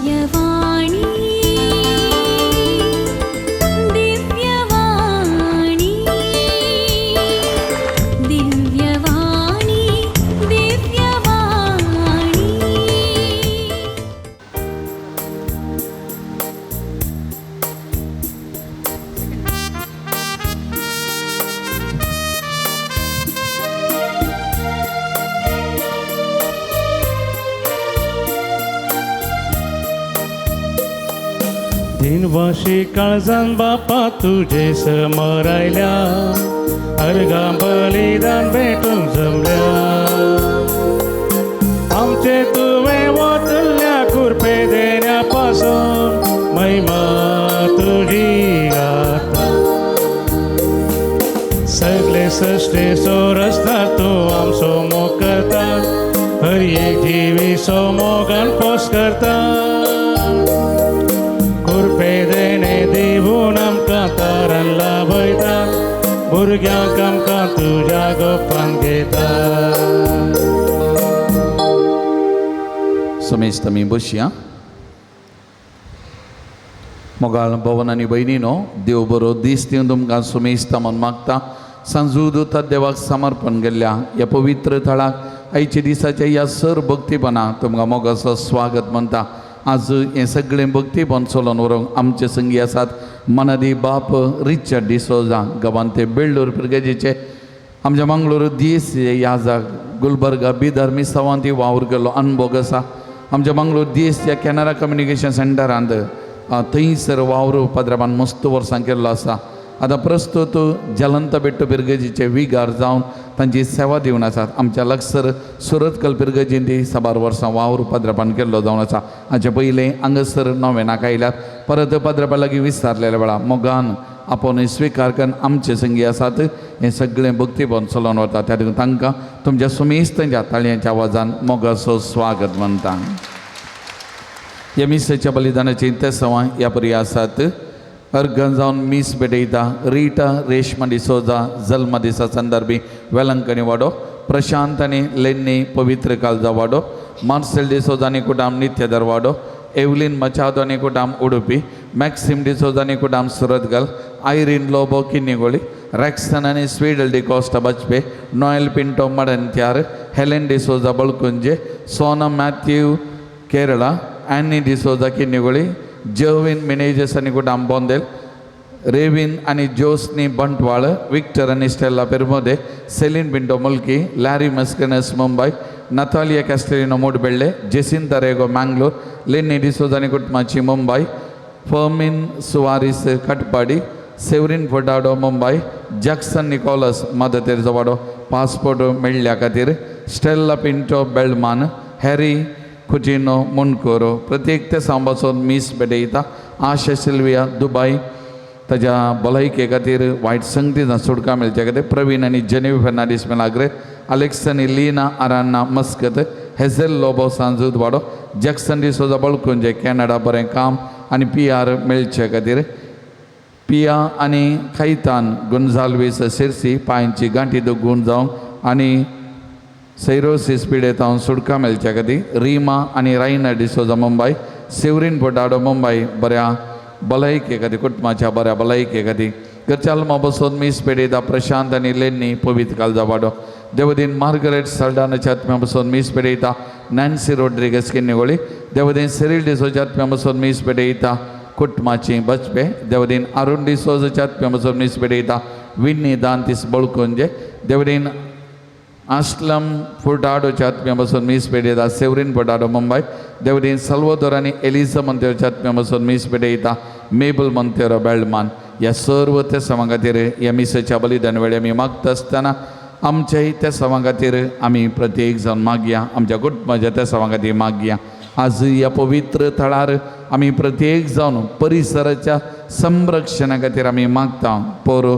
दिव्यवाणी दिव्यवाणी दिव्यवाणी दिव्यवाणी। दिनवाशी काळजान बापा तुझे समोर आयल्या, अर्घां बलिदान भेटून जमल्या। आमचे तुवें वतल्या कुरपे देण्या पासून महिमा तुजी गाता। सगळे सृश्टेचो रस्ता तूं आमचो मोग करता, हर एक जिवीचो मोगान पोस करता। कुरपे देणे दिवून आमकां तारण लाभयता, भुरग्यांक आमकां तुज्या गोपान घेता। समेस्त आमी बसया। मोगाळ भवन आनी भयणीनो, देव बरो दीस दिवन तुमकां सुमेस्त म्हूण मागता। सांजू दुता देवाक समर्पण केल्ल्या ह्या पवित्र थळाक आयच्या दिसाच्या ह्या सर भक्तीपणा तुमकां मोगाचो स्वागत म्हणटा। आज हें सगळें भक्तीपण चलोवन व्हरूंक आमचे संगी आसात मनादी बाप रिचर्ड डिसोजा, गवांते बेळ्ळूर पिरगेजीचे, आमच्या मंगळूर दीस ह्या जाग गुलबर्गा बिदर मिसावांती वावर केल्लो अनभोग आसा। आमच्या मंगळूर दीस ह्या कॅनरा कम्युनिकेशन सेंटरांत थंयसर वावर पाद्राबान मस्त वर्सां केल्लो आसा। आतां प्रस्तुत जलंत बेट्टो पिरगेजीचे विगार जावन तांची सेवा दिवन आसात। आमच्या लागसर सुरतकल पिरगेजीन ती साबार वर्सां वावर पाद्राबान केल्लो जावन आसा। हाचे पयलें हांगासर नोवेनाक आयल्यात, परत पाद्राबा लागीं विस्तारलेल्या वेळा मोगान आपोवन स्विकार करून आमचे संगी आसात। हें सगळें भक्तीपण चलोवन वता, त्या देखून तांकां तुमच्या सुमेस्तांच्या ताळयांच्या आवाजान मोगाचो स्वागत म्हणटा। ह्या मिसाच्या बलिदानाची तेसवां ह्या परी आसात। अर्गन जावन मीस भेटयता रिटा रेशमा डिसोजा जल्म दिसा संदर्भी वेलंकणी वाडो, प्रशांत आनी लेन्नी पवित्र कालजा वाडो, मार्सेल डिसोजा आनी कुटाम नित्यदर वाडो, एवलीन मचादो आनी कुटाम उडुपी, मॅक्सिम डिसोजा आनी कुटाम सुरतगल, आयरीन लोबो किन्नीगोळी, रॅक्सन आनी स्वीडल डिकॉस्टा बजपे, नॉयल पिंटो मडंत्यार, हेलेन डिसोजा बळकुंजे, सोना मॅथ्यू केरळा, ॲनी डिसोजा किन्नीगोळी, जर्विन मिनेजस आनी कुटाम बोंदेल, रेविन आनी जोस्नी बंटवाळ, विक्टर आनी Stella Permode, Celine Pinto Mulki, Larry Mascarenhas Mumbai, Natalia Castelino Mudbelle, Jacinta Rego Mangalore, Lenny D'Souza आनी कुटुंबाची Mumbai, Fermin Soares Katpadi, Severine Furtado Mumbai, Jackson Nicholas Mother Teresa वाडो पासपोर्ट मेळ्ळ्या खातीर, Stella Pinto Belman, Harry Coutinho मुनकोरो। प्रत्येक ते सांबासून मीस भेटयता। आशा सिल्विया दुबाय ताज्या भलायके खातीर वायट संगती सुटका मेळच्या खातीर, प्रवीण आनी जेनेवी फेर्नांडीस मेलाग्रे, अलेक्स आनी लीना आरान्ना मस्कत, हेझेल लोबो सांजूद वाडो, जॅक्सन डिसोजा बळकुंजे कॅनडा बरें काम आनी पी आर मेळचे खातीर, पिया आनी खैतान गुंजाल्वीस सिरसी पांयची गांठी दुगून जावंक आनी सैरोसीस पिडेतावन सुटका मेळच्या खातीर, रिमा आनी रायना डिसोजा मुंबय, सेवरीन पोटाडो मुंबय बऱ्या भलायके खातीर, कुटुंबाच्या बऱ्या भलायके खातीर। घरच्या बसून मीस पेडेता प्रशांत आनी लेन्नी पवित्र कालजा वाडो, देवदीन मार्गरेट सल्डानाच्या आत्म्या बसून मीस पेडयता नॅन्सी रोड्रिगस किन्नीगोळी, देवदीन सिरील डिसोच्या आत्म्या बसून मीस पेडयता कुटुंबाची बचपे, देवदीन अरुण डिसोजाच्या आत्म्या बसून मीस पेडयता विन्नी दांतीस बळकुंजे, देवदीन आस्लम फुटाडोच्या आत्म्या बसून मीस पेडयता सेवरीन फुटाडो मुंबय, देवदीन सल्वदोर आनी एलिजा मंतेरोच्या आत्म्या बसून मीस पेडयता मेबल मंतेरो बेल्डमान। ह्या सर्व त्या सवां खातीर ह्या मिसाच्या बलिदान वेळी आमी मागता आसतना आमच्याय त्या सवां खातीर आमी प्रत्येक जावन मागया, आमच्या कुटुंबाच्या त्या सवां खातीर मागया। आज ह्या पवित्र थळार आमी प्रत्येक जावन परिसराच्या संरक्षणा खातीर आमी मागता। पोर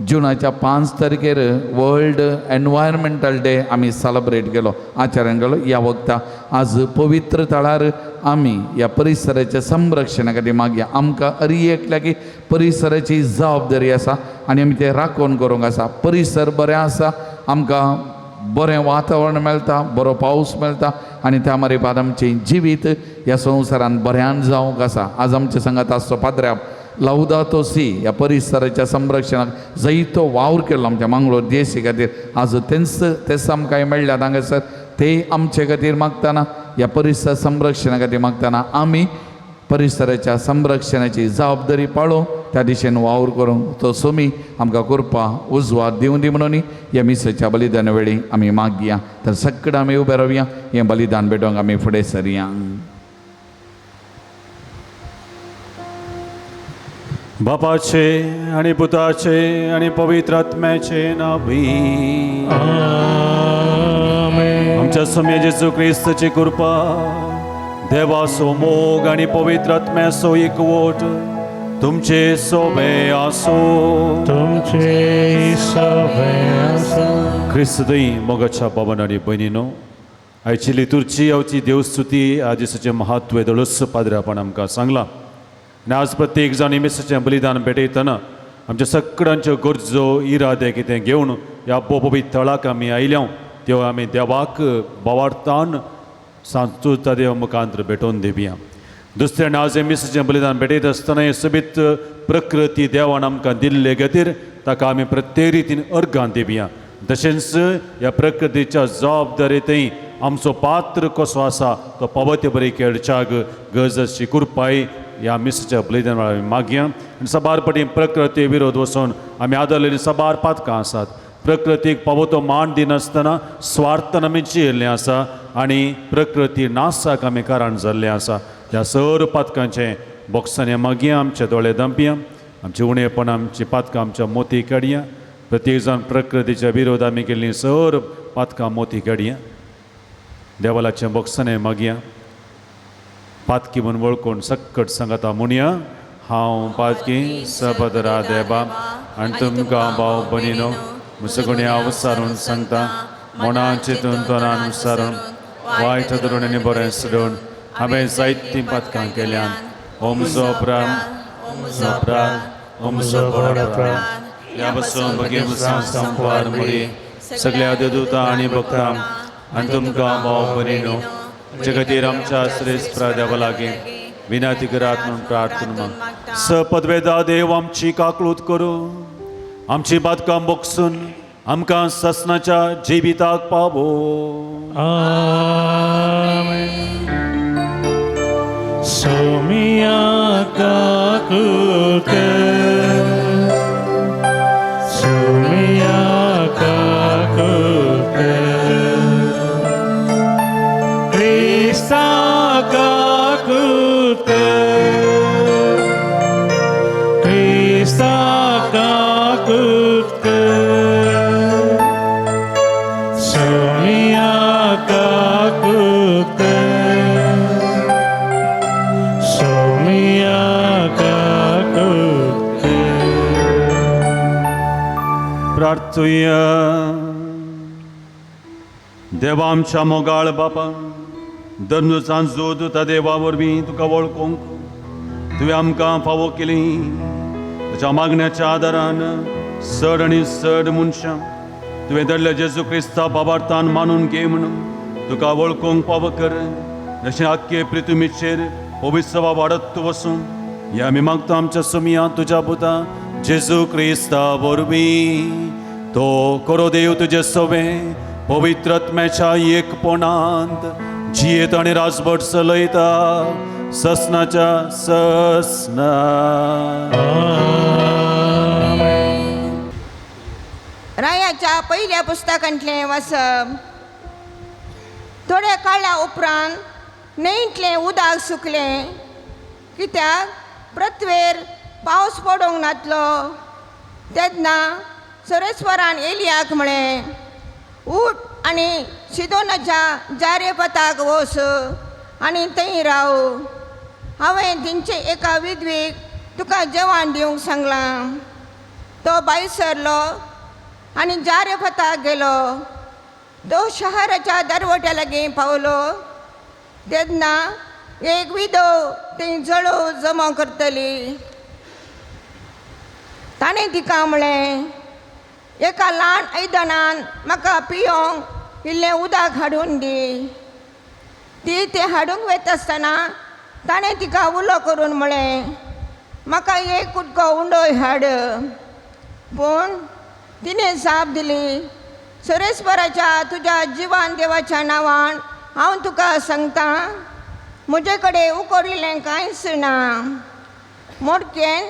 जुनाच्या 5 तारखेर वर्ल्ड एनवायरमेंटल डे आमी सेलिब्रेट केलो, आचरण केलो। ह्या वखता आज पवित्र थळार आमी ह्या परिसराच्या संरक्षणा खातीर मागया। आमकां अरी एकल्याकी परिसराची जबाबदारी आसा आनी आमी तें राखण करूंक आसा। परिसर बरें आसा, आमकां बरें वातावरण मेळटा, बरो पावस मेळटा आनी त्या मार्फत आमचें जिवीत ह्या संवसारान बऱ्यान जावंक आसा. आज आमच्या सांगात आसचो पाद्र्याब लावदातो सी ह्या परिसराच्या संरक्षणाक जायतो वावर केलो आमच्या मांगलोर देशी खातीर. आज तेंच तेच आमकां मेळ्ळ्यात हांगासर, ते आमचे खातीर मागतना, ह्या परिसर संरक्षणा खातीर मागतना आमी परिसराच्या संरक्षणाची जबाबदारी पाळोवंक त्या दिशेन वावर करूंक तो सोमी आमकां कृपा उजवात दिवं दी म्हणून ह्या मिसाच्या बलिदान वेळी आमी मागया. तर सगळें आमी उबे रावया, हें बलिदान भेटोवंक आमी फुडें सरया. बापाचे आनी पुताचे आनी पवित्र आत्म्याचे नांवी आमेन. आमच्या स्वामी जेजू क्रिस्ताची कृपा, देवाचो मोग आनी पवित्र आत्म्याचो एकवट तुमचे सोबे आसो. तुमचे सोबे आसो. क्रिस्तय मोगाच्या बाबान आनी भयणीनो, आयची लितुर्ची आमची देवस्तुती ह्या दिसाचें महत्व येदोळच पाद्रे आपण आमकां सांगलां. आनी आज प्रत्येक जाण मिसाचें बलिदान भेटयतना आमच्या सगळ्यांच्यो गरजो इरादे कितें घेवन ह्या बोपबी थळाक आमी आयल्या, त्यो आमी देवाक भावार्थान सांतुता देव मुखांतर भेटोवन दिवया. दुसऱ्यान आज हें मिसाचें बलिदान भेटयत आसतना हे सोबीत प्रकृती देवान आमकां दिल्ले खातीर ताका आमी प्रत्येक रितीन अर्गां दिवया. तशेंच ह्या प्रकृतीच्या जबाबदारेंतय आमचो पात्र कसो आसा तो पावते बरी खेळच्याक गरज आसची कृपाय ह्या मिसाच्या बलिदान वेळार आमी मागया. आनी साबार पटी प्रकृती विरोध वचून आमी आदरलेलीं साबार पातकां आसात. प्रकृतीक पावो तो मान दिनासतना स्वार्थान आमी जियेल्लें आसा आनी प्रकृती नासाक आमी कारण जाल्लें आसा. ह्या सर पातकांचें बोक्सांनी मागया, आमचे दोळे दांपया, आमचें उणेपण आमची पातकां आमच्या मोती काडया. प्रत्येक जाण प्रकृतीच्या विरोध आमी केल्लीं सर पातकां मोती काडया. देवालाचें बोक्सांनी मागया. पातकी म्हूण वळखून सक्कट सांगता म्हणया, हांव पातकी सपदरा देवा आनी तुमकां भाव भयणीनो मुसगुणी हांव सारून सांगता, मनान चिंतून तोंडान सारून वायट धरून आनी बरें सोडून हांवें जायतीं पातकां केल्यान. हो म्हजो अपराध, म्हजो अपराध, हो म्हजो व्हड अपराध. ह्या पासून भगीन संपार मुरी सगळ्या देवदूतां आनी भक्तां आनी तुमकां भाव भयणीनो जे खातीर आमच्या श्रेश्ठ देवा लागीं विनंती करात म्हणून प्रार्थना माग. सपदवेदा देव आमची काकळूत करूं, आमची बातकां बोगसून आमकां ससनाच्या जिविताक पावो. आमेन. सोमिया काकुत, सोमिया काकुत, क्रिस्ता काकुत, क्रिस्ता काकुत, सोमिया काकुत, सोमिया काकुत. प्रार्थुया. देवा आमच्या मोगाळ बापा, दर्नु सांजो तुता देवा वरवीं तुका वळखूंक तुवें आमकां फावो केली. तुज्या मागण्याच्या आदारान चड आनी चड मनशां तुवें धाडल्या जेजू क्रिस्ता बाबार्थान मानून घे म्हणून तुका वळखूंक फावो कर. जशें आख्खे पृथ्वीचेर पवित्रवा वाडत वसूं ह्या आमी मागता आमच्या सुमया तुज्या पुता जेजू क्रिस्ता वरवीं. तो करो देव तुजे सवें पवित्र आत्म्याच्या एकपणांत जियेत आनी राजभट चलयता ससनाच्या ससना. रायाच्या पहिल्या पुस्तकांतलें वाचप. थोड्या काळा उपरांत न्हंयतलें उदक सुकलें, कित्याक पृथ्वेर पावस पडूंक नातलो. तेन्ना सरेस्वरान एलियाक म्हळें, उठ आनी सिदोनाच्या जारेपताक वच आनी थंय राव. हांवें थंयचे एका विधवेक तुका जेवण दिवंक सांगलां. तो भायर सरलो आनी जारेपताक गेलो. तो शहराच्या दरवट्या लागीं पावलो तेन्ना एक विधव थंय जळोव जमा करतली. ताणें तिका म्हळें, एका ल्हान आयदनान म्हाका पियोंक इल्लें उदक हाडून दी. ती तें हाडूंक वता आसतना ताणें तिका उलो करून म्हळें, म्हाका एक कुटको उंडोय हाड. पूण तिणें जाप दिली, सरेस्वराच्या तुज्या जिवान देवाच्या नांवान हांव तुका सांगता, म्हजे कडेन उकडलेलें कांयच ना. मोडकेन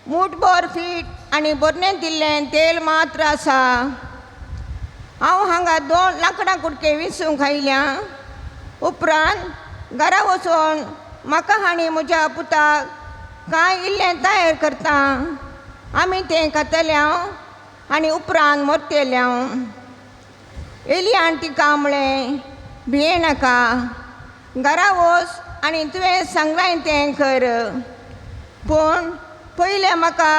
मूठभर फीट आनी बरणेंत दिल्लें तेल मात्र आसा. हांव हांगा 2 लांकडां कुडके विसूंक आयल्या. उपरांत घरा वचून म्हाका आनी म्हज्या पुताक कांय इल्लें तयार करता, आमी तें खातले आनी उपरांत मरतले. एलियान तिका म्हळें, भिये नाका, घरा वच आनी तुवें सांगलां तें कर. पूण पयलें म्हाका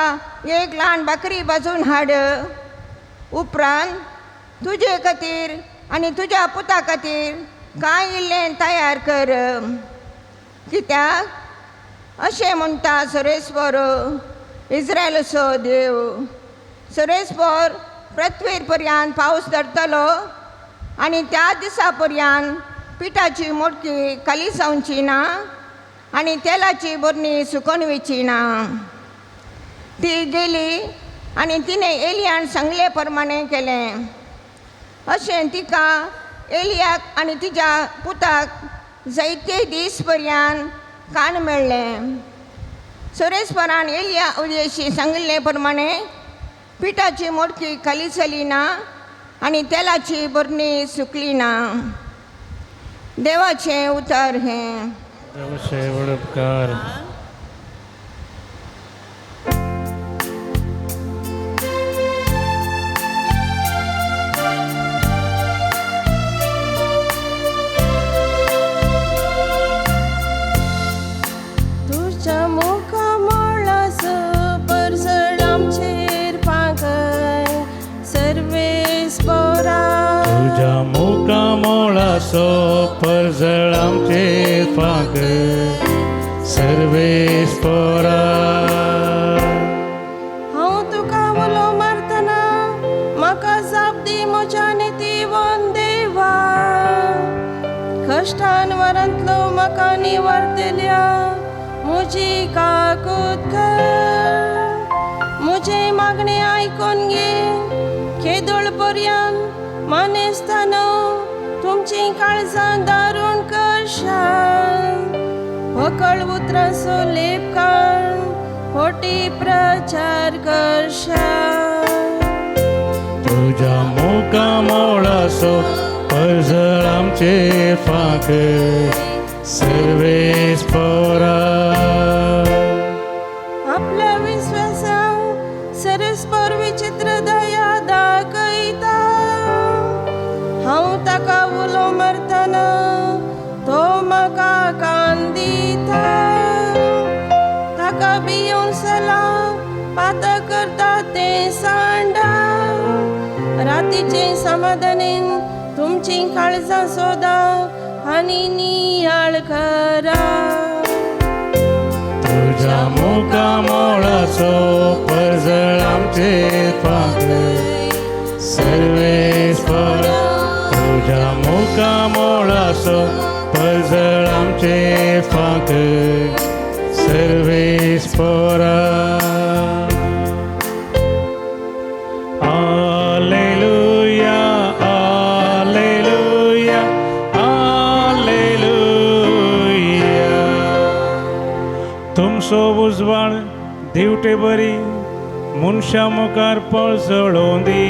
एक ल्हान भाकरी भाजून हाड. उपरांत तुजे खातीर आनी तुज्या पुता खातीर कांय इल्लें तयार कर. कित्याक अशें म्हणटा सरेस्वर इस्रायलाचो देव, सरेस्वर पृथ्वीर पर्यंत पावस धरतलो आनी त्या दिसा पर्यंत पिठाची मोडकी खाली जावची ना आनी तेलाची बरणी सुकोन वयची ना. ती गेली आनी तिणें एलियान सांगले प्रमाणें केलें. अशें तिका एलियाक आनी तिच्या पुताक जायते दीस पर्यंत कान मेळ्ळें. सरेस्वरान एलिया उदेशी सांगिल्ले प्रमाणें पिठाची मोडकी खाली जाली ना आनी तेलाची बरणी सुकली ना. देवाचें उतर हें. देवाचे व्हड उपकार. तुज्या मुखामळाचो परजळ आमचेर पांगय सर्वेस्परा. तुज्या मुखामळाचो परजळ आमचेर फांकय सर्वेस्परा. हांव तुका उलो मारतना म्हाका जाप दी म्हज्या नितीवन देवा. कश्टान वरांतलो म्हाका निवारतल्या म्हजी काकूत कर. म्हजी मागणी आयकून घे. खेदोळ पर्यंत मानेस्तानो तुमचीं काळजां दारून करशात. पकळ उतरांचो लेप काड फोटी प्रचार करशात. तुज्या मुखामळाचो परजळ आमचेर फांकय सर्वेस्परा. आपल्या विश्वासांक सरस्पर विचित्र दया दाखयता. हांव ताका उलो मारतना तो म्हाका कान दिता. ताका भियोवन सला पातक करता तें सांडा. रातीचें समाधानेन तुमचीं काळजां सोदा आनी नियाळ करा. तुज्या मुखामळाचो परजळ आमचेर फांकय सर्वेस्परा. तुज्या मुखामळाचो परजळ आमचेर फांकय सर्वेस्परा. आलेलुया आलेलुया आलेलुया. तुमचो उजवाड दिवटे बरी मनशां मुखार पळजळोवन दी.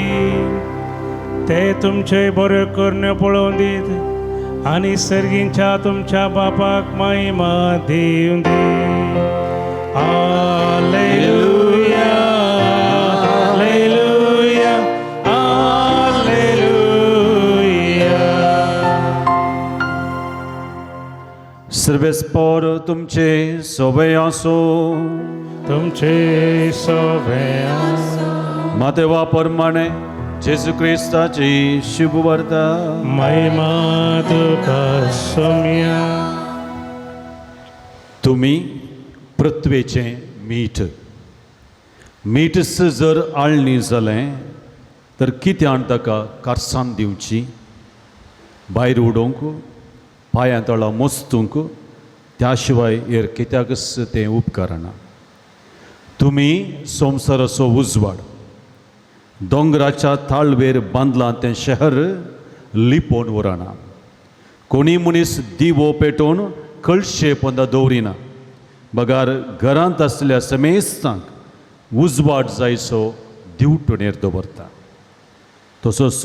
ते तुमचे बऱ्यो करण्यो पळोवन दीत आनी सर्गींच्या तुमच्या बापाक महिमा दिवं दी. आलेलुया आलेलुया आलेलुया. सर्वेस्पर तुमचे सोबे आसो. तुमचे सोबे आसो. मातेवा प्रमाणे जेजू क्रिस्ताची शुभ वार्ता. महिमा तुका सोम्या. तुमी पृथ्वेचें मीठ. मीठ जर आळणी जालें तर कित्यान ताका कारसाण दिवची, भायर उडोवंक, पांयां तळा मोस्तूंक, त्या शिवाय हेर कित्याकच तें उपकारना. तुमी संवसाराचो उजवाड. दोंगराच्या ताळवेर बांदलां तें शहर लिपोवन उरना. कोणी मनीस दिवो पेटोवन कळशे पोंदा दवरिना, बगार घरांत आसल्या समेस्तांक उजवाड जायसो दिवटणेर दवरता. तसोच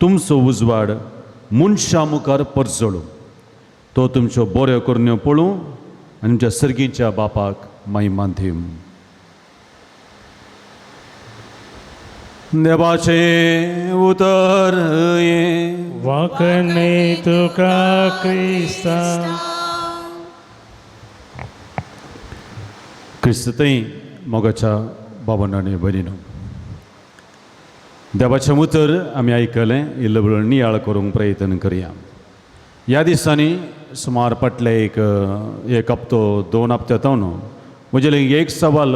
तुमचो उजवाड मनशां मुखार परजळूं, तो तुमच्यो बऱ्यो करण्यो पळोवं आनी तुमच्या सर्गीच्या बापाक महिमा दिवं. देवाचें उतर हें. वाकणे तुका क्रिस्ता. क्रिस्तय मोगाच्या बाबांनो आनी भयणीनो, देवाचें उतर आमी आयकलें, इल्लो वेळ नियाळ करूंक प्रयत्न करया. ह्या दिसांनी सुमार फाटले एक एक हप्तो दोन हप्त्या जावन म्हजे लागीं एक सवाल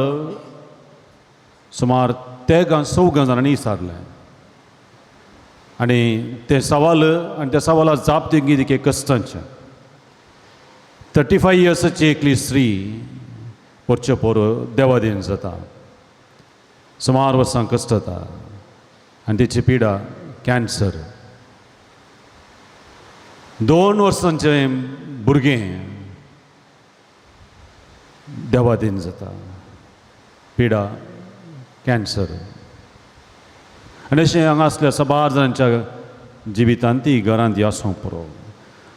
सुमार तेगां चवगां जाणांनी विचारलें आनी तें सवाल आनी त्या सवाला जाप दिवंक कितें कश्टांचें. 35 इयर्साची एकली स्त्री पोरचे पोर देवादीन जाता, सुमार वर्सां कश्ट जाता आनी तिची पिडा कॅन्सर. 2 वर्सांचें भुरगें देवादीन जाता, पिडा कॅन्सर. आनी अशें हांगा आसल्या साबार जाणांच्या जिवितांत ती घरांत आसूंक पुरो.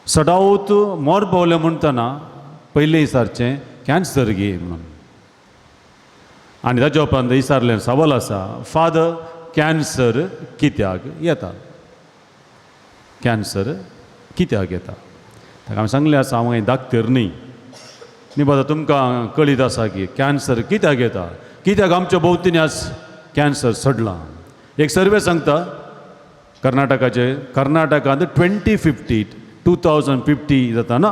सदांच मोर पावलें म्हणटना पयलीं विचारचें कॅन्सर गे म्हणून. आनी ताच्या उपरांत विचारलें सवाल आसा, फादर कॅन्सर कित्याक येता, कॅन्सर कित्याक येता? ताका हांवें सांगलें आसा, हांव दाक्तर न्ही, न्ही बाबा तुमकां कळीत आसा की कॅन्सर कित्याक येता, कित्याक आमच्या भोंवतणी आज कॅन्सर सडलां. एक सर्वे सांगता कर्नाटकाचे, कर्नाटकांत 2050 जाता ना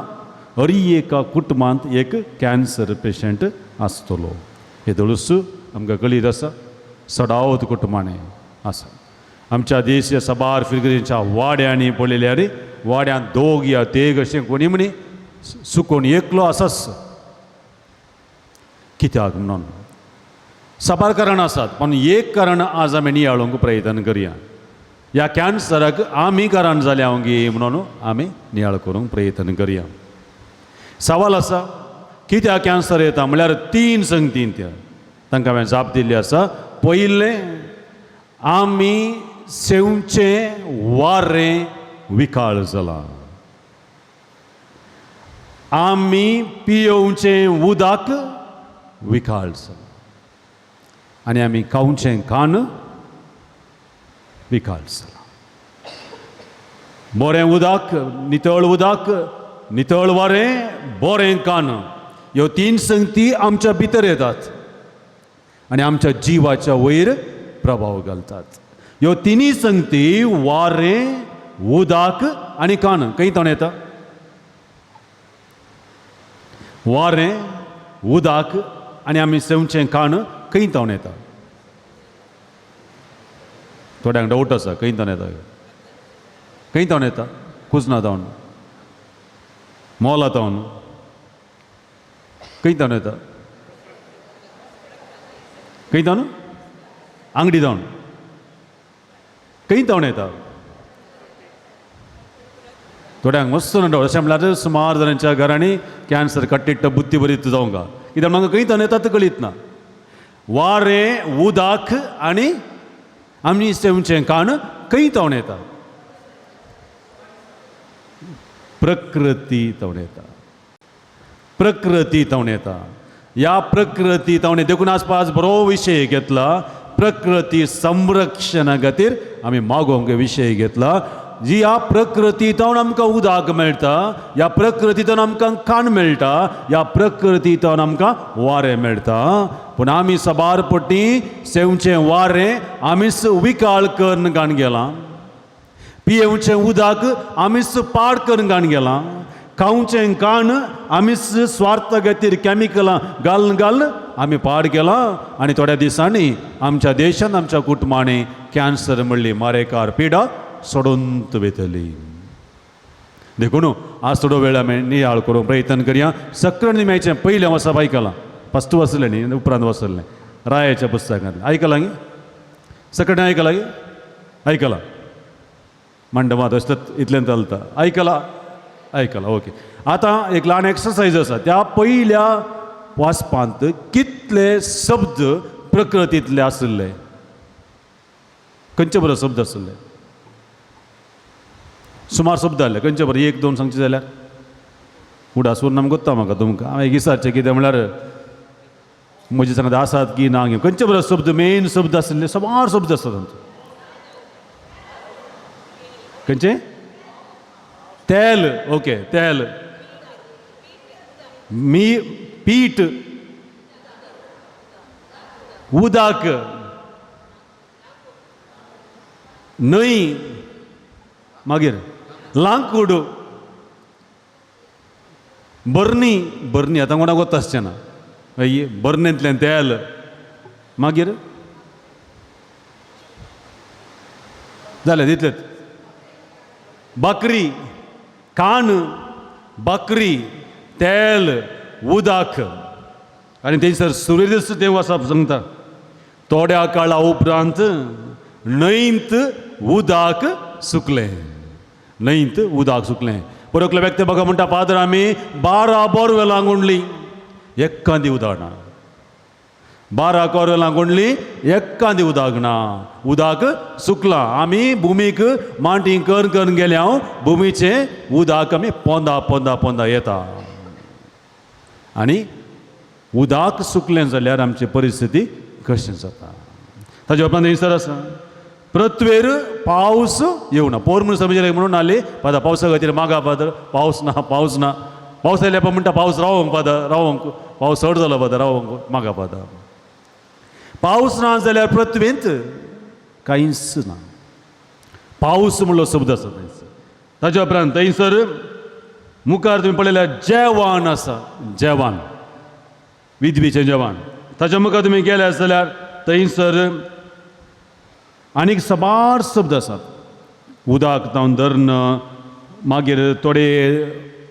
हरी एका कुटुंबांत एक कॅन्सर पेशंट आसतलो. हे दळूस आमकां कळीत आसा, सडावत कुटुंबांनी आसा. आमच्या देश साबार फिरगीच्या वाड्यांनी पळयल्यार वाड्यांत दोग या तेग अशें कोणी म्हणी सुकोन एकलो आसाच. कित्याक म्हणून साबार कारण आसात, पूण एक कारण आज आमी नियाळूंक प्रयत्न करया. ह्या कॅन्सराक आमी कारण जाल्या गी म्हणून आमी नियाळ करूंक प्रयत्न करया. सवाल आसा कित्याक कॅन्सर येता म्हणल्यार 3 संगतीन त्या तांकां हांवें जाप दिल्ली आसा. पयलें, आमी सेवचें वारें विकाळ जालां, आमी पियोवचें उदक विकाळ जालां आनी आमी खावचें खाण विकाळ जालां. बरें उदक, नितळ उदक, नितळ वारें, बरें कान, ह्यो 3 संगती आमच्या भितर येतात आनी आमच्या जिवाच्या वयर प्रभाव घालतात. ह्यो तिनूय संगती वारें, उदक आनी कान खंय तोंड येता? वारें, उदक आनी आमी सेवचें कान खंय तोंड येता? थोड्यांक डावट आसा खंय तोंड येता, खंय तोंड येता? कुजना तावन, मोला तावन, खंय तावन येता? खंय तावन? आंगडी तावन, खंय तावन येता? थोड्यांक मस्त डावट. अशें म्हणल्यार सुमार जाणांच्या घरांनी कॅन्सर कट्टिट्ट बुद्धी बरी जावंक कित्याक म्हाका खंय तावन येता तें कळीत ना. वारें, उदक आनी आमी सेवचें कान खंय तावन येता? प्रकृती तावन येता, प्रकृती तावन येता. ह्या प्रकृती तावन देखून आज बरो विशय घेतला, प्रकृती संरक्षणा खातीर आमी मागोवंक विशय घेतला. जी ह्या प्रकृती तावन आमकां उदक मेळटा, ह्या प्रकृती तावन आमकां खाण मेळटा, ह्या प्रकृती तावन आमकां वारें मेळटा. पूण आमी साबार पटी सेवचें वारें आमीच विकाळ करून घाण गेलां, पियेवचें उदक आमीच पाड करून घाण गेलां, खावचें काण आमीच स्वार्थ खातीर कॅमिकलां घालून घालून आमी पाड केलां आनी थोड्या दिसांनी आमच्या देशान आमच्या कुटुंबांनी कॅन्सर म्हणली मारेकार पिडा सोडून वयतली. देखून आज थोडो वेळ आमी नियाळ करूंक प्रयत्न करया. सक्रण निम्याचें पयलें वाचप आयकलां, फस्ट वाचलें न्ही, उपरांत वाचलें रायाच्या पुस्तकांतलें आयकलां गी? सकट आयकलां गी? आयकलां मंडपांत असतात इतल्यान चलता. आयकलां आयकलां ओके. आतां एक ल्हान एक्सरसायज आसा. त्या पयल्या वाचपांत कितले शब्द प्रकृतींतले आशिल्ले, खंयचे बरो शब्द आशिल्ले? सुमार शब्द आसले. खंयचे बरें एक दोन सांगचे जाल्यार उडास उरना गोत्ता म्हाका तुमकां. हांवें विचारचें कितें म्हणल्यार म्हजे सांगता आसात की ना खंयचे बरो शब्द मेन शब्द आशिल्ले? सुमार शब्द आसात तांचो. खंयचे? तेल, ओके तेल, मी पीठ, उदक, न्हंय, मागीर लांकूड, बरणी. बरणी आतां कोणाक वता आसचें ना, हय बरणेंतल्यान तेल, मागीर जालें तितलेंच. बाकरी, कान, बाकरी, तेल, उदक. आनी थंयसर सुर्यदस्त देव आसा सांगता थोड्या काळा उपरांत न्हंयत उदक सुकलें, न्हंयत उदक सुकलें. परकलो व्यक्ती बघा म्हणटा फादर आमी 12 बोरवेलां गुंडली एकादी उदक ना, 12 कोरवेलां गुंडली एकादी उदक ना, उदक सुकलां. आमी भुमीक मांटी कर करून गेल्या, भुमीचें उदक आमी पोंदा पोंदा पोंदा येता. आनी उदक सुकलें जाल्यार आमची परिस्थिती कशें जाता? ताजे उपरांत थंयसर आसा पृथ्वेर पावस येवना. पोर म्हणून समजले म्हणून आली फादर पावसा खातीर मागा फादर, पावस ना पावस ना. पावस आयल्या पण म्हणटा पावस रावोंक फादर, रावोंक, पावस चड जालो फादर, रावोंक मागा फादर. पावस ना जाल्यार पृथ्वेंत कांयच ना. पावस म्हणलो शब्द आसा थंयसर. ताज्या उपरांत थंयसर मुखार तुमी पळयल्यार जेवण आसा, जेवण, विधवीचें जेवण. ताच्या मुखार तुमी गेले जाल्यार थंयसर आनीक साबार शब्द आसात. उदक जावन धरण, मागीर थोडे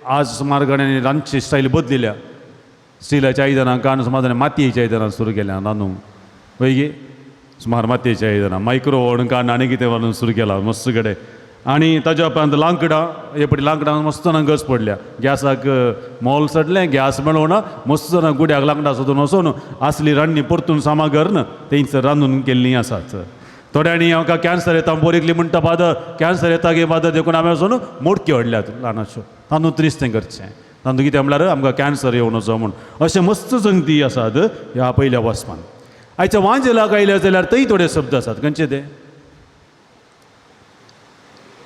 आज सुमार गड्यांनी रांदची स्टायल बदलिल्या. स्टिलाच्या आयदनां कान सुमार मातयेच्या आयदनां सुरू केल्या रांदूंक, वय गे सुमार मातयेच्या आयदनां, मायक्रो ओवन कान आनी कितें घालून सुरू केलां मस्त कडेन. आनी ताज्या उपरांत लांकडां, हे पळय लांकडां मस्त जाणां गरज पडल्या. गॅसाक मोल चडलें, गॅस मेळोना, मस्त जाणां गुड्याक लांकडां सोदून वचून आसली रांदणी परतून सामान करून थंयसर रांदून केल्लीं आसात. थोड्यांनी आमकां कॅन्सर येता बोरिकली म्हणटा फादर कॅन्सर येता गे फादर, देखून आमी वचून मोडक्यो हाडल्यात ल्हानश्यो, तांदूळ त्रिस्तें करचें, तांदूळ कितें म्हणल्यार आमकां कॅन्सर येवन वचो म्हूण. अशें मस्त संगती आसात ह्या पयल्या वाचपान. आयच्या वांजेलाक आयल्या जाल्यार थंय थोडे शब्द आसात. खंयचे ते?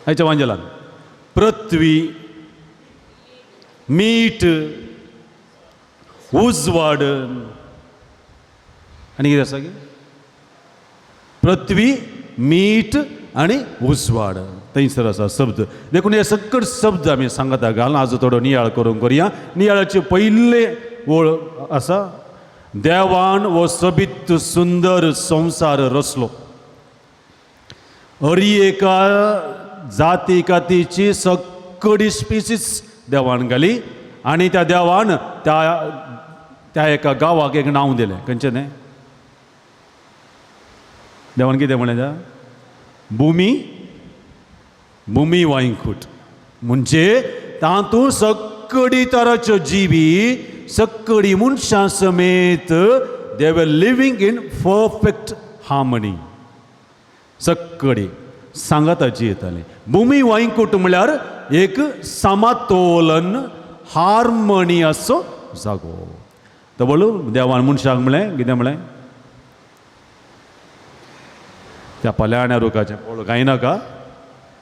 आयच्या वांजेलान पृथ्वी, मीठ, उजवाड, आनी कितें आसा की पृथ्वी, मीठ आनी उजवाड थंयसर आसा शब्द. देखून हे सकट शब्द आमी सांगता घालून आज थोडो नियाळ करूंक करुया. नियाळाची पयले ओळ आसा देवान हो सोबीत सुंदर संवसार रचलो, हरी एका जाती कातीची सगळी स्पिसीस देवान घाली आनी त्या देवान त्या त्या एका गांवाक एक नांव दिलें. खंयचें न्हय? देवान कितें म्हणलें? त्या भुमी, भुमी वांयकूट म्हणजे तातूंत सगळी तराच्यो जिवी, सगळी मनशां समेत they were living in perfect harmony. सगळी सांगाताची येताली. भुमी वांयकूट म्हळ्यार एक समतोलन हार्मनी असो जागो. तबलो देवान मनशाक म्हणलें कितें म्हणलें? त्या पल्याण्या रुखाचें पोळ कांय नाका,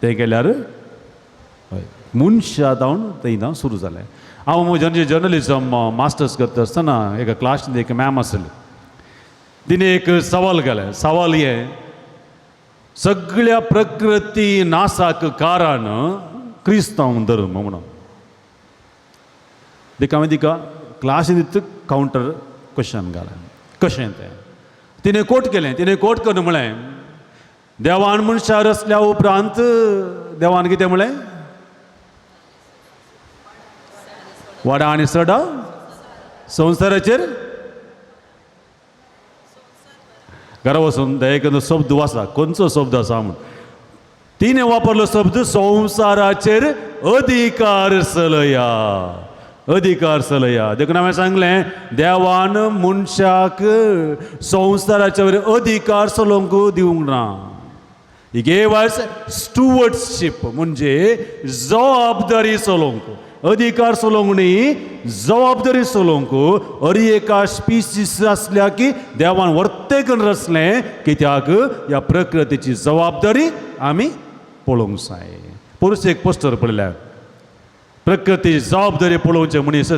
तें केल्यार हय मनशा जावन थंय जावन सुरू जालें. हांव म्हजें जर्नलिजम मास्टर्स करता आसतना एका क्लासींत एक मॅम आसली, तिणें एक सवाल केलें. सवाल हें, सगळ्या प्रकृती नासाक कारण क्रिस्तांव धर्म म्हणून. देखून हांवें तिका क्लासीन कावंटर क्वेश्चन घालें. कशें तें? तिणें कोट केलें. तिणें कोट करून म्हळें, देवान मनशां रचल्या उपरांत देवान कितें म्हळें? वाडा आनी सडा संवसाराचेर. घरा वचून दयेकन शब्द वाचा, खंयचो शब्द आसा म्हूण. तिणें वापरलो शब्द संवसाराचेर अधिकार चलया, अधिकार चलया. देखून हांवें सांगलें, देवान मनशाक संवसाराचेर अधिकार चलोवंक दिवंक ना. He gave us stewardship, म्हणजे जबाबदारी चलोवंक, अधिकार चलोवंक न्ही, जबाबदारी चलोवंक. हर एका स्पिसीस आसल्या की देवान वर्तेकन रचलें कित्याक ह्या प्रकृतीची जबाबदारी आमी पळोवंक जाय. पोरस एक पोस्टर पळयल्यार प्रकृती जबाबदारी पळोवचें मनीस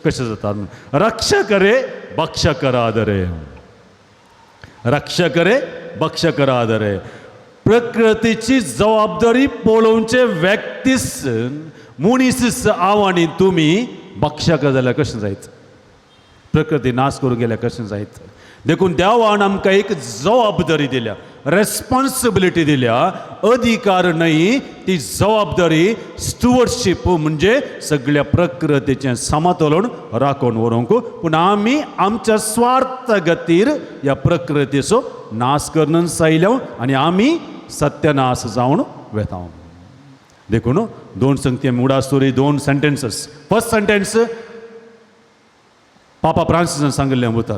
कशें जाता. रक्षा करे भक्ष करा दरे, रक्षा करे भक्ष करा दरे. प्रकृतीची जबाबदारी पळोवचे व्यक्तीस मनीस हांव आनी तुमी भक्षक जाल्यार कशें जायत? प्रकृती नाश करूंक गेल्यार कशें जायत? देखून देवान आमकां एक जबाबदारी दिल्या, रेस्पॉन्सिबिलिटी दिल्या, अधिकार न्हय, ती जबाबदारी स्टुवर्डशीप म्हणजे सगळ्या प्रकृतीचें समतोलन राखून व्हरूंक. पूण आमी आमच्या स्वार्थ खातीर ह्या प्रकृतीचो नाश करून सायल्या आनी आमी सत्यनाश जावन वेता. देखून दोन संगती आमी उडास दवरी, दोन सेंटेन्सीस. फर्स्ट सेंटेन्स पापा फ्रांसिसान सांगिल्लें उतर,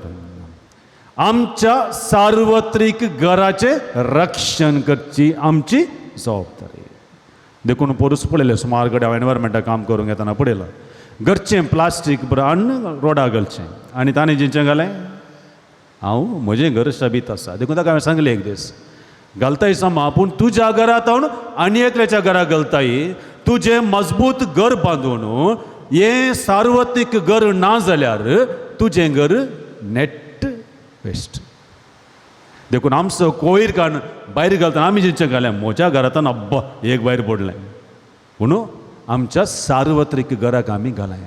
आमच्या सार्वत्रीक घराचें रक्षण करची आमची जबाबदारी. देखून पोरूस पळयलें, सुमार कडेन हांव एनवायरमेंटाक काम करूंक येतना पळयलां, घरचें प्लास्टीक हाडून रोडा घालचें आनी ताणें जिंचें घालें, हांव म्हजें घर सोबीत आसा. देखून ताका हांवें सांगलें, एक दीस घालताय समा, पूण तुज्या घरांत आनी एकल्याच्या घरा घालताय, तुजें मजबूत घर बांदून हें सार्वत्रीक घर ना जाल्यार तुजें घर नेट वेस्ट. देखून आमचो कोयर काडून भायर घालतना आमी जेंचें घालें, म्हज्या घरांतल्यान अब्बा एक भायर पडलें, पूण आमच्या सार्वत्रीक घराक आमी घालें.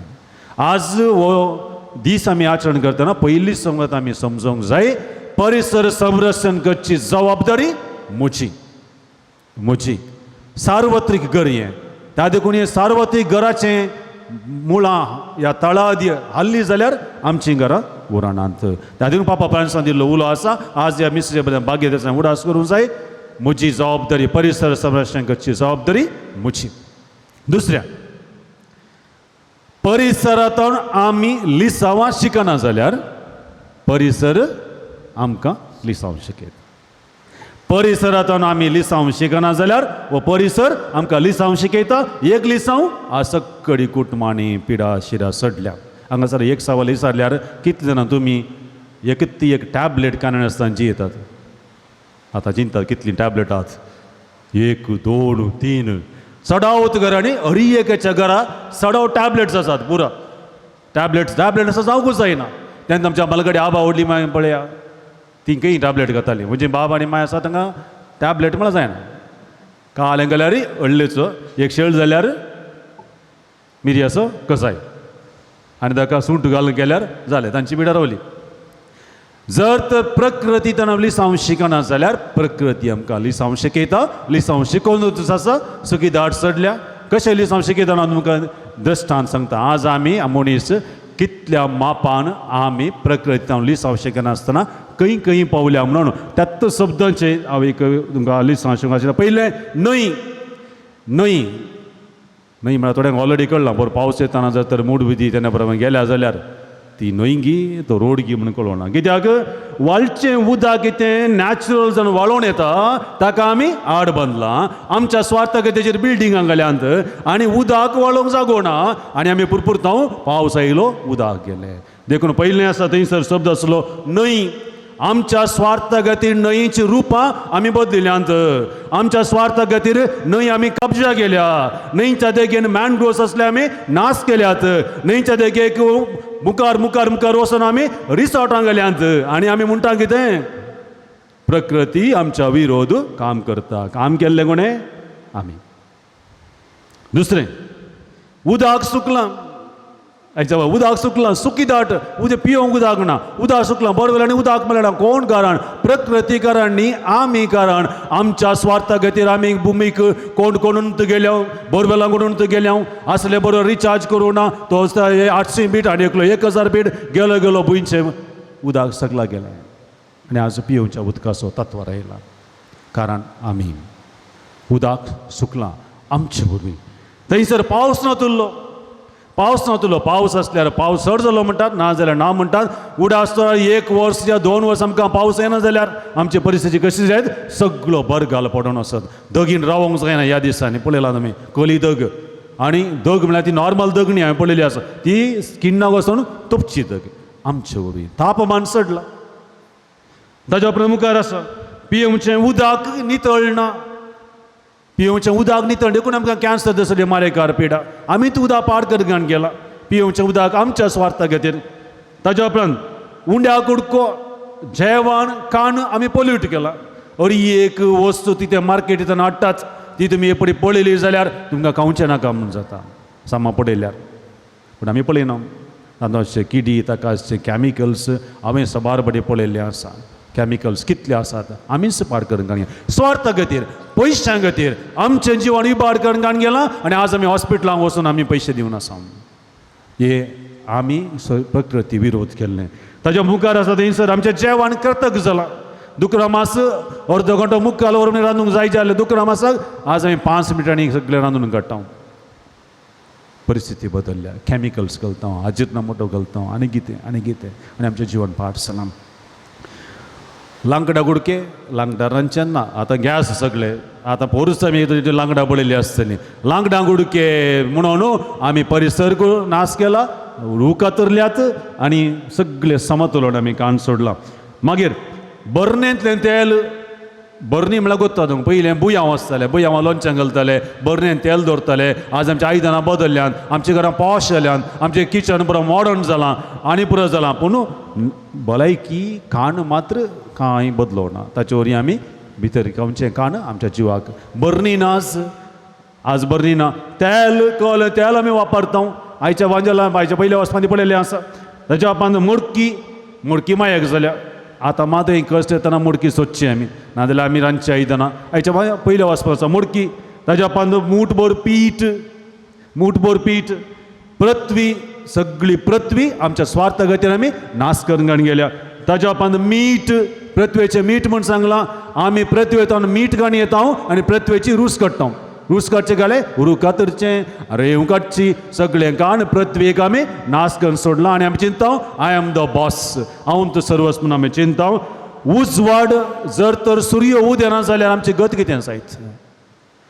आज हो दीस आमी आचरण करतना पयली संगत आमी समजूंक जाय, परिसर संरक्षण करची जबाबदारी म्हजी, म्हजी सार्वत्रीक घर हें. त्या देखून हें सार्वत्रीक घराचें मुळां ह्या तळा हाल्ली जाल्यार आमचीं घरां उरनात. त्या देखून पापा फ्रांसिसान दिल्लो उलो आसा, आज ह्या मिसरे बद्दल भाग्य देसान उडास करूंक जाय, म्हजी जबाबदारी परिसर संरक्षण करची जबाबदारी म्हजी. दुसऱ्या परिसरांतून आमी लिसांवां शिकना जाल्यार परिसर आमकां लिसांव शिकयता. परिसरांतून आमी लिसांव शिकना जाल्यार हो परिसर आमकां लिसांव शिकयता. एक लिसांव आज सक्कडी कुटुंबांनी पिडा शिरा सडल्या. हांगासर एक सवाल विचारल्यार कितले जाणां तुमी एक ती एक टॅबलेट कानार आसतना जियेतात? आतां चिंतात कितलीं टॅबलेट आहात, एक दोन तीन चडावत घरांनी हरी एकाच्या घरा चडाव टॅबलेट्स आसात. पुरा टॅबलेट्स, टॅबलेट आसा जावंकूच जायना. तेन्ना आमच्या बालगडी आबा व्हडली मागीर पळया ती खंय टॅबलेट घेताली. म्हणजे बाब आनी माय आसा तांकां टॅबलेट म्हळ्यार जायना. काल गेल्यार व्हडलेचो एक शेळ जाल्यार मिरयाचो कसाय आनी ताका सुंठ घालून केल्यार जालें, तांची पिडा रावली. जर तर प्रकृती तर लिसांव शिकना जाल्यार प्रकृती आमकां लिसांव शिकयता. लिसांव शिकोवन आसा सुकी दाट चडल्या. कशें लिसांव शिकयता तुमकां दृश्टांत सांगता. आज आमी मनीस कितल्या मापान आमी प्रकृतीन लिसांव शिकनासतना खंय खंय पावल्या म्हणून त्याच शब्दांचे हांव एक तुमकां लिसांव शिकूंक. पयलें न्हंय, न्हंय न्हंय म्हळ्यार थोड्यांक ऑलरेडी कळ्ळां, बरो पावस येताना जर तर मूड विधी तेन्ना प्रमाणे गेल्या जाल्यार ती न्हंय गी तो रोड गी म्हणून कळना. कित्याक वाळचें उदक कितें नॅचरल जावन व्हाळोन येता ताका आमी आड बांदलां. आमच्या स्वार्था तेजेर बिल्डिंगां घाल्यांत आनी उदक व्हाळोंक जागो ना आनी आमी पुरपुरता पावस आयलो उदक गेलें. देखून पयलें आसा थंयसर शब्द आसलो न्हंय. आमच्या स्वार्था खातीर न्हंयची रुपां आमी बदलिल्यांत. आमच्या स्वार्था खातीर न्हंय आमी कब्जा केल्या. न्हंयच्या देगेन मॅनग्रोव्स आसले आमी नाश केल्यात. न्हंयच्या देगेक मुखार मुखार मुखार वचून आमी रिसॉर्टां गेल्यांत आनी आमी म्हणटा कितें प्रकृती आमच्या विरोध काम करता. काम केल्लें कोणें? आमी. दुसरें उदक सुकलां. आयच्या उदक सुकलां, सुकी दाट, उदक पियोंक उदक ना, उदक सुकलां बरोबर आनी उदक मेळना. कोण कारण? प्रकृती कारण न्ही, आमी कारण. आमच्या स्वार्था खातीर आमी भुमीक कोण कोणून गेल्या, बोरवेलां कोणून गेल्या, आसले बरोबर रिचार्ज करूं ना, तो 800 बीट आनी एकलो 1000 बीट गेलो गेलो भुंयचें उदक सगळा गेलें आनी आज पियोवच्या उदकाचो तत्वार आयला. कारण आमी उदक सुकलां आमचे वरवीं. थंयसर पावस नातुल्लो, पावस नातुल्लो. पावस आसल्यार पावस चड जालो म्हणटात, ना जाल्यार ना म्हणटात. उडास तो 1 वर्स या 2 वर्स आमकां पावस येना जाल्यार आमची परिस्थिती कशी जायत? सगळो बरगाल पडून आसत, दगीन रावोंक जायना. ह्या दिसांनी पळयलां तुमी कली दग, आनी दग म्हळ्यार ती नॉर्मल दग न्ही, हांवें पळयली आसा ती किण्णाक वचून तोपची दग. आमचे वरवीं तापमान चडलां. ताज्या उपरांत मुखार आसा पियेवचें उदक नितळना, पियोवचें उदक नितळ देखून आमकां कॅन्सर दसले मारेकार पिडा. आमीच उदक पाड करगान गेला पियोवचें उदक आमच्या स्वार्था खातीर. ताज्या उपरांत उंड्या कुडको जेवण खाण आमी पोल्यूट केला. अरी एक वस्तू ती ते मार्केटींतल्यान हाडटात, ती तुमी एक पडी पळयली जाल्यार तुमकां खावचें नाका म्हूण जाता सामा पळयल्यार. पूण आमी पळयना तातूंत आसचे किडी, ताका आसचे कॅमिकल्स हांवें साबार बडी पळयल्लें आसा. कॅमिकल्स कितले आसात आमीच पाड करून घालया स्वार्था खातीर, पयशां खातीर आमचें जिवन इबाड करून घालून गेलां आनी आज आमी हॉस्पिटलांक वचून आमी पयशे दिवन आसा. हे आमी प्रकृती विरोध केल्लें. ताज्या मुखार आसा थंयसर आमचें जेवण कर्तक जालां. दुकरा मास अर्दो घंटो मुखार व्हरून रांदूंक जाय जालें दुकरा मासाक आज आमी 5 मिनटांनी सगळें रांदून काडटा. परिस्थिती बदलल्या, कॅमिकल्स घालता, आजिरना मोटो घालता आनी कितें आनी कितें, आनी आमचें जिवन पाड जालां. लांकडां कुडके लांकडां रांदचें ना, आतां गॅस सगळे. आतां पोरूच आमी लांकडां पळयल्लीं आसतलीं. लांकडां कुडके म्हणून आमी परिसर नाश केला, रूख कातरल्यात आनी सगळे समतोलन आमी कान सोडलां. मागीर बरणेंतलें तेल, बरणी म्हळ्यार गोत्ता तुमकां, पयलें बुयांव आसतालें, बुयांवां लोणचें घालताले, बरणेन तेल दवरताले. आज आमच्या आयदनां बदलल्यान, आमच्या घरां पॉश जाल्यान, आमचें किचन पुरो मॉडर्न जालां आनी पुरो जालां, पूण भलायकी खाण मात्र कांय बदलोना. ताचे वरवीं आमी भितर खावचें खाण आमच्या जिवाक बरणी नाच, आज बरणी ना. तेल कळ्ळें, तेल आमी वापरता. आयच्या वांजेला आयच्या पयल्या वचपांत पळयल्लें आसा. ताच्या उपरांत मोडकी, मोडकी मायक जाल्या. आतां मात कश्ट येतना मोडकी सोदची आमी, नाजाल्यार आमी रांदची आयदनां. आयच्या पयल्या वचपाचो मोडकी. ताच्या उपरांत मूठभर पीठ, मूठभर पीठ. पृथ्वी, सगळी पृथ्वी आमच्या स्वार्था खातीर आमी नाश करून गेल्या. ताच्या उपरांत मीठ, पृथ्वेचें मीठ म्हूण सांगलां. आमी पृथ्वेंतल्यान मीठ काडून येता आनी पृथ्वेची रूस काडटा. रूस काडचे घाले, रूख कातरचें, रेंव काडची, सगळें काण पृथ्वेक आमी नाश करून सोडलां. आनी आमी चिंता I am the boss, हांव तो सर्वस्व म्हूण आमी चिंता. उजवाड जर तर सूर्य उदेना जाल्यार आमची गत कितें जायत?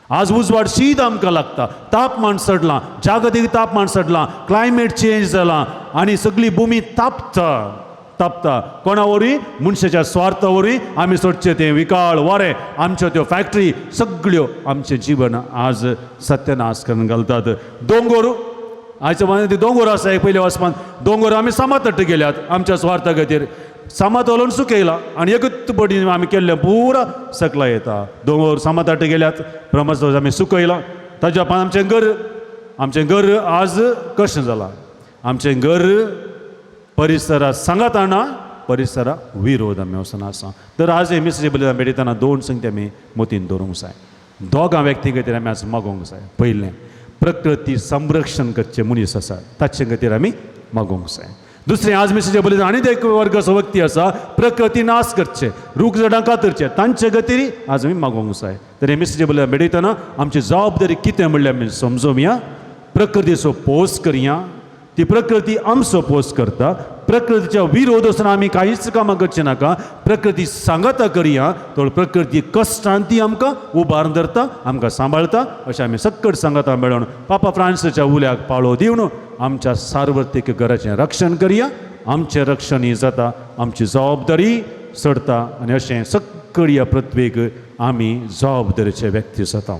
आज उजवाड शीत आमकां लागता. तापमान चडलां, जागतीक तापमान चडलां, क्लायमेट चेंज जालां आनी सगळी भुमी तापता तापता. कोणा वरवीं? मनशाच्या स्वार्था वरवीं आमी सोडचें तें विकाळ वारें, आमच्यो त्यो फॅक्टरी सगळ्यो आमचें जिवन आज सत्यनाश करून घालतात. दोंगोर आयच्या ते दोंगोर आसा एक पयल्या वचपान दोंगोर आमी समातट गेल्यात आमच्या स्वार्था खातीर. समातोलन सुकयला आनी एकूच बडी आमी केल्लें पुरा सकला येता. दोंगोर समातट गेल्यात, प्रमाण आमी सुकयला. ताच्या उपरांत आमचें घर, आमचें घर आज कशें जालां? आमचें घर परिसरा सांगाताना परिसरा विरोध आमी वचून आसा. तर आज हे मिसेज बलिदान भेटयतना 2 संगती आमी मतीन दवरूंक जाय. दोगां व्यक्ती खातीर आमी आज मागोवंक जाय. पयलें, प्रकृती संरक्षण करचे मनीस आसा ताचे खातीर आमी मागोवंक जाय. दुसरें, आज मिसेजे बलिदान आनी एक वर्गाचो व्यक्ती आसा, प्रकृती नाश करचे, रूख झाडां कातरचे, तांचे खातीर आज आमी मागोवंक जाय. तर हे मिसेजे बलिदान भेटयतना आमची जबाबदारी कितें म्हणल्यार आमी समजोवया. प्रकृतीचो पोस करया, ती प्रकृती आमचो पोस करता. प्रकृतीच्या विरोध आसतना आमी कांयच कामां करचें नाका. प्रकृती सांगाता करया, तर प्रकृती कश्टान ती आमकां उबारून धरता, आमकां सांबाळता. अशें आमी सक्कड सांगाता मेळोवन पापा फ्रांसीसाच्या उल्याक पाळो दिवन आमच्या सार्वत्रिक घराचें रक्षण करया. आमचें रक्षण ही जाता, आमची जबाबदारी चडता आनी अशें सक्कड ह्या पृथ्वेक आमी जबाबदारीचे व्यक्ती जाता.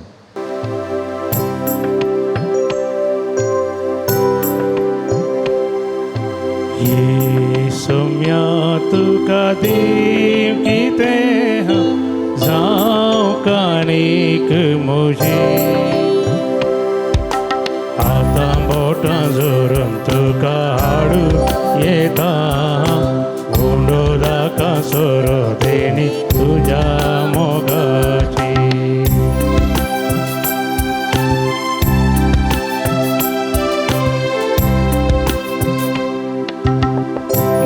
येसुम्या तुका देव कितें जावं काणीक म्हजें. हातां बोटां जोरून तुका हाडू येता उंडो दाका सोरो देणी तुज्या मोगाची.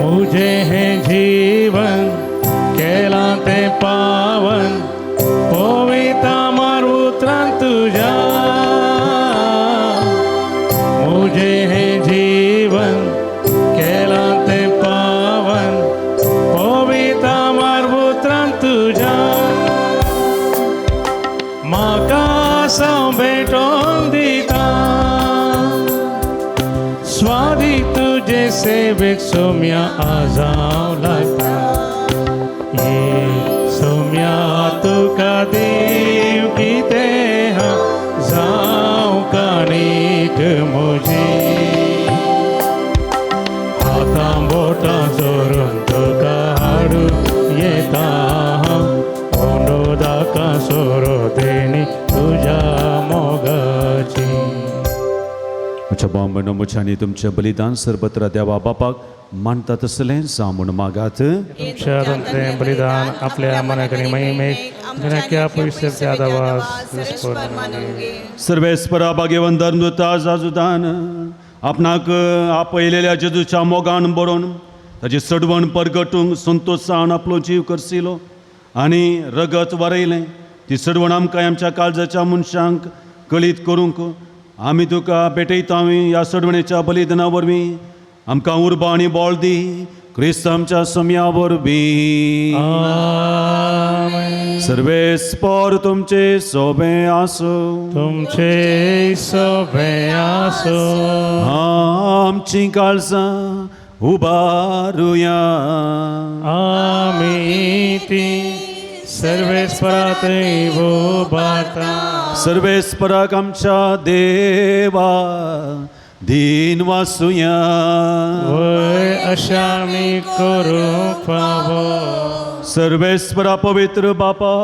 मुझे है जीवन केलां तें पावन पविता मार उतरां तुज्या. मुझे है जीवन केलां तें पावन पविता मार उतरां तुज्या. म्हाका साव भेटोवन दिता स्वादी तुझे सेवेक सोम्या आजाव लागता. ये सोम्या तुका देव कितें हा जावं काणीक म्हजी. हातां बोटां जोरून तुका हाडू येता ओंडो दाका सोरो देणी तुज्या मोगाची. म्हज्या भाव भयणो म्हज्या आनी तुमचें बलिदान सर्वत्र देवा बापाक मानता तसलें जावं म्हूण मागात. तुमच्या हातांतलें बलिदान आपल्या मनाक आनी महिमेक जनक्या पयसच्या आदावास मानून घे. सर्वेस्परा भाग्यवंत धर्मदूता जाजुदान आपणाक आपयलेल्या जेजूच्या मोगान बरोवन ताची सडवण परगटूंक संतोशान आपलो जीव करसिलो आनी रगत वारयलें. ती सडवण आमकां आमच्या काळजाच्या मनशांक कळीत करूंक आमी तुका भेटयता. ह्या सडवणेच्या बलिदाना वरवीं आमकां उर्बा आनी बळ दी, क्रिस्त आमच्या सम्या वरवीं. आमेन. सर्वेस्पर तुमचे सोबे आसूं. तुमचे सोबे आसूं. आमची काळजां उबारुया. आमी ती सर्वेस्परात उबारता. सर्वेस्पराक आमच्या देवा दीन वासुया. वय अशा आमी करूंक फावो. सर्वेस्परा पवित्र बापा,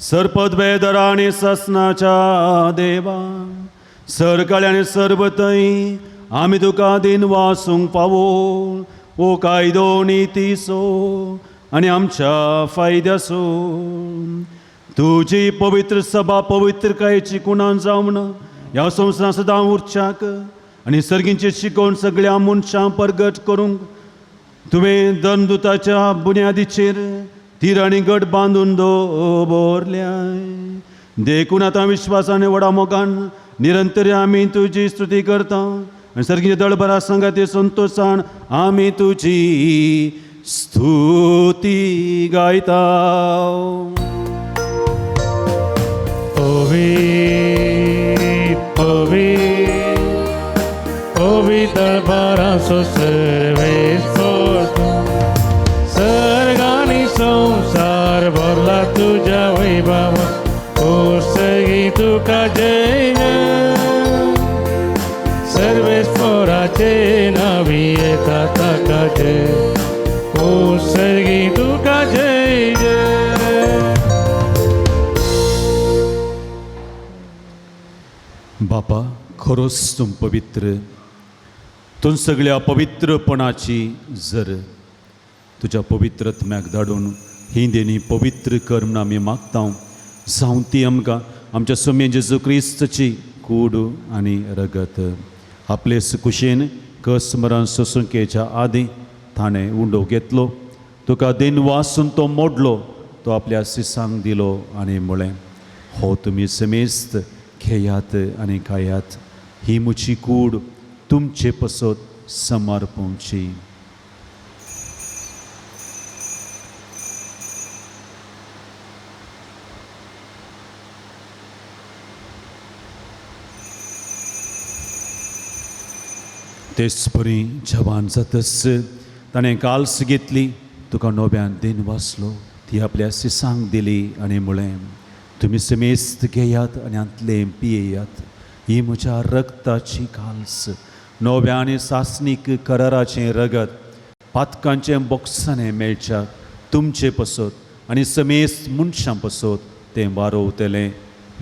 सरपद वेदरा आनी ससनाच्या देवा, सरकाळी आनी सर्वतय आमी तुका दीन वासूंक फावो. ओ कायदो नितीसो आनी आमच्या फायद्यासो तुजी पवित्र सभा पवित्रकायेची कुणान जावन ह्या संवसारांत सदां उरच्याक आनी सर्गींची शिकवण सगळ्या मनशांक परगट करूंक तुवें दनदुताच्या बुन्यादीचेर तीर आनी गट बांदून दवरल्याय. देखून आतां विश्वासान व्हडा मोगान निरंतर आमी तुजी स्तुती करता आनी सर्गीच्या दळभरा संगाते संतोशान आमी तुजी स्तुती गायता. पवित पवित पवित्र बारासो सर्वेस्पर सर्गानी संसार भरला तुझ्या वैभवा कोसगी तुका जय सर्वेस्पराचे नावी येता ताका जय कोसगी तुका जय जय. बापा, खरोच तूं पवित्र, तूं सगळ्या पवित्रपणाची जर तुज्या पवित्र आत्म्याक धाडून ही देणी पवित्र कर म्हूण आमी मागता. जावं ती आमकां आमच्या सोम्या जेजू क्रिस्तची कूड आनी रगत. आपले कुशेन कस मरण सोसुंकेच्या आदीं ताणें उंडो घेतलो, तुका दिन वासून तो मोडलो, तो आपल्या सिसांक दिलो आनी म्हळें, हो तुमी समेस्त घेयात आनी खायात, ही म्हजी कूड तुमचे पसत समर्पणची. तेच परी जवान जातच ताणें काल्स घेतली, तुका नव्यान दिन वाचलो, ती आपल्या सिसांक दिली आनी म्हळें, तुमी समेस्त घेयात आनी हांतलें पियेयात, ही म्हज्या रक्ताची काल्स, नव्या आनी सासणीक कराराचें रगत, पातकांचें बोक्साणें मेळच्या तुमचे पसत आनी समेस्त मनशां पसत तें वारोवतलें.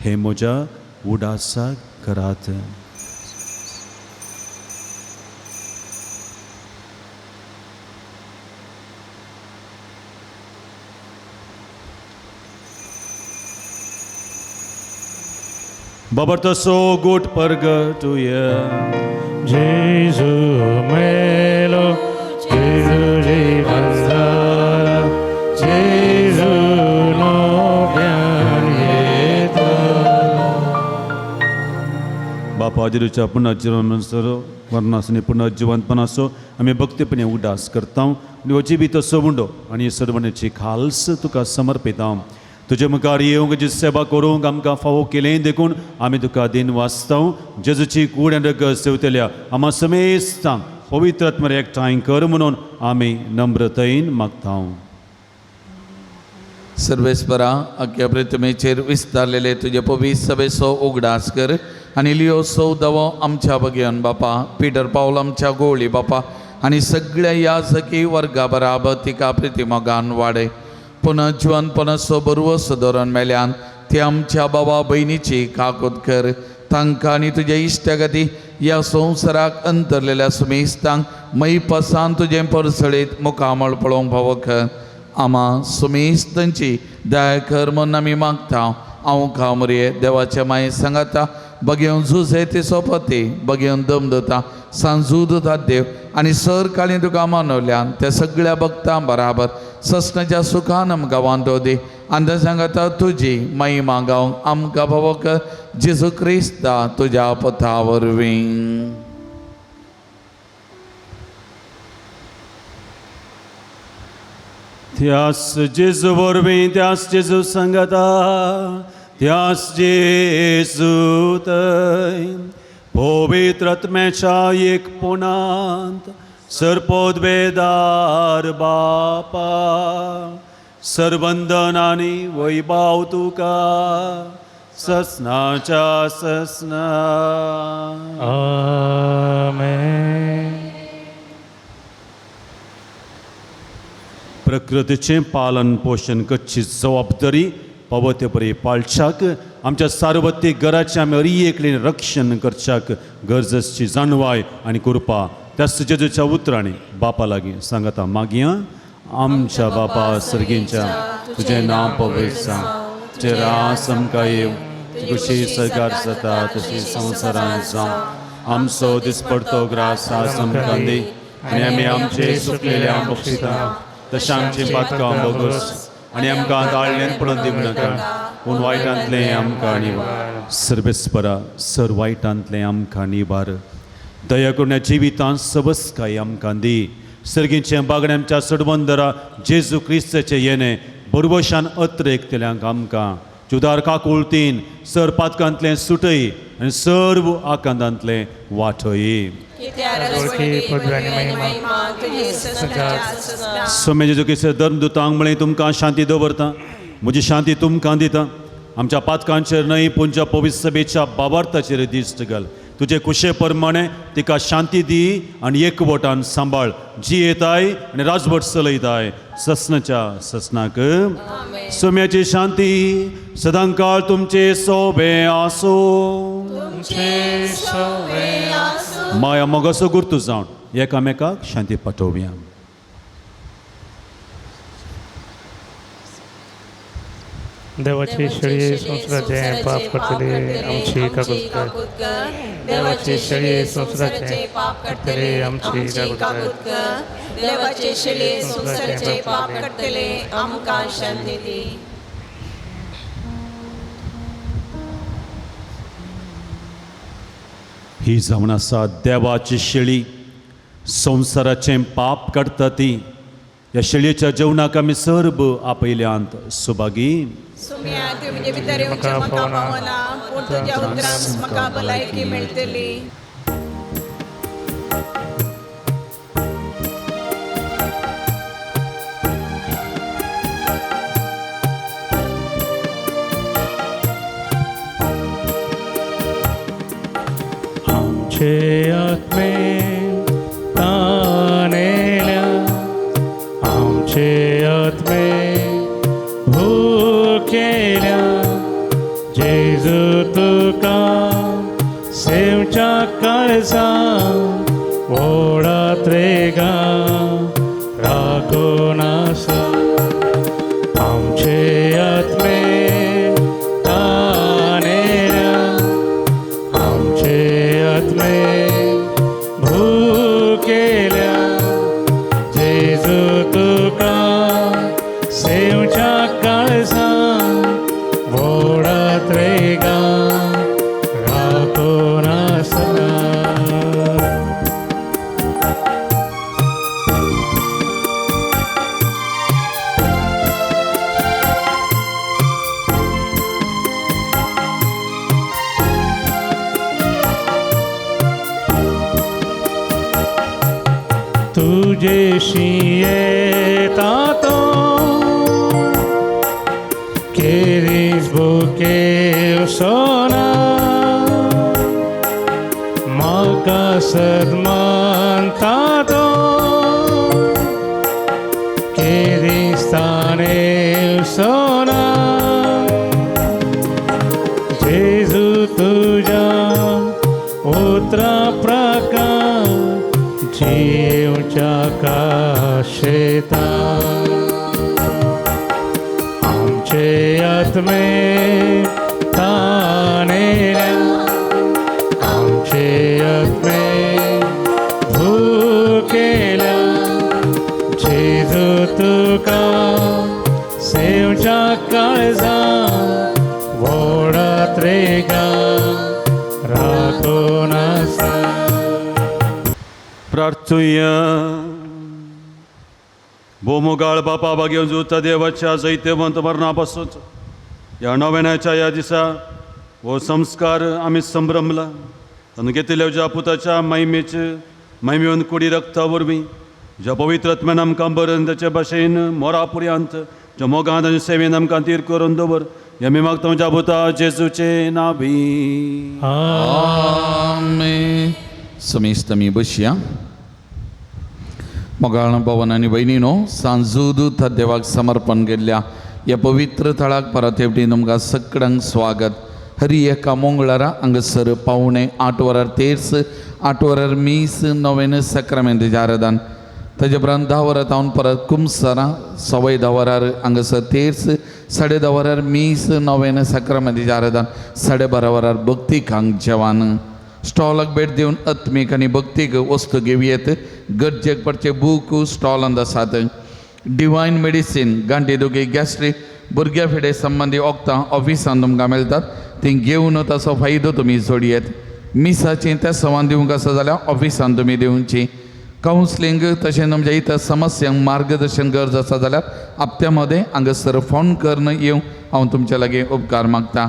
हें म्हज्या उडासाक करात. बाबर तसो गोट परगटुया. जेजू मेलो, जेजू जीवन जाला, जेजू नव्यान येता. बापा जेजूच्या पुनर्जीवन मरणासनी पुनर्जिवंतपणाचो आमी भक्तीपणे उदास करता आनी हो जिवीत सोबुंडो आनी सर्वणेची खालस तुका समर्पिता. तुजे मुखार येवंक जी सेवा करूंक आमकां फावो केलें देखून आमी तुका दिन वाचता. जेजूची कूड आनी रगत सेवतल्या आमा समेस्तांक पवित्र आत्म्यार एकठांय कर म्हणून आमी नम्रतायेन मागता. सर्वेस्परा अख्ख्या प्रतिमेचेर विस्तारलेले तुजे पवित्र सभेचो उगडास कर आनी लियो सौ दवो आमच्या बगेवन बापा, पिटर पावल आमच्या गोवळी बापा आनी सगळ्या याजकी वर्गा बराबर तिका प्रतिमोगान वाडय. पुनर्जिवनपणाचो बरवस धरून मेल्यान ती आमच्या बाबा भयणीची काकूत कर. तांकां आनी तुज्या इश्टागती ह्या संवसाराक अंतरलेल्या सुमेस्तांक मैपसान तुजें परसळीत मुखामळ पळोवंक फावो कर. आमा सुमेस्तांची दया कर म्हूण आमी मागता. हांव कामरे देवाच्या माये सांगाता बगेवन झुजे ते सोपती बगेवन दम दता सांजू दिता देव आनी सर काळी तुका मानवल्यान त्या सगळ्या भक्तां बराबर ससनाच्या सुखान आमकां वांटो दी आनी ते सांगाता तुजी महिमा गावंक आमकां फावो कर जेजू क्रिस्ता तुज्या पथा वरवीं. त्यास जेजू वरवीं, त्यास जेजू सांगाता, त्यास जेजू थंय पवित्र आत्म्याच्या एकपणांत सर्पोद्वेदार बापा सरवंदन आनी वैभाव तुका ससनाच्या ससना. आमेन. प्रकृतीचें पालन पोशण करची जबाबदारी फावो ते परी पाळच्याक आमच्या सार्वत्रिक घराचें आमी हर रक्षण करच्याक गरज आसची जाणवाय आनी कृपा त्याच जेजूच्या उतरांनी बापा लागीं सांगता मागया. आमच्या बापा सर्गींच्या, तुजें नांव पवित्र जावं, तुजें रास आमकां येवं, तुजी खुशी सरकार जाता तशी संवसारांत जावं. आमचो दिसपडतो ग्रास आज आमकां दी आनी आमी आमचे सुकलेल्या बक्षिता तशें आमचें पातकां बोगस आनी आमकां दाळण्यान पडून दिवं नाका पूण वायटांतलें आमकां निवार. सर्वेस्परा सर वायटांतलें आमकां निवार, दया करून जिवितांत सबसकाय आमकां दी. सर्गीचें बागणें आमच्या सडवंदरा जेजू क्रिस्ताचें येणें बरवशान अत्रेकतल्यांक आमकां जुदार काकुळतीन सर पातकांतलें सुटय आनी सर्व आकांतांतलें वाटय. सोम्या जेजू क्रिस्त धर्मदूतांक म्हळें तुमकां शांती दवरता, म्हजी शांती तुमकां दिता. आमच्या पातकांचेर न्हय पूण पवित्र सभेच्या बाबार्थाचेर दिश्ट घाल. तुजे कुशे प्रमाणे तिका शांती दी आनी एकवटान सांबाळ. जी येताय आनी राजवट चलयताय ससनाच्या ससनाक. सोम्याची शांती सदांकाळ तुमचे सोबे आसूं. माया मोगाचो गुर्तू जावन एकामेकाक शांती पाठोवया. देवाची शेळी संवसाराचें पाप करतली आमची काकूत कर. देवाची शेळी संवसाराचें पाप करतली आमची काकूत कर. देवाचे शेळी संवसाराचें पाप करतले आमकां शांती दी. ही जावन आसा देवाची शेळी संवसाराचें पाप काडटा ती. ह्या शेळयेच्या जेवणाक आमी सर्व आपयल्यांत सुभागी. सुम्या तुमचे भितर येवचें म्हाका पावना पूण तुज्या उतरान म्हाका भलायकी मेळटली. आमचे आत्मे तानेल्या, आमचे आत्मे भुकेल्या, जेजू तुका सेवच्या जेजू तुका सेवच्या काळजान वोडत रे गा राखून आसा. तुजेशी येता तो केरीस बुकेव सोना म्हाका सदमानता तो केरीस ताणेव सोना. जेजू तुज्या उतरा प्रकार जिवच्या काशेता आमचे आत्मे ताणेल्या आमचे आत्मे भुकेल्या. जेजू तुका सेवच्या काळजान वोडत रे गा राखून आसा. प्रार्थुया. भोमोगाळ बापा बागेवन जुता देवाच्या जैत्यवंत मरणापासून ह्या नव्याच्या ह्या दिसा हो संस्कार आमी संभ्रमला ताणें घेतिल्ल्या ज्या पुताच्या महिमेचे महिमेवन कुडी रक्ता वरवीं ज्या पवित्र आत्म्यान आमकां बरन ताचे भाशेन मोरा पुर्यांत ज्या मोगांत आनी सेवेन आमकां तीर करून दवर ह्या आमी मागता ज्या पुता जेजूचे नाभी. आमेन. समेस्त आमी बसया. मोगाळ भवन आनी भयणीनो, सांजूद देवाक समर्पण केल्ल्या ह्या पवित्र थळाक परत एकटी तुमकां सगळ्यांक स्वागत. हरी एका मंगळारा हांगासर 7:45 वरार तेर्स, 8 वरार मीस, नोवेन सक्रामेंताचें आराधन. ताजे उपरांत 10 वरां तावन परत कुमसरां 10:15 वरार हांगासर तेर्स, 10:30 वरार मीस, नोवेन सक्रामेंताचें आराधन, 12:30 वरार भक्तीकांक जेवण. स्टॉलाक भेट दिवन आत्मीक आनी भक्तीक वस्तू घेवयेत. गरजेक पडचे बूक स्टॉलांत आसात. डिवायन मेडिसीन, गांठी दुखी, गॅस्ट्रीक, भुरग्या फिडे संबंदी वखदां ऑफिसान तुमकां मेळटात, ती घेवन ताचो फायदो तुमी जोडयेत. मिसाची त्या सवान दिवंक आसा जाल्यार ऑफिसान तुमी दिवची. कावन्सिलींग तशें तुमच्या इतर समस्यांक मार्गदर्शन गरज आसा जाल्यार हप्त्या मदें हांगासर फोन करून येवंक हांव तुमच्या लागीं उपकार मागता.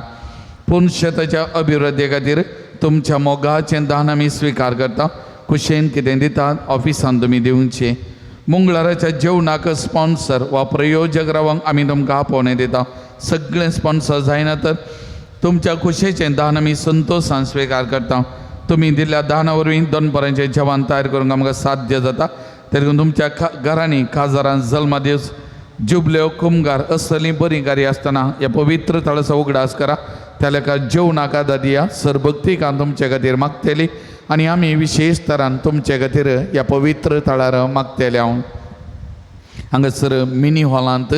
पूण शेताच्या अभिवृद्धी खातीर तुमच्या मोगाचें दान आमी स्विकार करता. कुशेन कितें दितात ऑफिसान तुमी दिवचें. मंगळाराच्या जेवणाक स्पॉन्सर वा प्रयोजक रावंक आमी तुमकां आपोवणें दिता. सगळें स्पॉन्सर जायना तर तुमच्या खुशेचें दान आमी संतोशान स्विकार करता. तुमी दिल्ल्या दाना वरवीं दनपरांचें जेवण तयार करूंक आमकां साध्य जाता. देखून तुमच्या घरांनी काजारान जल्मदीस, जुबल्यो, कुमगार असलीं बरीं कार्यां आसतना ह्या पवित्र थळाचो उगडास करा. त्या लेखा जेवणाक आदार दिया. सरभक्तीकान तुमचे खातीर मागतली आनी आमी विशेश तरान तुमचे खातीर ह्या पवित्र थळार मागतले. हांव हांगासर मिनी हॉलांत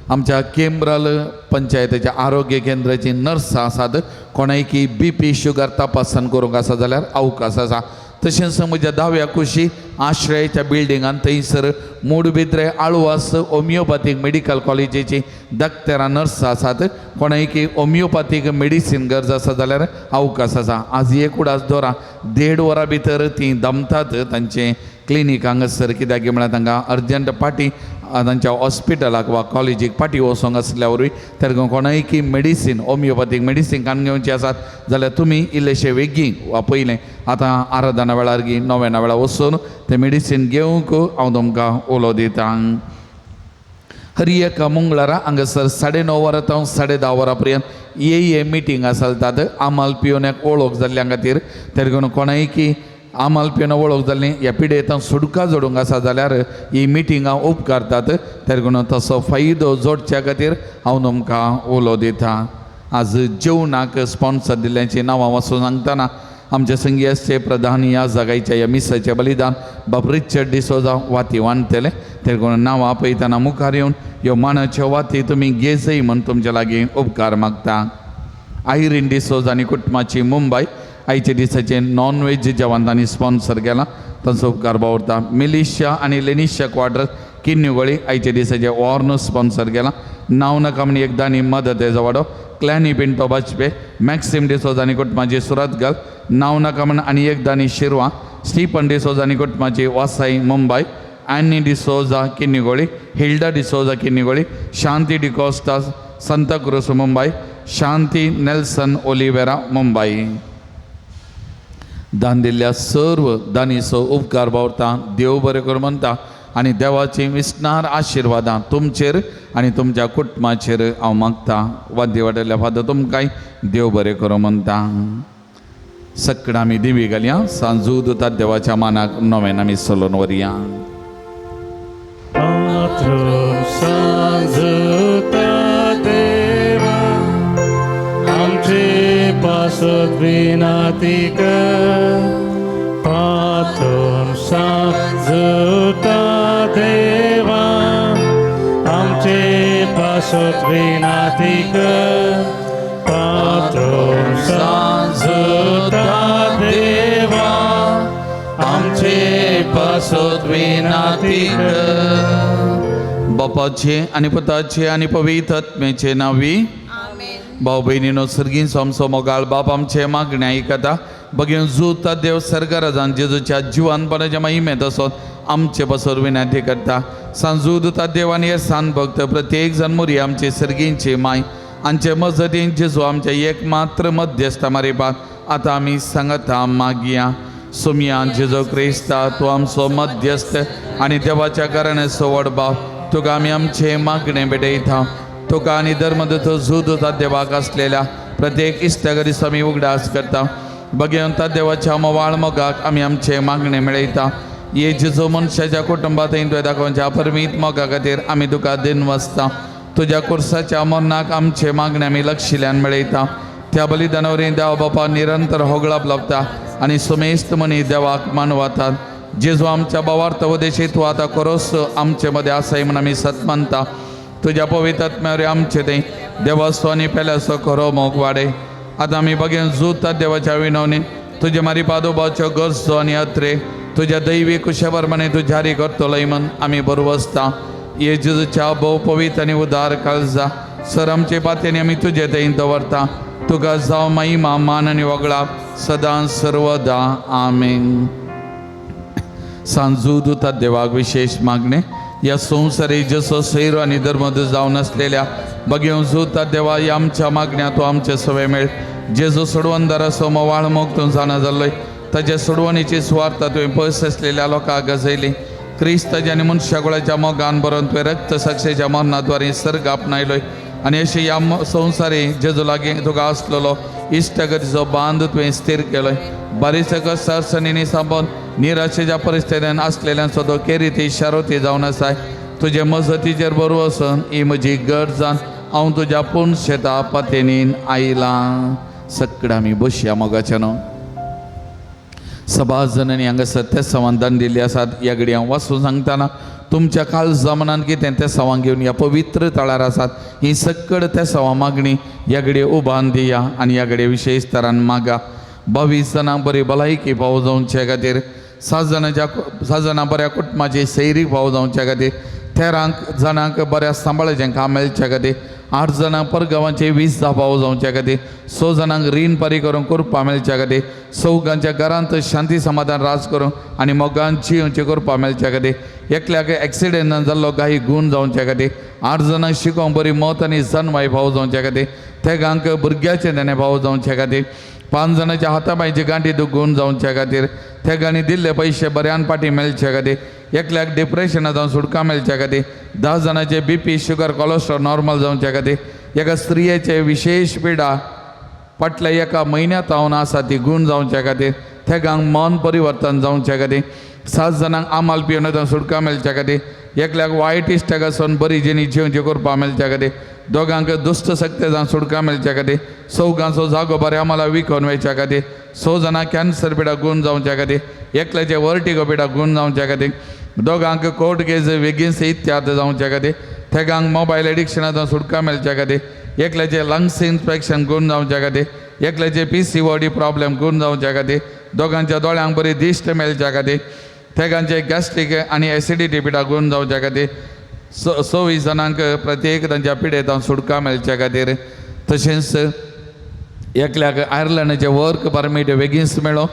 आमच्या केंब्राल पंचायतीच्या आरोग्य केंद्राची नर्स आसात. कोणायकी बीपी, शुगर तपासण करूंक आसा जाल्यार अवकाश आसा. तशेंच म्हज्या दाव्या कुशी आश्रयाच्या बिल्डिंगान थंयसर मुडबिद्रे आळवास होमियोपॅथीक मेडिकल कॉलेजीची डॉक्टरां नर्स आसात. कोणायकी होमियोपॅथीक मेडिसीन गरज आसा जाल्यार अवकाश आसा. आज एक उडास दवरा, 1.5 वरां भितर तीं दमतात तांचें क्लिनीक हांगासर, कित्याक म्हळ्यार तांकां अर्जंट पाटी तांच्या हॉस्पिटलाक वा कॉलेजीक पाटी वचोंक आसल्या वरवीं. तर कोणायकी मेडिसीन, होमियोपॅथीक मेडिसीन काडून घेवची आसात जाल्यार तुमी इल्लेशे वेगीं वा पयलें आतां आराधना वेळार गी नव्याना वेळार वचून तें मेडिसीन घेवंक हांव तुमकां उलो दितां. हर एका मंगळारा हांगासर 9:30 वरां तावन 10:30 वरां पर्यंत ए ए मिटींग चलतात. आमाल पिवण्याक वळख जाल्ल्या खातीर. देखून कोणायकी आमाल पिवन वळख जाल्ली ह्या पिडेंत सुटका जोडूंक आसा जाल्यार ही मिटिंगां उपकारतात. देखून तसो फायदो जोडच्या खातीर हांव तुमकां उलो दितां. आज जेवणाक स्पॉन्सर दिल्ल्याचीं नांवां वाचून सांगतना आमच्या संगी आसचे प्रधान ह्या जागायच्या ह्या मिसाचें बलिदान बाब रिचर्ड डिसोजा वाती वांटतले. देखून नांवां आपयतना मुखार येवन ह्यो मानाच्यो वाती तुमी घेजय म्हूण तुमच्या लागीं उपकार मागता. आयरीन डिसोज आनी कुटुंबाची मुंबय, आयच्या दिसाचें नॉन व्हेज जेवण तांणी स्पॉन्सर केलां, तांचो उपकार बावरता. मिलिशिया आनी लेनिशिया क्वाड्रस किन्युगोळी आयच्या दिसाचें वॉर्न स्पॉन्सर केलां. नांव नाका म्हण एक दानी मदत हेजो वाडो क्लॅनी पिंटो बाजपे, मॅक्सिम डिसोज आनी कुटुंबाची सुरतगल, नांव नाका म्हण आनी एक दानी शिरवा, स्टीफन डिसोज आनी कुटुंबाची Vasai Mumbai, Annie D'Souza Kinnigoli, Hilda D'Souza Kinnigoli, Shanti D'Costa Santacruz Mumbai, Shanti Nelson Oliveira Mumbai. दान दिल्ल्या सर्व दानीचो उपकार बावरता. देव बरें करूं म्हणटा आनी देवाची विसनार आशिर्वादां तुमचेर आनी तुमच्या कुटुंबाचेर हांव मागता. वाद्य वाटयल्ल्या फादर तुमकांय देव बरें करूं म्हणटा. सगळ्या आमी दिवी घालया. सांजू दुता देवाच्या मानाक नव्यान आमी चलोवन व्हरया. पात्रो सांजुता देवा आमचे पासत विनाती कर. पात्रो सांजुता देवा आमचे पासत विनाती कर. पात्रो सांजुता देवा आमचे पासत विनाती कर. बापाचे आनी पुताचे आनी पवित्र आत्म्याचे नांवी. आमेन. भाव भयणीनो, सर्गीन आमचो मोगाळ बाप आमचे मागणे आयकता. बगेन जुता देव सरकाराजान जेजूच्या जिवानपणाच्या महिमेत असो आमचे पासत विनंती करता. सांजू दुता देवान हे सान भक्त प्रत्येक जण मोरी आमचे सर्गींची माय आमचे मजतीन जेजू आमच्या एक मात्र मध्यस्थ मारिपात आतां आमी सांगता मागया. सुमया जेजू क्रिस्ता, तूं आमचो मध्यस्थ आनी देवाच्या कारणाचो व्हड बाप, तुका आमी आमचे मागणे भेटयता. तुका आनी धर्मदूत जुदूता देवाक आसलेल्या प्रत्येक इश्टागरीस आमी उगडास करता. बगेवंता देवाच्या मोवाळ मोगाक आमी आमचे मागणे मेळयता. ये जेजू मनशाच्या कुटुंबात तुवें दाखोवच्या अपरमीत मोगा खातीर आमी तुका दिन वसता. तुज्या कुर्साच्या मरणाक आमचे मागणे आमी लक्षिल्यान मेळयता. त्या बलिदानावरी देवा बापा निरंतर होगळाप लावता आनी सुमेस्त मनी देवाक मानवातात. जेजू आमच्या भावार्थ उदेशी तूं आतां खरोच आमचे मदें आसाय म्हूण आमी सत मानता. तुज्या पवित्र आत्म्यावरी आमचे थंय देवाचो आनी पेल्याचो खरो मोग वाडय. आतां आमी बगेन जुता देवाच्या विनवणी तुजे मारी पादोबाच्यो गरजो आनी अत्रे तुज्या दैवी कुशे प्रमाणे तूं जारी करतलोय म्हण आमी बरवसता. ये जेजूच्या भोव पवित्र आनी उदार काळजा सर आमचे पातयेनी आमी तुजे थंय दवरता. तुका जावं महिमा मान आनी वगळा सदां सर्वदा. आमेन. सांजू दुता देवाक विशेष मागणे. या संवसारी जसो सैरो आनी धर्मदूत जावन आसलेल्या बगेवन जुता देवा, ह्या आमच्या मागण्या तूं आमचे सवय मेळ. जेजो सोडवणदाराचो मोवाळ मोग तूं जाणा जाल्लोय, ताच्या सोडवणीची सुवार्थ तुवें पयस आसलेल्या लोकांक गजयली. क्रिस्ताच्या आनी मनशाकुळाच्या मोगान बरोवन तुवें रक्त साक्षेच्या मरणाद्वारे सर्ग आपणायलोय आनी अशें ह्या संवसारी जेजू लागीं तुका आसलेलो इश्टगतीचो बांद तुवें स्थीर केलोय. बारीक सरसणींनी सांबोन निराशेच्या परिस्थितीन आसलेल्यांचो तो केरिती शारोती जावन आसाय. तुजे मजतीचेर बरो वचून ही म्हजी गरजान हांव तुज्या पूण शेता पातेनीन आयलां. सगळें आमी बसया मोगाच्या न्हू. सभाजनांनी हांगासर ते समाधान दिल्ले आसात. ह्या घडी हांव वाचून सांगतना तुमच्या काळजा मनान कितें ते सवां घेवन ह्या पवित्र तळार आसात. ही सकड ते सवा मागणी ह्या घडये उबान दिया आनी ह्या घडये विशेश तरान मागा. 22 जाणांक बरी भलायकी पावो जावचे खातीर, 7 जाणां बऱ्या कुटुंबाची सैरीक पावो जावचे खातीर, 13 जाणांक बऱ्या सांबाळाचें काम मेळचे खातीर, 8 जाणांक परगांवाचे 20 पावो जावचे खातीर, 6 जाणांक रीण पारी करून करपा मेळच्या खातीर, चौगांच्या घरांत शांती समाधान राज करूंक आनी मोगान जियोवचें करपा मेळच्या खातीर, एकल्याक एक्सिडेंटान जाल्लो गायी गूण जावचे खातीर, 8 जाणांक शिकोवंक बरी मत आनी जनवाय पावो जावचे खातीर, तेगांक भुरग्याचें देणें पावो जावचे खातीर, 5 जाणांच्या हाता पांयची गांठी दुगून जावचे खातीर, तेगांनी दिल्ले पयशे बऱ्यान पाटी मेळचे खातीर, एकल्याक डिप्रेशना जावन सुटका मेळच्या खातीर, 10 जाणांचे बीपी शुगर कोलेस्ट्रॉल नॉर्मल जावचे खातीर, एका स्त्रियेचे विशेश पिडा फाटल्या एका म्हयन्या जावन आसा ती गूण जावच्या खातीर, तेगांक मन परिवर्तन जावचे खातीर, 7 जाणांक आमाल पिवन जावन सुटका मेळच्या खातीर, एकल्याक वायट इश्टाक आसून बरी जिणी जिवची करपा मेळच्या खातीर, दोगांक दुश्ट शक्ती जावन सुटका मेळच्या खातीर, चौगांचो जागो बरें आम्हाला विकोवन वयच्या खातीर, 6 जाणां कॅन्सर पिडा गूण जावच्या खातीर, एकल्याचे वर्टिगो पिडा गूण जावच्या खातीर, दोगांक कोर्ट केस बेगीन इत्याद जावच्या खातीर, तेगांक मोबायल एडिक्शना जावन सुटका मेळच्या खातीर, एकल्याचे लंग्स इन्फेक्शन गूण जावच्या खातीर, एकल्याचे PCOD problem गुण जावच्या खातीर, दोगांच्या दोळ्यांक बरी दिश्ट मेळच्या खातीर, तेगांचे गॅस्ट्रीक आनी एसिडिटी पिडा गुण जावच्या खातीर, 26 जाणांक प्रत्येक तांच्या पिडेंत सुटका मेळच्या खातीर, तशेंच एकल्याक आयर्लंडाचें वर्क परमीट बेगीनच मेळो,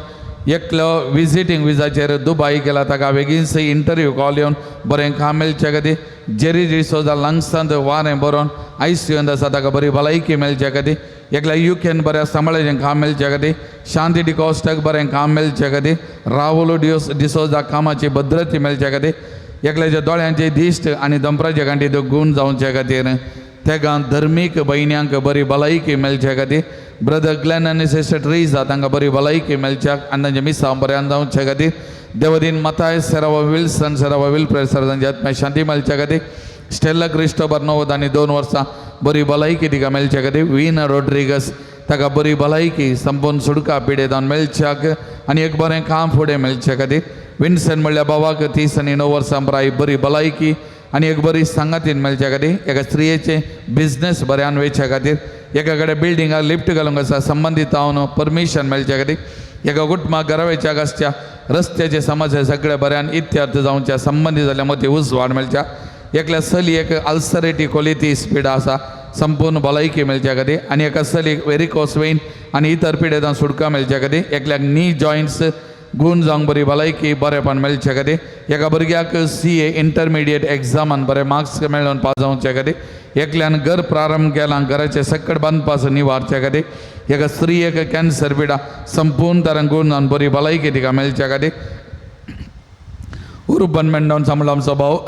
एकलो विजिटींग विजाचेर दुबाय गेला ताका बेगीनच इंटरव्यू कॉल येवन बरें काम मेळचे खातीर, जेरी डिसोजा लंग्सांत वारें बरोवन आयसीयूंत आसा ताका बरी भलायकी मेळचे खातीर, एकल्या युकेन बऱ्या सांबाळाचें काम मेळचे खातीर, शांती डिकॉस्टाक बरें काम मेळचे खातीर, राहुल डिसोजा कामाची भद्रती मेळचे खातीर, एकल्याच्या दोळ्यांचे दिश्ट आनी दंपराच्या गांठीत गूण जावचे खातीर, तेगां धर्मीक भयण्यांक बरी भलायकी मेळचे खातीर, ब्रदर ग्लॅन आनी सिस्टर ट्रीजा तांकां बरी भलायकी मेळच्याक आनी तांच्या मिसांव बऱ्यान जावचे खातीर, देवदीन मताय सेरावा विल्सन सेरावा विल्फ्रेड सर तांच्या आत्म्या शांती मेळच्या खातीर, स्टेल्ला क्रिस्टोबर 92 वर्सां बरी भलायकी तिका मेळच्या खातीर, वीना रोड्रिगस ताका बरी भलायकी संपूर्ण सुडका पिडेतान मेळच्याक आनी एक बरें काम फुडें मेळचे खातीर, विन्सन म्हणल्यार बाबाक 39 वर्सां पुराय बरी भलायकी आनी एक बरी सांगातीन मेळच्या खातीर, एका स्त्रियेचें बिजनेस बऱ्यान वयच्या खातीर, एका कडेन बिल्डिंगाक लिफ्ट घालूंक आसा संबंदीत हांव परमिशन मेळच्या खातीर, एका कुटुंबाक घरावेच्या आसच्या रस्त्याचे समस्या सगळे बऱ्यान इत्यर्थ जावच्या संबंदीत जाल्यार मती उजवाड मेळच्या, एकल्या चलयेक अल्सरेटी कोलितीस पिडा आसा संपूर्ण भलायकी मेळच्या खातीर आनी एका चलयेक वेरिकोस वेन आनी इतर पिडेंत सुटका मेळच्या खातीर, एकल्याक नी जॉयंट्स गूण जावंक बरी भलायकी बरेपण मेळचे खातीर, एका भुरग्याक CA intermediate एग्जामान बरे मार्क्स मेळोवन पास जावचे खातीर, एकल्यान घर प्रारंभ केला घराचे सकट बांदपास निवारचे खातीर, एका स्त्रियेक कॅन्सर पिडा संपूर्ण तरान गूण जावन बरी भलायकी तिका मेळच्या खातीर, उर्बन मेंडोन सांबळ आमचो भाव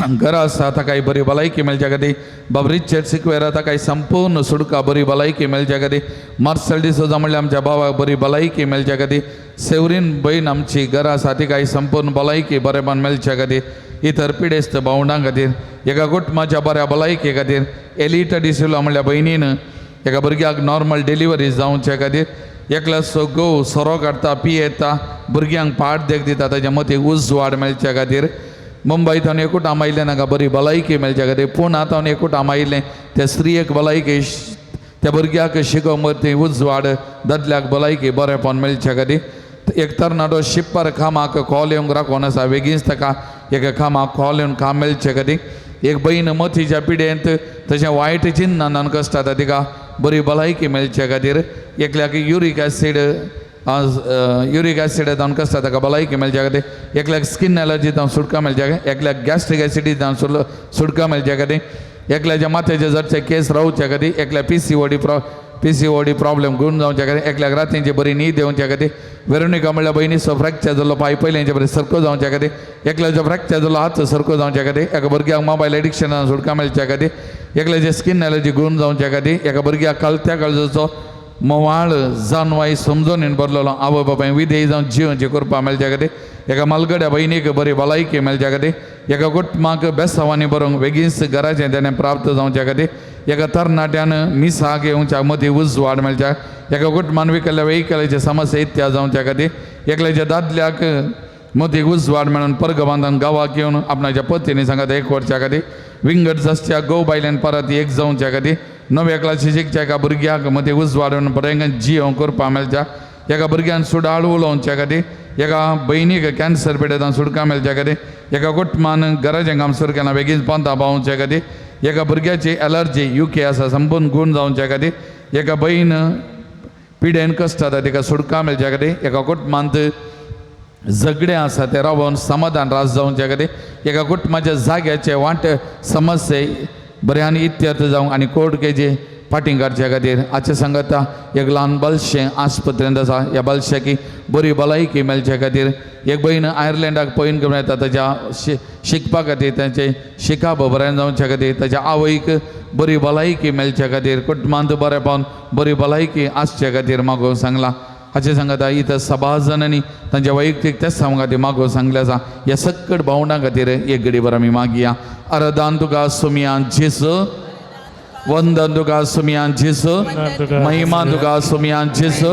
घरा आसा ताकाय बरी भलायकी मेळच्या खातीर, बाब रिचर्ड सिक्वेरा ताकाय संपूर्ण सुडका बरी भलायकी मेळच्या खातीर, मार्सेल डिसोजा म्हणल्यार आमच्या भावाक बरी भलायकी मेळच्या खातीर, सेवरीन भयण आमची घरा आसा तिकाय संपूर्ण भलायकी बरेपण मेळच्या खातीर, इतर पिडेस्त भावंडां खातीर, एका कुटुंबाच्या बऱ्या भलायके खातीर, एलिटा डिसिल्वा म्हणल्यार भयणीन एका भुरग्याक नॉर्मल डिलिव्हरी जावचे खातीर, एकल्याचो घोव सोरो काडटा पियेता भुरग्यांक पाट देख दिता ताच्या मतीक उजवाड मेळच्या खातीर, मुंबय थावन एकूट आयलें नाका बरी भलायकी मेळच्या खातीर, पूण आतां एकूट आयलें त्या स्त्रियेक भलायकी त्या भुरग्याक शिकोवंक ती उजवाड दादल्याक भलायकी बरेपण मेळच्या खातीर, एक तरणाटो शिप्पर कामाक कॉल येवंक राखून आसा बेगीनच ताका एका कामाक कॉल येवन काम मेळचे खातीर, एक भयण मतीच्या पिडेंत तशें वायट चिन्नान कश्ट जाता तिका बरी भलायकी मेळचे खातीर, एकल्याक युरीक एसीड जावन कश्ट जाता ताका भलायकी मेळच्या खातीर, एकल्याक स्कीन एलर्जी जावन सुटका मेळच्या खातीर, एकल्याक गॅस्ट्रीक एसिडी जावन सुटका मेळच्या खातीर, एकल्याच्या माथ्याचे जरचे केस रावच्या खातीर, एकल्या PCOD problem गुण जावच्या खातीर, एकल्याक रातींची बरी न्हीद येवच्या खातीर, वेरोनिका म्हणल्यार भयणीचो फ्रॅक्चर जाल्लो पांय पयल्यांचे बरें सरको जावच्या खातीर, एकल्याचो फ्रॅक्चर जाल्लो हात सरको जावच्या खातीर, एका भुरग्याक मोबायल एडिक्शनान सुटका मेळच्या खातीर, एकल्याचे स्कीन एलर्जी गुण जावच्या खातीर, एका भुरग्याक कलत्या काळजाचो मोवाळ जानवाय समजून बरलेलो आवय बापाय विधेय जावन जिवनची करपा मेळच्या खातीर, एका मालगड्या भयणीक बरी भलायकी मेळच्या खातीर, एका कुटुंबाक बेसांवांनी बरोवंक बेगीनच घराचें तेणें प्राप्त जावच्या खातीर, एका तरणाट्यान मिसाक येवच्या मदीं उजवाड मेळच्या, एका कुटुंबान विकल्ल्या वेहिकलाचे समस्या इत्या जावच्या खातीर, एकल्याच्या दादल्याक मदीं उजवाड मेळून परगबांदान गांवाक येवन आपणाच्या पतीनी सांगात एक वरच्या खातीर, विंगड जासच्या गोव बायल्यान परत एक जावच्या खातीर, नव्या क्लासी शिकच्या एका भुरग्याक मदीं उजवाड येवन बरें जियोंक करपा मेळच्या, एका भुरग्यान सुडाळ उलोवच्या खातीर, एका भयणीक कॅन्सर पिडेंत सुटका मेळच्या खातीर, एका कुटुंबान घराचें काम सुरू केलां बेगीन पोंता पावोवच्या खातीर, एका भुरग्याची एलर्जी युके आसा संपूर्ण गूण जावच्या खातीर, एका भयण पिडेन कश्ट जाता तिका सुटका मेळच्या खातीर, एका कुटुंबांत झगडें आसा तें रावोन समाधान रास जावच्या खातीर, एका कुटुंबाच्या जाग्याचे वांट समस्ये बऱ्यान इत्यर्थ जावंक आनी कोर्ट केजी फाटीं काडच्या खातीर, हाचे सांगता एक ल्हान बालशें आस्पत्रेंत आसा ह्या बालशाकी बरी भलायकी मेळच्या खातीर, एक भयण आयर्लंडाक पळोवन करून येता ताच्या शिकपा खातीर तांचें शिकप बरें जावच्या खातीर, ताच्या आवयक बरी भलायकी मेळच्या खातीर, कुटुंबांत बरें पावन बरी भलायकी आसच्या खातीर मागोवंक सांगलां. हाचे सांगता इथं सभाजनांनी तांच्या वैयक्तीक तेच खातीर मागोवंक सांगलें आसा. ह्या सकट भावंडां खातीर एक घडीभर आमी मागया. अरदान तुका सुमया जेजू. वंदन तुका सुमयान जेजू, महिमा तुका सुमयान जेजू,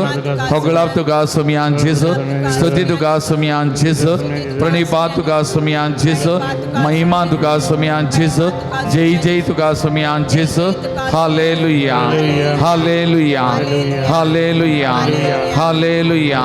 होगळाप तुका सुमयान जेजू, स्तुती तुका सुमयान जेजू, प्रणिपात तुका सुमयान जेजू, महिमा तुका सुमयान जेजू, जय जय तुका सुमयान जेजू. Hallelujah, hallelujah, hallelujah, hallelujah, hallelujah,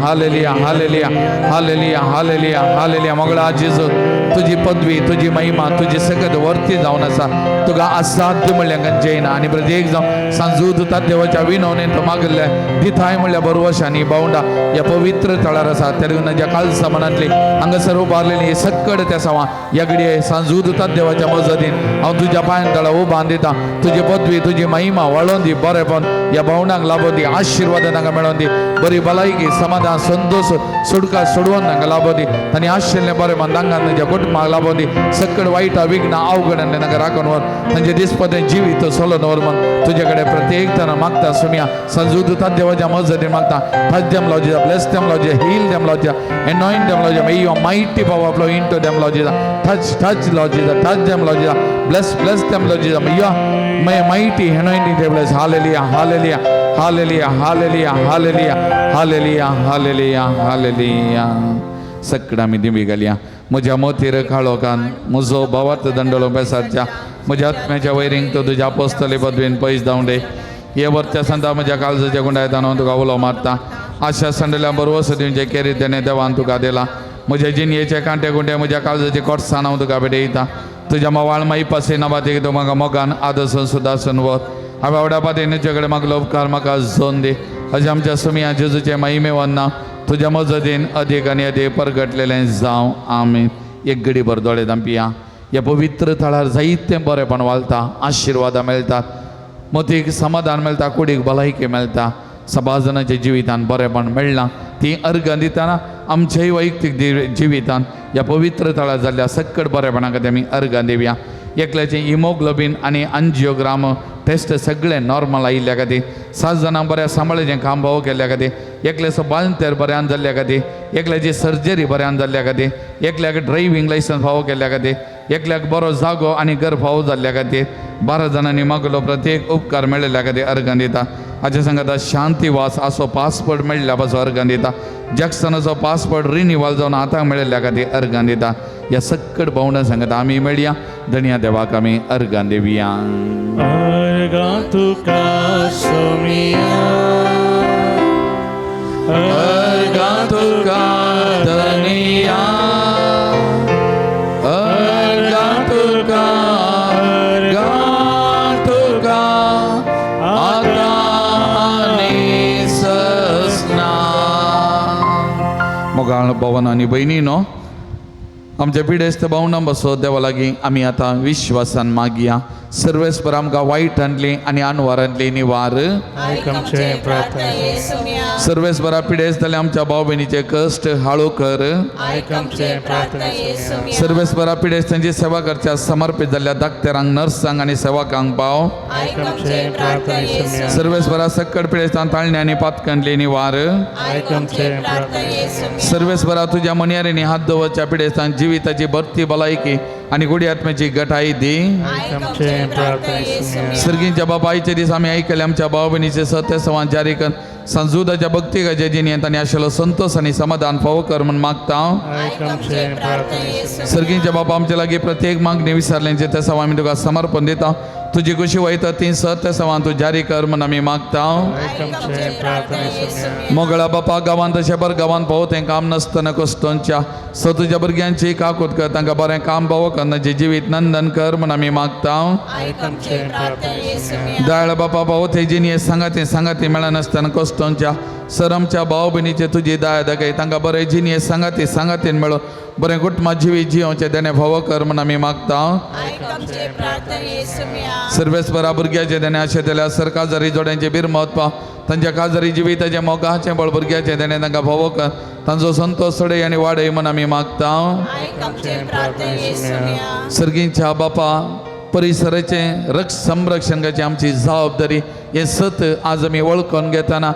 hallelujah, hallelujah, hallelujah, hallelujah, hallelujah. मोगळा जेजू, तुजी पदवी, तुजी महिमा, तुजी सकत वरती जावन आसा. तुका असाध्य म्हणल्यार खंयचें ना. आनी प्रत्येक जावं सांजू तुता देवाच्या विनवणेन तो मागल्ले दिथाय म्हणल्यार बरवश आनी बावंडा ह्या पवित्र थळार आसा. तेन्ना ज्या कालसा मनांतली हांगासर उबारलेली ही सक्कड त्या सवा ह्या घडये सांजू तुता देवाच्या मजतीन हांव तुज्या पांयान तळा उबान दिता. तुजी पदवी, तुजी महिमा वाळोवन दी, बरेपण ह्या भावणांक लाबोवन दी, आशिर्वाद तांकां मेळोवन दी, बरी भलायकी, समाधान, संतोष, सुटका सोडवून तांकां लाबोवन दी. तांणी आशिल्लें बरेपण तांकां तांच्या कुटुंबाक लाबोवन दी. सक्कड वायट विघ्न अवघड तांकां राखून व्हर, तांचे दिसपतें जिवीत सोलोन व्हर म्हण तुजे कडेन प्रत्येक जाण मागता सुमया. संजू दुता देवाच्या मजतीन मागता. Touch them, Lord Jesus. Bless them, Lord Jesus. Heal them, Lord Jesus. Anoint them, Lord Jesus. May your mighty power flow into them, Lord Jesus. Touch, touch, Lord Jesus. Touch them, Lord Jesus. Bless, bless them, Lord Jesus. May your may mighty anointing take place. Hallelujah, hallelujah, hallelujah, hallelujah, hallelujah, hallelujah, hallelujah, hallelujah. सगळं आमी दिमी घालया. म्हज्या मोतीर काळोखान म्हजो भावार्थ दंडलो बेसारच्या म्हज्या आत्म्याच्या वैरींक तो तुज्या पोस्तले पदवीन पयस धांवडे. हे वरच्या संदा म्हज्या काळजाच्या गुंडायतान हांव तुका उलो मारता. आशा संडल्या बरवस दिवचे केरी तेणे देवान तुका दिला. म्हज्या जिणयेचे कांटे गुंडे, म्हज्या काळजाचे कोटसान हांव तुका भेटयता. तुज्या मवाळ माई पासे नाबाती तूं म्हाका मोगान आदसन सुदासन व्हर. हांवें आवडा पातीन तुजे कडेन मागलो उपकार म्हाका जोन दी. अशें आमच्या सुमया जेजूचे महिमे वन्ना तुज्या मजतीन अदीक आनी अदीक परगटलेलें जावं. आमी एक घडी भर दोळे धांपिया. ह्या पवित्र थळार जायतें बरेंपण वालता, आशिर्वादां मेळटात, मतीक समाधान मेळटा, कुडीक भलायकी मेळटा. सभाजनाच्या जिवितान बरेंपण मेळ्ळां ती अर्गां दितना आमच्याय वैयक्तीक जिवितान ह्या पवित्र थळार जाल्ल्या सक्कड बरेपणा खातीर आमी अर्गां दिवया. एकल्याचें हिमोग्लोबीन आनी अंजियोग्राम टेस्ट सगळें नॉर्मल आयिल्ल्या खातीर, 7 जाणां बऱ्या सांबाळचें काम भाव केल्ल्या खातीर, एकल्याचो बाळंतेर बऱ्यान जाल्ल्या खातीर, एकल्याची सर्जरी बऱ्यान जाल्ल्या खातीर, एकल्याक ड्रायव्हींग लायसन्स फावो केल्ल्या खातीर, एकल्याक बरो जागो आनी घर फावो जाल्ल्या खातीर, 12 जाणांनी मागलो प्रत्येक उपकार मेळिल्ल्या खातीर अर्गां दिता. हाचे सांगता शांतीवास असो पासपोर्ट मेळिल्ल्या पासून अर्गां दिता. जॅक्सनाचो पासपोर्ट रिनिवल जावन आतां मेळिल्ल्या खातीर अर्गां दिता. ह्या सक्कड भावंडां सांगता आमी मेळया. धनया देवाक आमी अर्गां दिवया. अर्गां तुका सोमिया, अर्गां तुका धनिया, अर्गां तुका, अर्गां तुका आतां आनी ससना. मोगाळ भवन आनी भयणीनो, आमच्या पिडेस्त भावनां बसो देवा लागीं आमी आतां विश्वासान मागया. सर्वेस्पर आमकां वायटांतली आनी अनवारांतली निवार. आयक आमचे प्रार्थने. सर्वेस्परा पिडेस्त जाल्यार आमच्या भाव भयणीचे कश्ट हाळू कर. आयक आमचे प्रार्थने. सर्वेस्परा पिडेस्तांची सेवा करच्या समर्पित जाल्ल्या डाक्टरांक, नर्सांक आनी सेवकांक पाव. आयक आमचे प्रार्थने. सर्वेस्परा सक्कड पिडेस्तांक ताळणे आनी पातकांतली निवार. आयक आमचे प्रार्थने. सर्वेस्परा तुज्या मनियारींनी हात दवरच्या पिडेस्तांक जिविताची भरती, भलायकी आनी गुडी आत्म्याची गटाई दी. आयक आमचे प्रार्थने. सर्गींच्या बापायचे दीस आमी आयकले आमच्या भाव भयणीचे सत्य संवाद जारी कर. संजुदाच्या भक्तिकाच्या जिणेंत आनी आशिल्लो संतोष आनी समाधान फावो कर म्हूण मागता. आयक आमचे प्रार्थने. सर्गींच्या बापा, आमच्या लागीं प्रत्येक मागणी विसरल्यांचे त्या सवा आमी तुका समर्पण दिता. तुजी खुशी वयता ती सत्य सवान तूं जारी कर म्हूण आमी मागता. आयक आमचे प्रार्थने. मोगळा बापा, गांवांत तशें बर गांवांत पावो तें काम नासतना कश्टोंच्या सो तुज्या भुरग्यांची काकूत कर, तांकां बरें काम पावो कर, तांचें जिवीत नंदन कर म्हूण आमी मागता. आयक आमचे प्रार्थने. दयाळ बापा, पावो ते जिणये सांगाती सांगाती मेळनासतना कश्टोंच्या सर आमच्या भाव भयणीचे तुजी दया दाखय, तांकां बरें जिणये सांगाती सांगातीन मेळो बरें कुटुंबा जिवीत जियोवचें देणें फावो कर म्हूण आमी मागता. सर्वेस्परा भुरग्याचें देणें आशें दिल्यार सर काजारी जोड्यांचें बिरमत पाव, तांच्या काजारी जिविताचें मोगाचें बळ भुरग्याचें देणें तांकां फावो कर, तांचो संतोष चडय आनी वाडय म्हूण आमी मागता. सर्गींच्या बापा, परिसराचें रक्ष संरक्षण करची आमची जबाबदारी हें सत आज आमी वळखून घेतना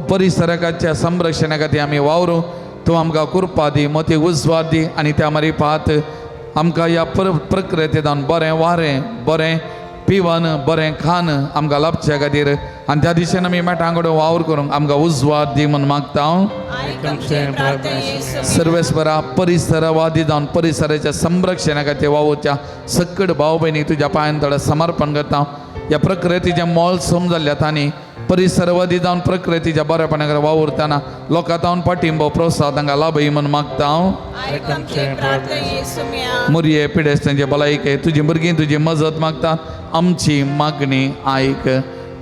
परिसराच्या संरक्षणा खातीर आमी वावरूं. तूं आमकां कृपा दी, मोती उजवाड दी आनी त्या मारी पात आमकां ह्या प्रक्रियेंतल्यान बरें वारें, बरें पिवन बरें खान आमकां लाभच्या खातीर आनी त्या दिशेन आमी मेटां कडेन वावर करूंक आमकां उजवाड दी म्हूण मागता. सर्वेस्परा परिसरवादी जावन परिसराच्या संरक्षणा खातीर वावुरच्या सकट भाव भयणीक तुज्या पांयान थोडें समर्पण करता. ह्या प्रकृतीचें मोल समजल्ल्या तांणी परिसरवादी जावन प्रकृतीच्या बरेपणा खातीर वावुरतना लोकां तावन पाठिंबो प्रोत्साहन तांकां लाभय म्हूण मागता. मुरये पिडेस्तांचे भलायके तुजी भुरगीं तुजी मजत मागता. आमची मागणी आयक.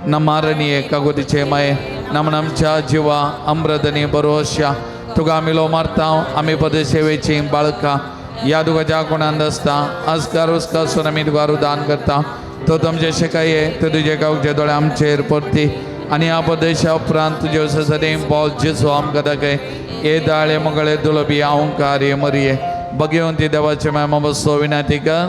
नमारणी कागोतीचे माये नमन आमच्या जिवा अमृतनी बरोश्या तुका आमी लो मारता. आमी पदसेवेची बाळकां ह्या तुकाच्या कोणांत आसता आजकार उस्कार आमी तुका रुदान करता. तो तुमचे शिकाये तो तुजे गांवचे दोळे आमचेर परती आनी ह्या प्रदेशा उपरांत तुजे सदें पावल जेजू आमकां दाखय. हे दाळे मगळे दुलबी अहंकार हे मरये बगेवन ती देवाचे माय बसो विनाती कर.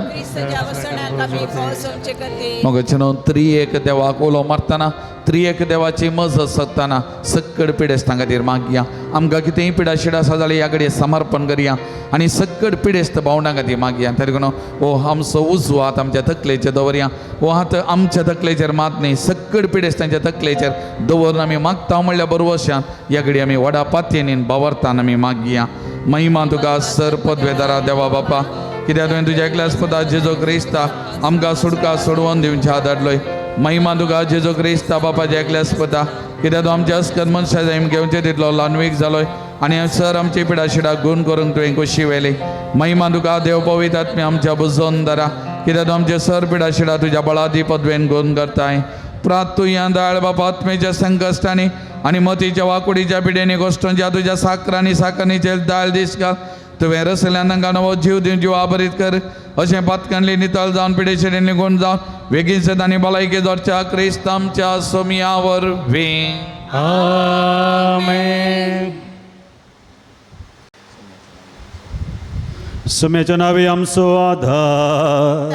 मगचेनो त्रिएक देवाक उलो मारतना त्रिएक देवाची मजत सोदतना सक्कड पिडेस्तां खातीर मागया. आमकां कितेंय पिडा शिडा आसा जाल्यार ह्या कडेन समर्पण करया आनी सक्कड पिडेस्त भावंडां खातीर मागया. तरी करून हो आमचो उजवो हात आमच्या तकलेचेर दवरया. हो हात आमच्या तकलेचेर मात न्ही सक्कड पिडेस्तांच्या तकलेचेर दवरून आमी मागता म्हणल्यार बरवशान ह्या कडेन आमी व्हडा पातयेन बावरतान आमी मागया. महिमा तुका सर पदवेदारा देवा बापा कित्याक तुवें तुज्या एकल्याच पदा जेजो क्रिस्ता आमकां सुटका सोडवून दिवच्या धाडलोय. महिमा तुका जेजो क्रिस्ता बापाच्या एकल्याच पदा कित्याक तूं आमच्या अस्कर मनशा जाय घेवचे तितलो ल्हानवीक जालोय आनी सर आमची पिडाशिडा गुण करूंक तुवें खोशी व्हेली. महिमा तुका देव पवित्र आत्म्या आमच्या बुजोन दरा कित्याक तूं आमचे सर पिडाशिडा तुज्या बळादी पदवेन गुण करताय. प्रात तूं ह्या दाळ बापा आत्मेच्या संकश्टांनी आनी मतीच्या वाकुडीच्या पिडेनी गोश्टोंच्या तुज्या साकरांनी साकरणीचेर दाळ दीस घाल. तुवें रसल्यान तांकां नवो जीव दिवन जीव आबरीत कर. अशें पातकांली नितळ जावन पिडेशें निगून जावन वेगीन सदांनी भलायकी जोडच्या क्रिस्त आमच्या सोमया वरवीं. आमेन. सुम्याच्या नावे आमचो आधार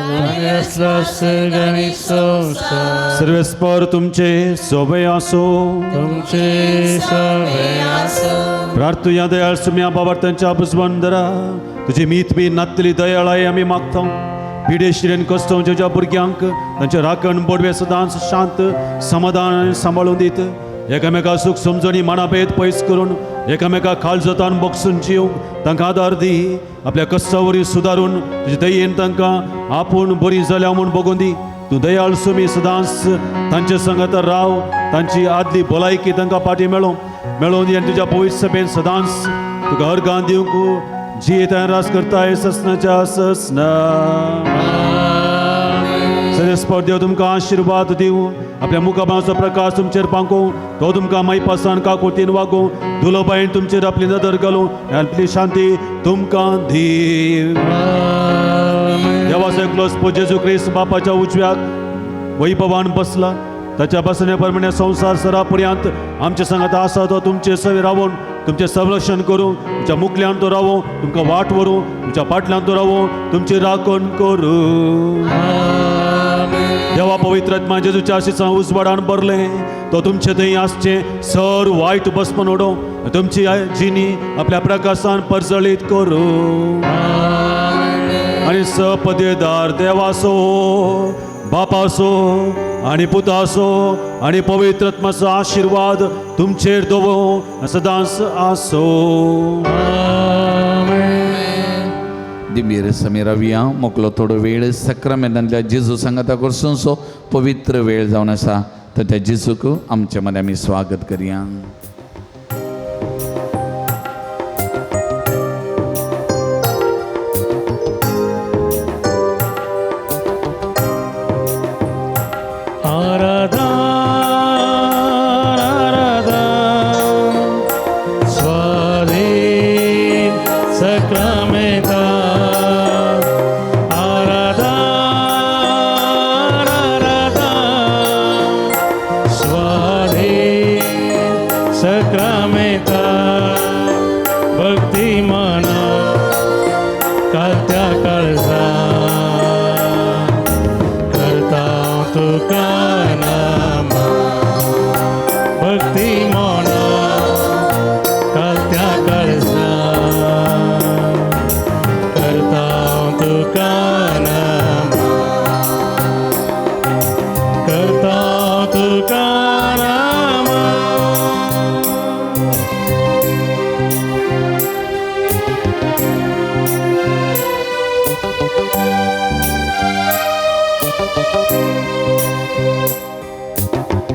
सर्वेस्पर तुमचे सोबे आसो. तुमचे सवे प्रार्थुया दयाळ सुम्या बाबा तांच्या बुजवंदरा तुजी मीत बी नातली दयाळाय आमी मागता. पिडे शिरेन कस्तवच्या ज्या भुरग्यांक तांचे राखण बोडवे सदांच शांत समाधान आनी सांबाळून दीत. एकामेका सूख समजणी मानाभेद पयस करून एकामेका खालजतान बगसून जिवंक तांकां आदार दी. आपल्या कश्टा सुदारून तुजे दयेन तांकां आपूण बरी जाल्या म्हूण बगून दी. तूं दयाळ सुमी सदांच तांचे संगत राव. तांची आदली भलायकी तांकां फाटी मेळों मेळोवन दी आनी तुज्या पवित्र सभेन सदांच तुका अर्गां दिवंक जियेत रास करताय ससनाच्या ससना. सरेस्पर देव तुमकां आशिर्वाद दिवं. आपल्या मुखाबाचो प्रकाश तुमचेर पांकोवं. तो तुमकां मायपासान काकुतीन वागोवं. दुलोबायन तुमचेर आपली नदर घालूं आनी आपली शांती तुमकां दी. देवाचो एकलोच पूत जेजू क्रिस्त बापाच्या उजव्याक वैभवान बसला. ताच्या बसने प्रमाणे संवसार सरा पर्यंत आमच्या संगात आसा तो तुमचे सवे रावून तुमचें संरक्षण करूं. तुमच्या मुखल्यान तो रावूं, तुमकां वाट व्हरूं, तुमच्या फाटल्यान तो रावूं, तुमची राखण करूं. देवा पवित्र आत्मा जेजूच्या आशिसान उजवाडान भरलें तो तुमचे थंय आसचें सर वायट बसपण उडोवं तुमची जिणी आपल्या प्रकाशान परजळीत करूं. आनी सपदेदार देवासो बापासो आनी पुतासो आनी पवित्र आत्माचो आशिर्वाद तुमचेर दवरूं सदांच आसो. दिंबीर समीर रावया मोकलो थोडो वेळ सक्रामेंतांतल्या जेजू सांगाता करसूनसो पवित्र वेळ जावन आसा. तर त्या जेजूक आमच्या मदें आमी स्वागत करया. आराधना आराधना स्वाधीन सक्रामेंता. आराधना आराधना स्वाधीन सक्रामेंता. भक्ती मना कालत्या काळजा करता तुका नामा. भक्ती मना कालत्या काळजा करता तुका नामा.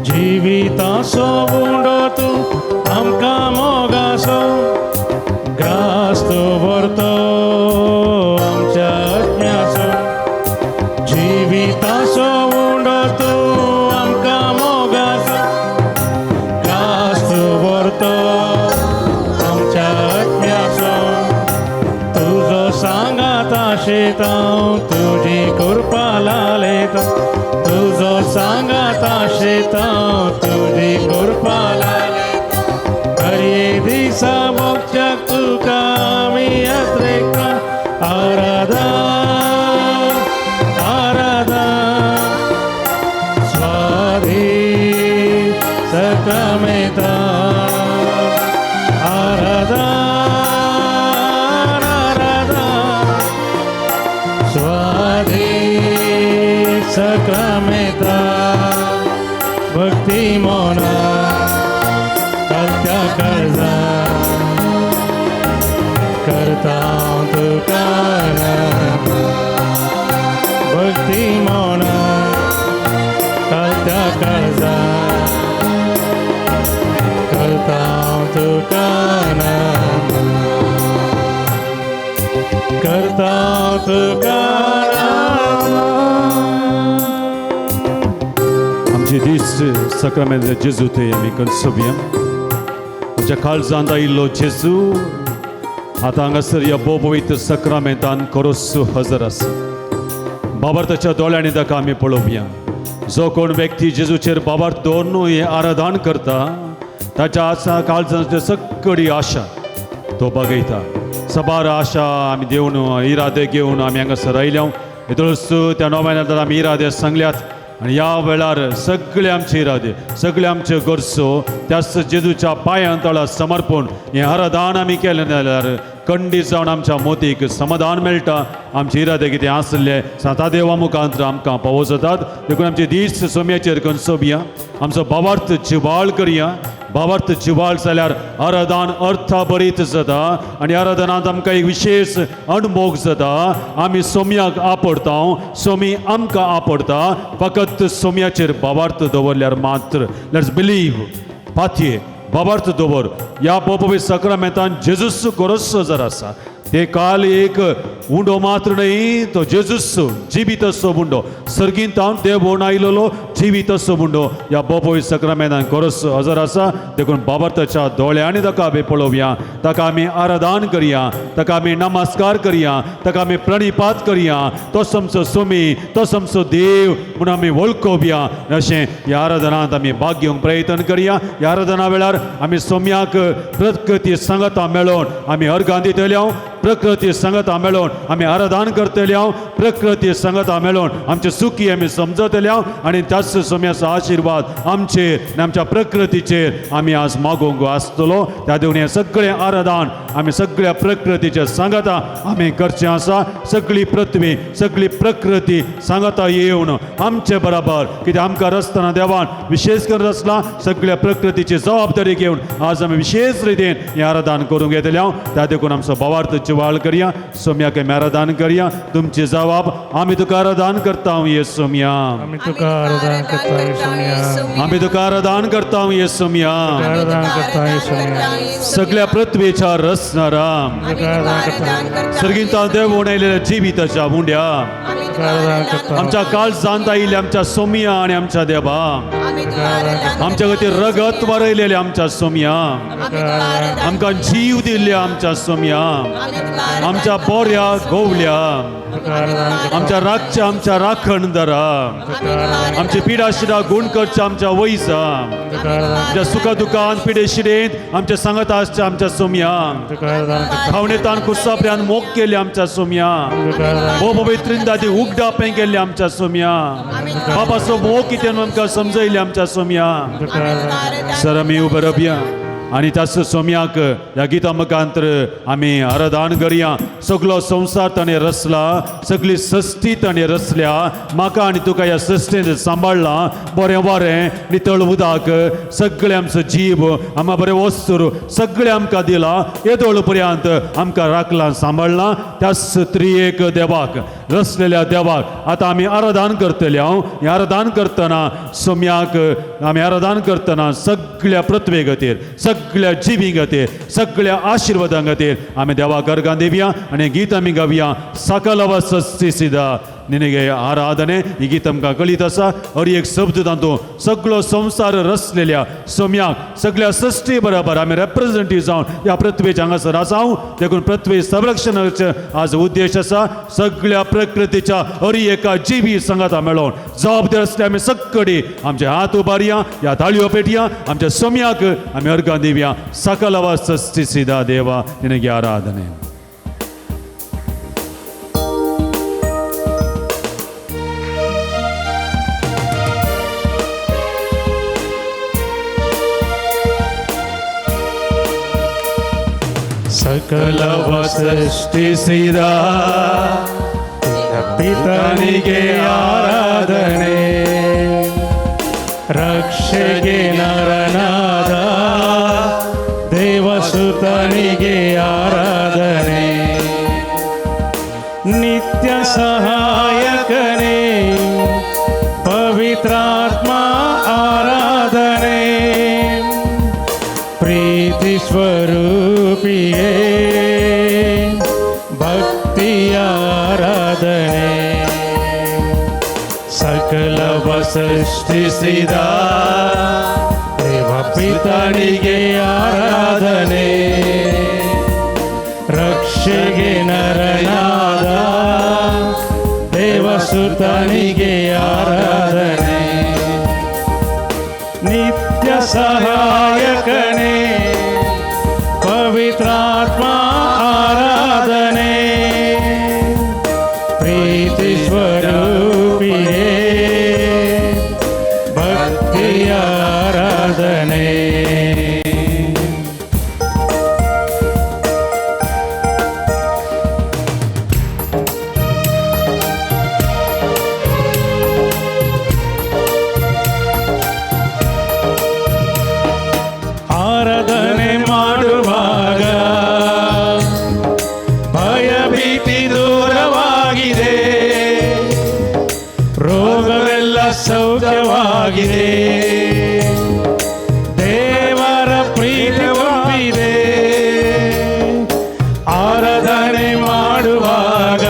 जिविताचो उंडो तूं आमकां मोगाचो ग्रास तूं व्हरतो आमच्या आत्म्याचो. जिविताचो उंडो तूं आमकां मोगाचो ग्रास तूं व्हरतो आमच्या आत्म्याचो. तुजो सांगात आशेता तुजी कृपा लालेता तुजो सांगात आशेता तुजी कृपा लालेता. हर दिसा मोगच्याक तुका आमी यात्रेकता. आराधा आराधा स्वाधीन सक्रामेता. आराधा आराधा स्वाधीन सक्रामेता. भक्ती मोना कालच्या काळजा करता तुका नमन. भक्ती मोना कालच्या काळजा करता तुका नमन. करता तुका नमन. आमचे दीस सक्रामेंत जेजू थंय आमी कन्सोवया. आमच्या काळजांत आयिल्लो जेजू आतां हांगासर ह्या भोव पवित्र सक्रामेंतान खरोच हजर आसा. बाबार्थाच्या दोळ्यांनी ताका आमी पळोवया. जो कोण व्यक्ती जेजूचेर बाबार्थ दवरून हें आराधन करता ताच्या आसा काळजांतली सगळी आशा तो बगयता. सबार आशा आमी देवन इरादे घेवन आमी हांगासर आयल्या. हेतूच त्या नोव्यान आमी इरादे सांगल्यात आनी ह्या वेळार सगळे आमचे इरादे सगळे आमचे गरजो त्याच जेजूच्या पांयां तळा समर्पण हें आराधन आमी केलें जाल्यार खंडीत जावन आमच्या मोतीक समाधान मेळटा. आमचे इरादे कितें आसले साता देवा मुखांत आमकां पावो जातात. देखून आमचे दीस सोम्याचेर कन्सोवया. आमचो भावार्थ जिवाळ करया. भावार्थ जिवाळ जाल्यार आराधन अर्थाभरीत जाता आनी आराधनांत आमकां एक विशेश अणभोग जाता. आमी सोम्याक आपडता, सोमी आमकां आपडता. फकत सोम्याचेर भावार्थ दवरल्यार मात्र. Let's believe पातये भावार्थ दवर. ह्या पवित्र सक्रामेंतान जेजूस गोरस जर आसा ते काल एक उंडो मात्र न्हय, तो जेजूस जिवीत असो उंडो सर्गींत हांव देव होवन आयलेलो जिवीत असो उंडो ह्या पवित्र सक्रामेंतान गोरस हजर आसा. देखून बाबार्थाच्या दोळ्यांनी ताका आमी पळोवया, ताका आमी आराधन करया, ताका आमी नमस्कार करया, ताका आमी प्रणिपात करया. तो आमचो सोमी, तो आमचो देव म्हूण आमी वळखोवया. अशें ह्या आराधनांत आमी भाग घेवंक प्रयत्न करया. ह्या आराधना वेळार आमी सोम्याक प्रकृती सांगता मेळोवन आमी अर्गां दितले. प्रकृती सांगता मेळोवन आमी आराधन करतले. प्रकृती सांगता मेळोवन आमचे सुखी आमी समजतले आनी त्याच सोम्याचो आशिर्वाद आमचेर आनी आमच्या प्रकृतीचेर आमी आज मागोवंक आसतलो. त्या देवन हें सगळें आराधन आमी सगळ्या प्रकृतीचे सांगता आमी करचें आसा. सगळी पृथ्वी सगळी प्रकृती सांगता येवन आमचे बराबर कित्याक आमकां रचतना देवान विशेष करून रचला. सगळ्या प्रकृतीची जबाबदारी घेवन आज आमी विशेष रितीन हें आराधन करूंक येतले. त्या देखून आमचो भावार्थ जिवाळ करया. सोम्याक आमी आराधन करया. तुमची जबाब आमी तुका आराधन करता ये सोम्या. आमी तुका आराधन करता येसुम्या. आमी तुका आराधन करता ये सोम्या. आराधन करता येसुम्या. सगळ्या पृथ्वीच्या रचणारा सर्गींता देव आयलेल्या जिविताच्या उंड्या आमच्या काळजांत आयिल्ल्या आमच्या सोमिया आनी आमच्या देवा आमच्या खातीर रगत वारयलेले आमच्या सोमिया आमकां जीव दिल्ल्या आमच्या सोमिया आमच्या बोऱ्या गोवल्या आमच्या राखच्या आमच्या राखणदारा आमचे पिडा शिडा गुण करच्या आमच्या वैसा आमच्या सुखा दुखान पिडे शिडेंत आमच्या सांगत आसच्या आमच्या सोमया खावणेतान कुसाप्यान मोग केले आमच्या सोमया भो पवित्रिंदादी उगडापें केल्ले आमच्या सोमया बापाचो मोग कितें आमकां समजयले आमच्या सोमया. सर आमी उबे रावया. आनी त्याच सोम्याक ह्या गिता मुखांतर आमी आराधन करया. सगलो संवसार ताणें रचला, सगळी सृश्टी ताणें रचल्या. म्हाका आनी तुका ह्या सृश्टीन सांबाळ्ळां. बरें वारें, नितळ उदक, सगळें आमचो जीव, आमकां बरें वस्तू सगळें आमकां दिलां. येदोळ पर्यंत आमकां राखलां, सांबाळ्ळां. त्याच त्रिएक देवाक, रचलेल्या देवाक आतां आमी आराधन करतले. हांव हें आराधन करतना सोम्याक आमी आराधन करतना सगळ्या पृथ्वे खातीर, सगळ्या जिवी खातीर, सगळ्या आशिर्वादां खातीर आमी देवाक अर्गां दिवया आनी गीत आमी गावया. सकल सृष्टिसिದ ನಿನಗೆ ಆರಾಧನೆ. ಈ ಗೀತ आमकां कळीत आसा. हर एक शब्द तातूंत सगळो संवसार रचलेल्या सोम्याक सगळ्या सृश्टी बरोबर आमी रेप्रेझेंटेटिव्ह जावन ह्या पृथ्वेच्या हांगासर आसा. हांव देखून पृथ्वी संरक्षणाचे आज उद्देश आसा. सगळ्या प्रकृतीच्या हर एका जिवी संगाता मेळोवन जबाबदार आसले आमी सगळी आमचे हात उबारया, ह्या ताळयो पेटया, आमच्या सोम्याक आमी अर्गां दिवया. सकल सृष्टिसिದ ದೇವ ನಿನಗೆ ಆರಾಧನೆ. ಸಕಲವ ಸೃಷ್ಟಿಸಿದ ಪಿತನಿಗೆ ಆರಾಧನೆ, ರಕ್ಷೆಗೆ ನರನಾದ ದೇವಸುತನಿಗೆ ಆರಾಧನೆ, ನಿತ್ಯ ಸಹಾಯಕನೇ ಪವಿತ್ರಾತ್ಮ ಆರಾಧನೆ, ಪ್ರೀತಿ ಸ್ವರೂಪಿಯೇ ಭಕ್ತಿಯ ಆರಾಧನೆ. ಸಕಲವ ಸೃಷ್ಟಿಸಿದ ದೇವ ಪಿತನಿಗೆ ಆರಾಧನೆ, ರಕ್ಷೆಗೆ ನರನಾದ ದೇವಸುತನಿಗೆ ಆರಾಧನೆ, ನಿತ್ಯ ಸಹಾಯಕನೇ ಪವಿತ್ರಾತ್ಮ ಆರಾಧನೆ, ಪ್ರೀತಿ ಸ್ವರೂಪಿಯೇ ಭಕ್ತಿಯ ಆರಾಧನೆ. ಆರಾಧನೆ ಮಾಡುವಾಗ ಭಯ ಭೀತಿ ದೂರವಾಗಿದೆ, ರೋಗವೆಲ್ಲ ಸೌಖ್ಯವಾಗಿದೆ, ದೇವರ ಪ್ರೀತಿ ತುಂಬಿದೆ. ಆರಾಧನೆ ಮಾಡುವಾಗ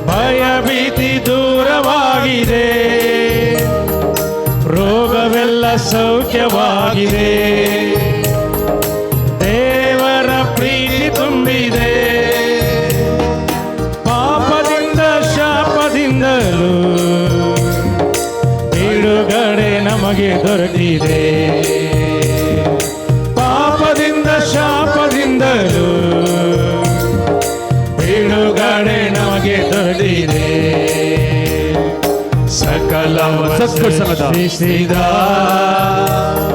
ಭಯ ಭೀತಿ ದೂರವಾಗಿದೆ, ರೋಗವೆಲ್ಲ ಸೌಖ್ಯವಾಗಿದೆ, ದೇವರ ಪ್ರೀತಿ ತುಂಬಿದೆ. ಪಾಪದಿಂದ ಶಾಪದಿಂದಲೂ ಬಿಡುಗಡೆ ನಮಗೆ ದೊರಕಿದೆ, ಪಾಪದಿಂದ ಶಾಪದಿಂದಲೂ ಬಿಡುಗಡೆ ನಮಗೆ ದೊರಕಿದೆ. ಸಕಲವ ಸೃಷ್ಟಿಸಿದ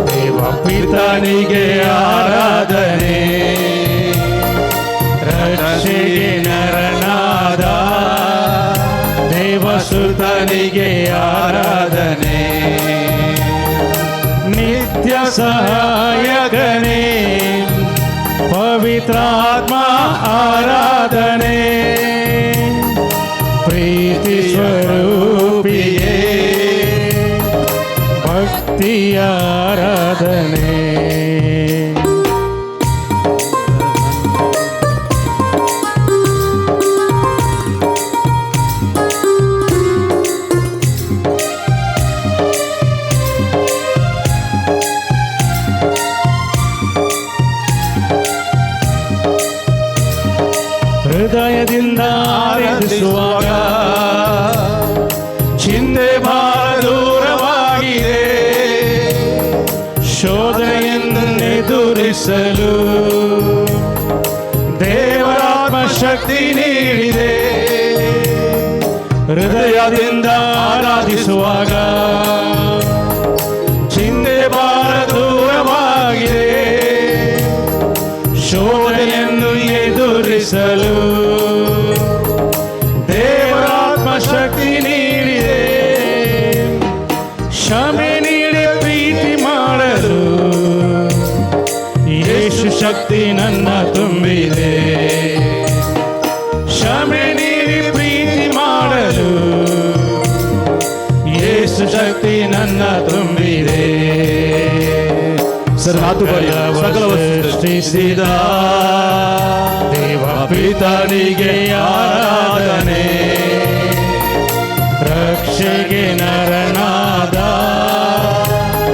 ದೇವ ಪಿತನಿಗೆ ಆರಾಧನೆ, ರಕ್ಷೆಗೆ ನರನಾದ ದೇವಸುತನಿಗೆ ಆರಾಧನೆ, ನಿತ್ಯ ಸಹಾಯಕನೇ ಪವಿತ್ರಾತ್ಮ ಆರಾಧನೆ, ಪ್ರೀತಿ ಸ್ವರೂಪಿಯೇ ಭಕ್ತಿಯ ಆರಾಧನೆ. ಹೃದಯದಿಂದ ಆರಾಧಿಸುವಾಗ ಚಿಂತೆ ಭಾರ ದೂರವಾಗಿದೆ, ಶೋಧನೆಯನ್ನೆದುರಿಸಲು ದೇವರಾತ್ಮ ಶಕ್ತಿ ನೀಡಿದೆ. ಹೃದಯದಿಂದ ಆರಾಧಿಸುವಾಗ ಚಿಂತೆ ಭಾರ ದೂರವಾಗಿದೆ, ಕ್ಷಮೆ ನೀಡಿ ಪ್ರೀತಿ ಮಾಡಲು ಯೇಸು ಶಕ್ತಿ ನನ್ನ ತುಂಬಿದೆ. ಕ್ಷಮೆ ನೀಡಿ ಪ್ರೀತಿ ಮಾಡಲು ಯೇಸು ಶಕ್ತಿ ನನ್ನ ತುಂಬಿದೆ. ಸರ್ ಮಾತು ಬರಿ ಸಕಲ ಸೃಷ್ಟಿಸಿದ ದೇವ ಪಿತನಿಗೆ ಆರಾಧನೆ, ರಕ್ಷೆಗೆ ನರನಾದ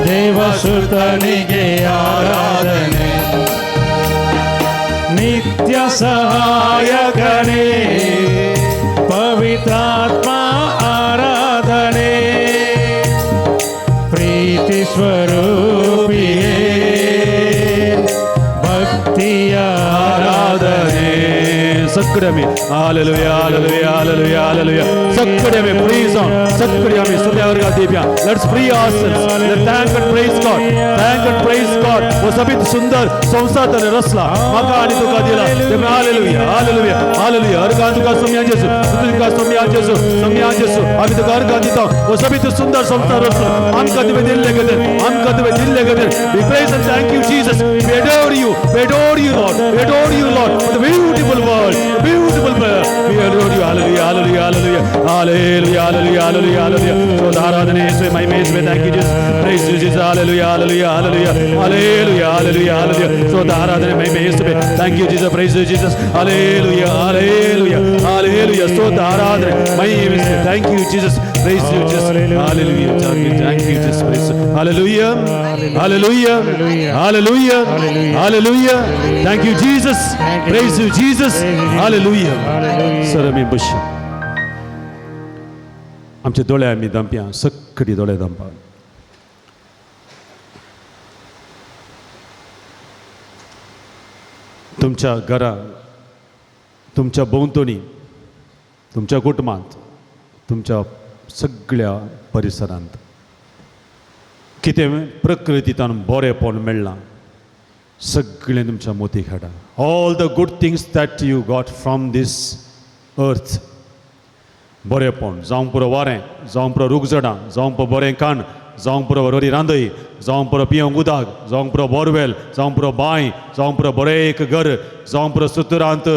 ದೇವಸುತನಿಗೆ ಆರಾಧನೆ, ನಿತ್ಯ ಸಹಾಯಕನೇ ಪವಿತ್ರಾತ್ಮ ಆರಾಧನೆ, ಪ್ರೀತಿ ಸ್ವರೂಪಿಯೇ ಭಕ್ತಿಯ ಆರಾಧನೆ. ಸಕ್ಕಡೆ ಆಮಿ ಹಾಲೆಲೂಯಾ ಹಾಲೆಲೂಯಾ ಹಾಲೆಲೂಯಾ ಹಾಲೆಲೂಯಾ. ಸಕ್ಕಡೆ ಆಮಿ ಪ್ರೇಸ್ ಆನ್. ಸಕ್ಕಡೆ ಆಮಿ ಸ್ತುತಿ ಅವರಿಗೆ ದೀಪ್ಯ. Let's free ourselves. Let thank and praise God, thank and praise God. हो सबित सुंदर संसार ताणें रचला म्हाका आनी तुका दिला. तेमी हालेलुया हालेलुया हालेलुया. अर्गां तुका सोम्या जेजू, तुका सोम्या जेजू, सोम्या जेजू. आमी तुका अर्गां दिता. हो सबित सुंदर संसार रचलो आमकां तुवें दिल्ले खातीर, आमकां तुवें दिल्ले खातीर. We praise and thank you, Jesus. We adore you, we adore you, Lord. We adore you, Lord, for the beautiful world, the beautiful world. We adore you. Hallelujah, hallelujah, hallelujah, hallelujah, hallelujah, hallelujah, hallelujah. So ಆರಾಧನೆ ಯೇಸುವೆ, ಮಹಿಮೆ ಯೇಸುವೆ. Thank you, Jesus. Praise you, Jesus. Hallelujah, hallelujah, hallelujah, hallelujah, hallelujah, hallelujah. So ಆರಾಧನೆ ಮಹಿಮೆ ಯೇಸುವೆ. Thank you, Jesus. Praise you, Jesus. Hallelujah, hallelujah, hallelujah. ಸ್ತೋತ್ರ ಆರಾಧನೆ ಮಹಿಮೆ ಯೇಸುವೆ. Thank you, Jesus. Praise you, Jesus. Hallelujah. Thank you, Jesus. Praise you. Hallelujah, hallelujah, hallelujah, hallelujah. Thank you, Jesus. Praise you, Jesus. Hallelujah. Sir आमी बसया. आमचे दोळे आमी धांपया, सक्कडी दोळे धांपा. तुमच्या घरा, तुमच्या भोंवतणी, तुमच्या कुटुंबांत, तुमच्या सगळ्या परिसरांत कितें प्रकृतींतल्यान बरेंपण मेळ्ळां सगळें तुमच्या मोती हाडा. All the good things that you got from this earth, बरेंपण जावं पुरो वारें, जावं पुरो रूख झाडां, जावं पुरो बरें कान, जावं पुरो बरी रांदय, जावं पुरो पिवंक उदक, जावं पुरो बोरवेल, जावं पुरो बांय, जावं पुरो बरें एक घर, जावं पुरो सुतरांत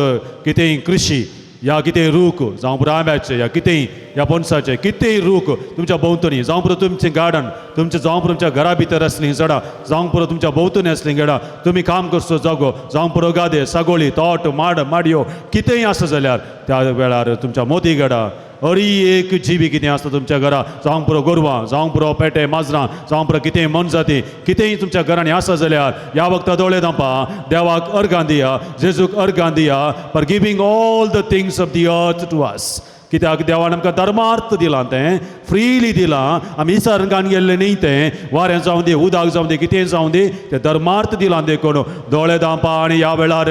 कितेंय कृशी या कितेंय रूख, जावं पुरो आंब्याचें या कितेंय या पणसाचें कितेंय रूख तुमच्या भोंवतणी, जावं पुरो तुमचें गार्डन तुमचें, जावं पुरो तुमच्या घरा भितर आसलीं झाडां, जावं पुरो तुमच्या भोंवतणी आसलीं झाडां, तुमी काम करचो जागो, जावं पुरो गादे, सागोळी, तोट, माड, माडयो, कितेंय आसा जाल्यार त्या वेळार तुमच्या मोती घडा. अरी एक जिवी कितें आसता तुमच्या घरा, जावं पुरो गोरवां, जावं पुरो पेटे माजरां, जावं पुरो कितेंय मोनजाती, कितेंय तुमच्या घरांनी आसा जाल्यार ह्या वखता दोळे धांपा, देवाक अर्गां दिया, जेजूक अर्गां दिया for giving all the things of the earth to us. कित्याक देवान आमकां धर्मार्थ दिलां, तें फ्रीली दिलां. आमी इसर्गान गेल्लें न्ही. तें वारें जावं दी, उदक जावं दी, कितें जावं दी, तें धर्मार्थ दिलां. देखून दोळे धांपा आनी ह्या वेळार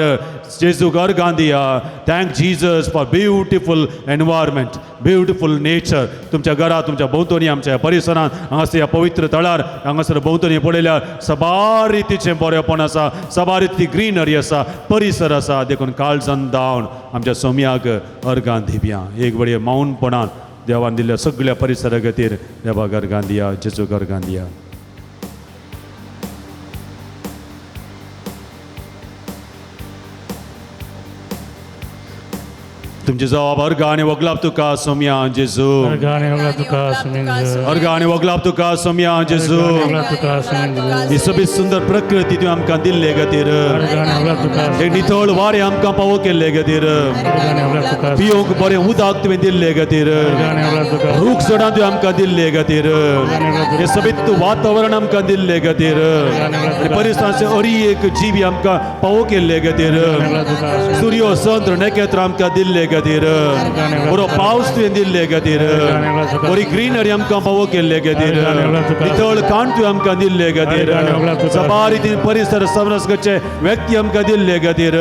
जेजूक अर्गां दिया. Thank Jesus for beautiful environment, beautiful nature. तुमच्या घरा, तुमच्या भोंवतणी, आमच्या परिसरांत, हांगासर ह्या पवित्र थळार, हांगासर भोंवतणी पळयल्यार सबार रितीचें बरेंपण आसा, सबार रिती ग्रिनरी आसा, परिसर आसा. देखून काळजान धांवन आमच्या सोम्याक अर्गां दिवया. एक बडये मौनपणान देवान दिल्ल्या सगळ्या परिसरा खातीर देवाक अर्गां दिया, जेजूक अर्गां दिया. तुमची जबाब अर्गां आनी वगलाप तुका सोम्या जेजू. अर्गां वगलाप तुका सोम्या. अर्गां आनी वगलाप तुका सोम्या जेजू. वगलाप तुका सोम्या. ही सोबीत सुंदर प्रकृती तुवें आमकां दिल्ले खातीर, अर्गां वगलाप तुका. एक नितळ वारें आमकां पावो केल्ले खातीर, अर्गां वगलाप तुका. पिवंक बरें उदक तुवें दिल्ले खातीर, अर्गां वगलाप तुका. रूख झाडां तुवें आमकां दिल्ले खातीर, हे सोबीत वातावरण आमकां दिल्ले खातीर आनी परिसराचे अरी एक जिवी आमकां पावो केल्ले खातीर, सूर्य, चंद्र, नखेत्रां आमकां दिल्ले खातीर, बरो पावस तुवें दिल्ले खातीर, बरी ग्रिनरी आमकां पावो केल्ले खातीर, नितळ काण तुवें आमकां दिल्ले खातीर, सबार रितीन परिसर समरस करचे व्यक्ती आमकां दिल्ले खातीर,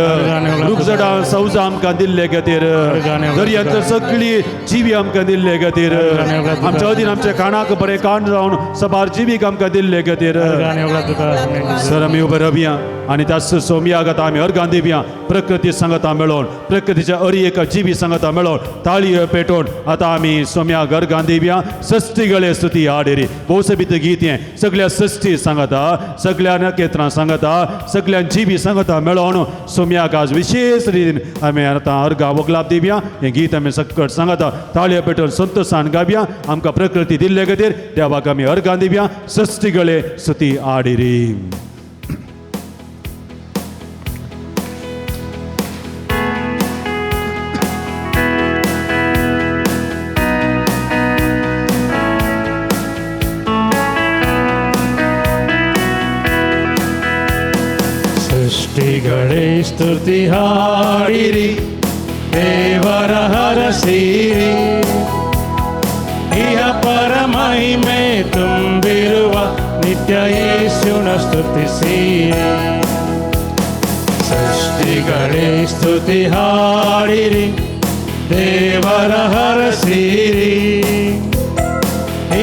रूख झाडां सौजां आमकां दिल्ले खातीर, दर्यांत सगळी जिवी आमकां दिल्ले खातीर, आमच्या अधीन आमच्या काणाक बरें काण जावन सबार जिवीक आमकां दिल्ले खातीर. अर्गां वगलाप तुका. सर आमी उबे रावया आनी त्याच सोमयाक आतां आमी अर्गां दिवया. प्रकृती सांगता मेळोवन प्रकृतीच्या अरी एका जिवी जीवी सांगता मेळोन ताळयो पेटोवन आतां आमी सोम्या गर्गां दिवया. सृश्टीगळे स्तुती हाडिरी भोवसबीत गीत हें सगळ्या सृश्टी सांगता, सगळ्या नखेत्रां सांगता, सगळ्या जीवी सांगता मेळोन सोम्याक आज विशेष रितीन आमी आतां अर्गां वगलाप दिवया. हें गीत आमी सकट सांगता ताळयो पेटोवन संतोशान गावया. आमकां प्रकृती दिल्ले खातीर देवाक आमी अर्गां दिवया. सृश्टीगळे स्तुती हाडिरी. ಸೃಷ್ಟಿಗಳೇ ಸ್ತುತಿ ಹಾಡಿರಿ, ದೇವರ ಹರಸಿರಿ. ಇಹ ಪರಮಹಿಮೆ ತುಂಬಿರುವ ನಿತ್ಯ ಯೇಸುನ ಸ್ತುತಿಸಿರಿ. ಸೃಷ್ಟಿಗಳೇ ಸ್ತುತಿ ಹಾಡಿರಿ, ದೇವರ ಹರಸಿರಿ.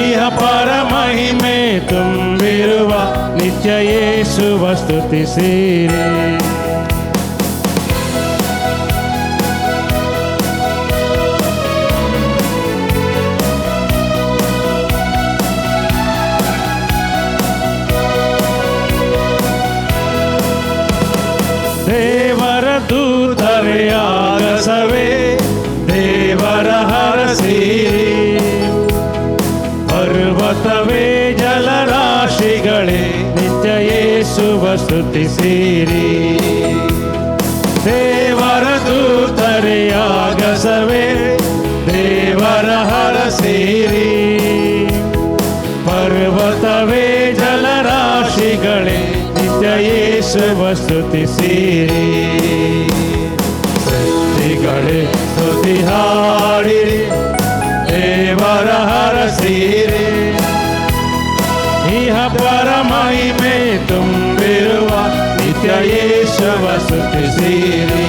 ಇಹ ಪರಮಹಿಮೆ ತುಂಬಿರುವ ನಿತ್ಯ ಯೇಸುವ ಸ್ತುತಿಸಿರಿ. ದೇವರ ದೂತರೇ ಆಗಸವೇ, ದೇವರ ಹರಸಿರಿ. ಪರ್ವತವೇ ಜಲರಾಶಿಗಳೇ, ನಿತ್ಯ ಯೇಸುವ ಸ್ತುತಿಸಿರಿ. ದೇವರ ದೂತರೇ ಆಗಸವೇ, ದೇವರ ಹರಸಿರಿ. ಪರ್ವತವೇ ಜಲರಾಶಿಗಳೇ, ನಿತ್ಯ ಯೇಸುವ ಸ್ತುತಿಸಿರಿ. ಸೃಷ್ಟಿಗಳೇ ಸ್ತುತಿ ಹಾಡಿರಿ, ದೇವರ ಹರಸಿರಿ. ಇಹ ಪರಮಹಿಮೆ ತುಂಬಿರುವ ನಿತ್ಯ ಯೇಸುವ ಸ್ತುತಿಸಿರಿ.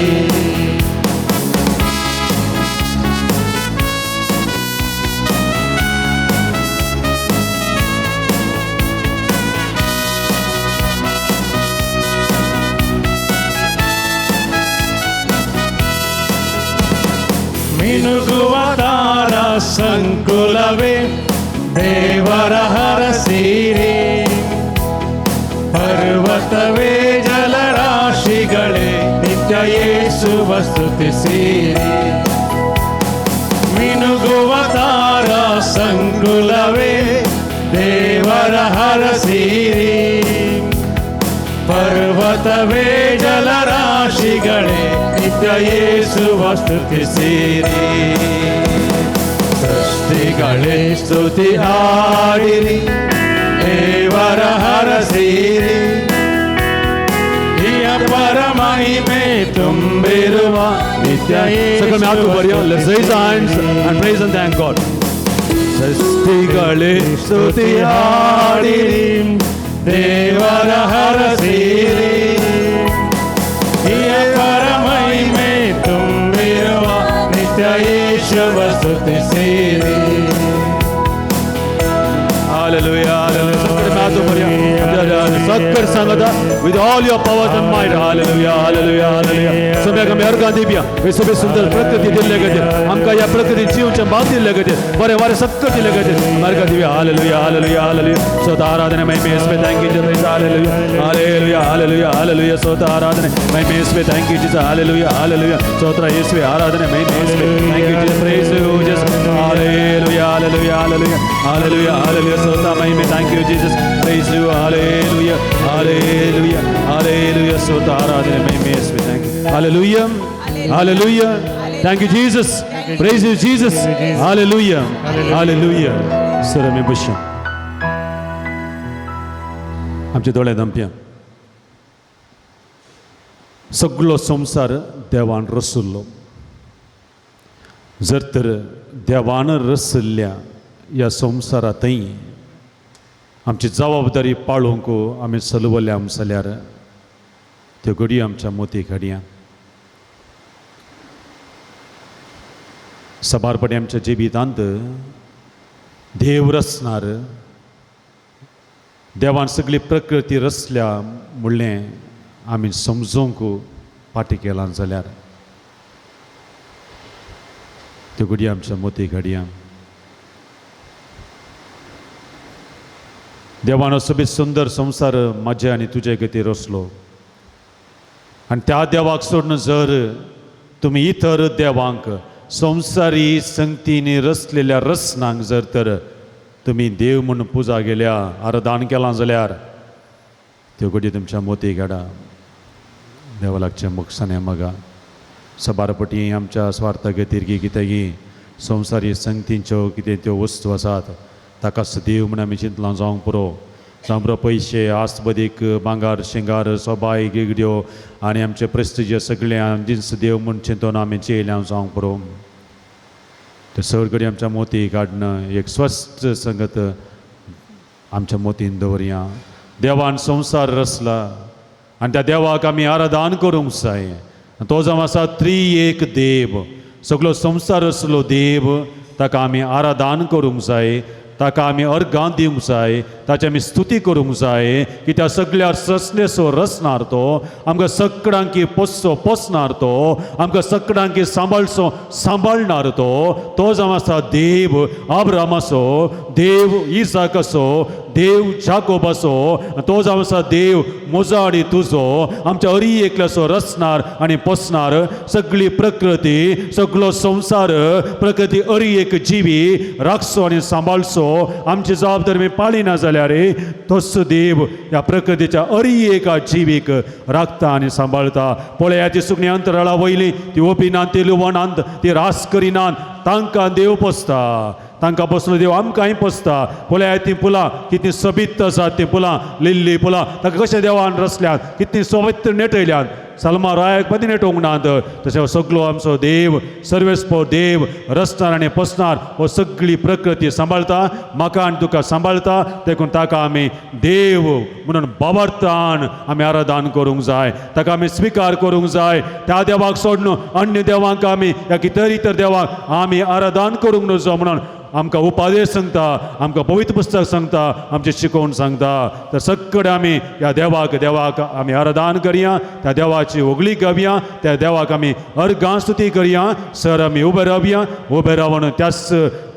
ಮಿನುಗುವ ತಾರ ಸಂಕುಲವೇ, ದೇವರ ಹರಸಿರಿ. ಪರ್ವತವೇ ಜಲರಾಶಿಗಳೇ, ನಿತ್ಯ ಯೇಸುವ ಸ್ತುತಿಸಿರಿ. ಮಿನುಗುವ ತಾರ ಸಂಕುಲವೇ, ದೇವರ ಹರಸಿರಿ. ಪರ್ವತವೇ ಜಲರಾಶಿಗಳೇ, ನಿತ್ಯ ಯೇಸುವ ಸ್ತುತಿಸಿರಿ. ಸೃಷ್ಟಿಗಳೇ ಸ್ತುತಿ ಹಾಡಿರಿ, ದೇವರ ಹರಸಿರಿ. ಇಹ ಪರಮಹಿಮೆ ತುಂಬಿರುವ ನಿತ್ಯ ಸಕಲ ಯೇಸುವ Let's raise our hands and praise and thank God. ಸೃಷ್ಟಿಗಳೇ ಸ್ತುತಿ ಹಾಡಿರಿ, ದೇವರ ಹರಸಿರಿ. ಇಹ ಪರಮಹಿಮೆ ತುಂಬಿರುವ ನಿತ್ಯ ಯೇಸುವ ಸ್ತುತಿಸಿರಿ. Hallelujah, hallelujah. ಸಕ್ಕರ್ ಸಂಗದ with all your powers and might. Hallelujah, hallelujah, hallelujah. सगळ्याक आमी अर्गां दिवया. हे सगळे सुंदर प्रकृती दिल्ले खातीर आमकां ह्या प्रकृती जिवचें भाग दिल्ले खातीर बरें वारें सक्कट दिल्ले खातीर आमी अर्गां दिवया. Hallelujah, hallelujah, hallelujah. स्वता आराधना महिमे येसुवे. Thank you Jesus. Hallelujah, hallelujah, hallelujah, hallelujah. स्वता आराधना महिमे येसुवे. Thank you Jesus. Hallelujah, hallelujah. स्तोत्र येसुवे आराधना महिमे येसुवे. Thank you Jesus. Praise you Jesus. Hallelujah, hallelujah, hallelujah, hallelujah, hallelujah. स्तोत्र महिमे. Thank you Jesus. Praise you. Hallelujah, hallelujah, hallelujah. स्तोत्र आराधना महिमे येसुवे. Thank you. Hallelujah, hallelujah. Thank you Jesus. Praise you Jesus. Hallelujah, hallelujah. Sir आमी बसया, आमचे दोळे धांपया. सगळो संवसार देवान रसुल्लो. जर तर देवान रसल्ल्या ह्या संवसारांतय आमची जबाबदारी पाळूंक आमी सलवल्या जाल्यार त्यो घडयो आमच्या मोती घडया. सबारपणी आमच्या जिवितांत देव रचणार, देवान सगळी प्रकृती रचल्या म्हणलें आमी समजूंक फाटी केलां जाल्यार त्यो घडये आमच्या मोती घडया. देवान सोबीत सुंदर संवसार म्हजे आनी तुजे खातीर रचलो आनी त्या देवाक सोडून जर तुमी इतर देवांक संवसारी संगतींनी रचलेल्या रचनांक जर तर तुमी देव म्हूण पुजा गेल्या आराधन केलां जाल्यार त्यो घडये तुमच्या मोती घडा. देवा लागचें मोगसाने मगा सबारपटी आमच्या स्वार्था खातीर की कितें संवसारी संगतींच्यो कितें त्यो वस्तू आसात ताका देव म्हूण आमी चिंतलां जावंक पुरो. जावं पुरो पयशे आसबदीक भांगार शिंगार सोबाय गिगड्यो आनी आमचे प्रेस्टिज सगळें जिन्स देव म्हूण चिंतून आमी चेयल्या जावंक पुरो. ते सगळे कडेन आमच्या मोती काडून एक स्वस्थ संगत आमच्या मोतीन दवरया. देवान संवसार रचला आनी त्या देवाक आमी आराधन करूंक जाय. तो जावन आसा त्री एक देव, सगलो संवसार रचलो देव, ताका आमी आराधन करूंक जाय, ताका आमी अर्गां दिवंक जाय, ताची आमी स्तुती करूंक जाय की त्या सगळ्या रचलेसो रचणार तो, आमकां सगळ्यांकी पोसचो पोसणार तो, आमकां सगळ्यांकी सांबाळचो सांबाळणार तो. तो जावन आसा देव आब्रामाचो, देव इसाकाचो, देव जाकोबाचो, तो जावन आसा देव म्हजो आनी तुजो. आमच्या अरी एकल्याचो रचणार आनी पोसणार. सगळी प्रकृती सगळो संवसार प्रकृती अरी एक जिवी राखचो आनी सांबाळचो. आमची जबाबदारी आमी पाळिना जाल्यार तोच देव ह्या प्रकृतीच्या अरी एका जिवीक राखता आनी सांबाळता. पळया ती सुकणी अंतराळा वयली, ती ओपिनात, ती लुवणांत, ती रास करिनात, तांकां देव पोसता. तांकां पोसलो देव आमकांय पोसता. पळया तीं फुलां कितलीं सोबीत आसात, तीं फुलां लिल्ली फुलां ताका कशें देवान रचल्यात, कितलीं सोबीत नेटयल्यात. सलमा रायाक पदी नेटोवंक नात. तशें सगलो आमचो देव सर्वेस्पो देव रचणार आनी पोसणार हो सगळी प्रकृती सांबाळता, म्हाका आनी तुका सांबाळता. देखून ताका आमी देव म्हणून बाबार्थान आमी आराधन करूंक जाय, ताका आमी स्विकार करूंक जाय. त्या देवाक सोडून अन्य देवांक आमी या इतर इतर देवाक आमी आराधन करूंक नजो म्हणून आमकां उपादेश सांगता, आमकां पवित्र पुस्तक सांगता, आमचें शिकोवण सांगता. तर सगळे आमी ह्या देवाक देवाक आमी आराधन करया, त्या देवाची होगळी गावया, त्या देवाक आमी अर्गां स्तुती करया. सर आमी उबे रावया, उबे रावन त्याच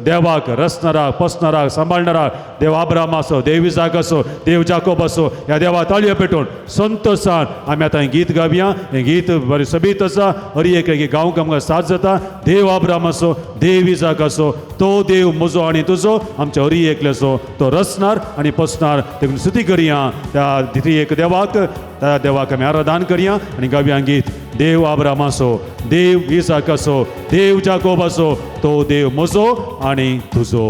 देवाक रचणाराक पोसणाराक सांबाळणाराक देव आब्राम आसो, देव इसाक आसो, देव जाकोब आसो, ह्या देवा ताळयो पेटोवन संतोशान आमी आतां हें गीत गावया. हें गीत बरें सोबीत आसा, हर एक एक गावंक आमकां साथ जाता. देव आब्राम आसो, देव इसाक आसो, तो देव म्हजो आनी तुजो, आमच्या हरी एकल्याचो तो रचणार आनी पोसणार. देखून स्तुती करया त्या एक देवाक, त्या देवाक आमी आराधन करया आनी गावया गीत. देव आब्राम आसो, देव इसाक आसो, देव जाकोब आसो, तो देव म्हजो आनी तुजो.